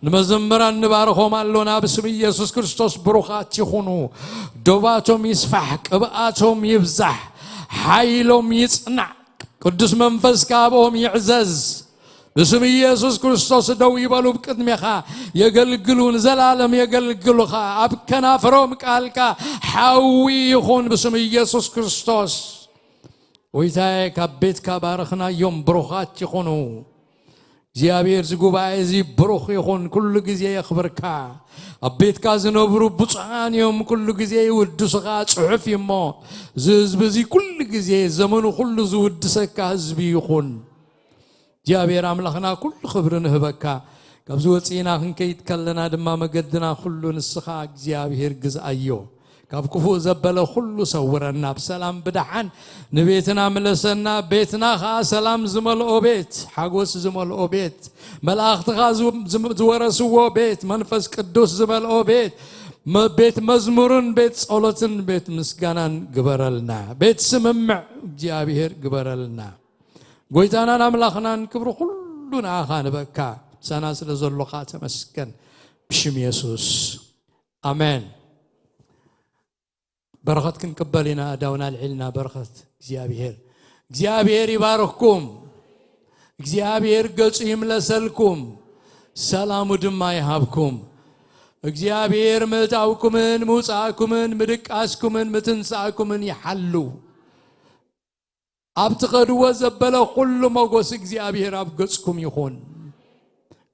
ንመዘምራን ንባርኾም ኣሎና ብስም ኢየሱስ ክርስቶስ። ብሩኻት ይኹኑ። ዶባቶም ይስፋሕ፣ ቅብኣቶም ይብዛሕ፣ ሓይሎም ይጽናዕ። ቅዱስ መንፈስካ ኣብኦም ይዕዘዝ። ብስም ኢየሱስ ክርስቶስ ደው ይበሉ፣ ብቅድሜኻ የገልግሉ፣ ንዘላለም የገልግሉኻ። ኣብ ከናፍሮም ቃልካ ሓዊ ይኹን ብስም ኢየሱስ ክርስቶስ። ጎይታዬ፣ ካብ ቤትካ ባረኽናዮም፣ ብሩኻት ይኹኑ። እግዚኣብሔር፣ እዚ ጉባኤ እዚ ብሩኽ ይኹን፣ ኩሉ ግዜ የኽብርካ። ኣብ ቤትካ ዝነብሩ ብፁዓን እዮም፣ ኩሉ ግዜ ይውድሱኻ። ጽሑፍ እዩ እሞ፣ እዚ ህዝቢ እዚ ኩሉ ግዜ፣ ዘመኑ ኩሉ ዝውድሰካ ህዝቢ ይኹን። እግዚኣብሔር ኣምላኽና፣ ኩሉ ክብሪ ንህበካ። ካብዚ ወፂእና ክንከይድ ከለና ድማ፣ መገድና ኩሉ ንስኻ እግዚኣብሔር ግዝኣዮ። ካብ ክፉእ ዘበለ ኩሉ ሰውረና፣ ብሰላም ብደሓን ንቤትና ምለሰና። ቤትና ኸዓ ሰላም ዝመልኦ ቤት፣ ሓጎስ ዝመልኦ ቤት፣ መላእኽትኻ ዝም-፣ ዝም-፣ ዝወረስዎ ቤት፣ መንፈስ ቅዱስ ዝመልኦ ቤት፣ መ-፣ ቤት መዝሙርን ቤት ጸሎትን ቤት ምስጋናን ግበረልና። ቤት ስምምዕ እግዚኣብሔር ግበረልና። ጎይታናን ኣምላኽናን፣ ክብሪ ኩሉ ንኣኻ ንበካ። ምሳና ስለ ዘሎኻ ተመስገን። ብሽም የሱስ፣ ኣሜን። በረኸት ክንቅበል ኢና። ኣእዳውና ኣልዒልና፣ በረኸት እግዚኣብሔር። እግዚኣብሔር ይባርኽኩም። እግዚኣብሔር ገጹ ይምለሰልኩም፣ ሰላሙ ድማ ይሃብኩም። እግዚኣብሔር ምእታውኩምን ምውጻእኩምን ምድቃስኩምን ምትንሳእኩምን ይሓሉ። ኣብ ትኸድዎ ዘበለ ኩሉ ሞጎስ እግዚኣብሔር ኣብ ገጽኩም ይኹን።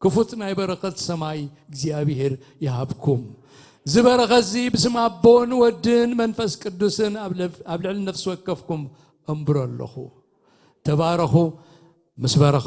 ክፉት ናይ በረኸት ሰማይ እግዚኣብሔር ይሃብኩም። እዚ በረኸት እዚ ብስም ኣቦን ወድን መንፈስ ቅዱስን ኣብ ልፍ-፣ ኣብ ልዕሊ ነፍሲ ወከፍኩም እምብሮ ኣለኹ። ተባረኹ። ምስ በረኸት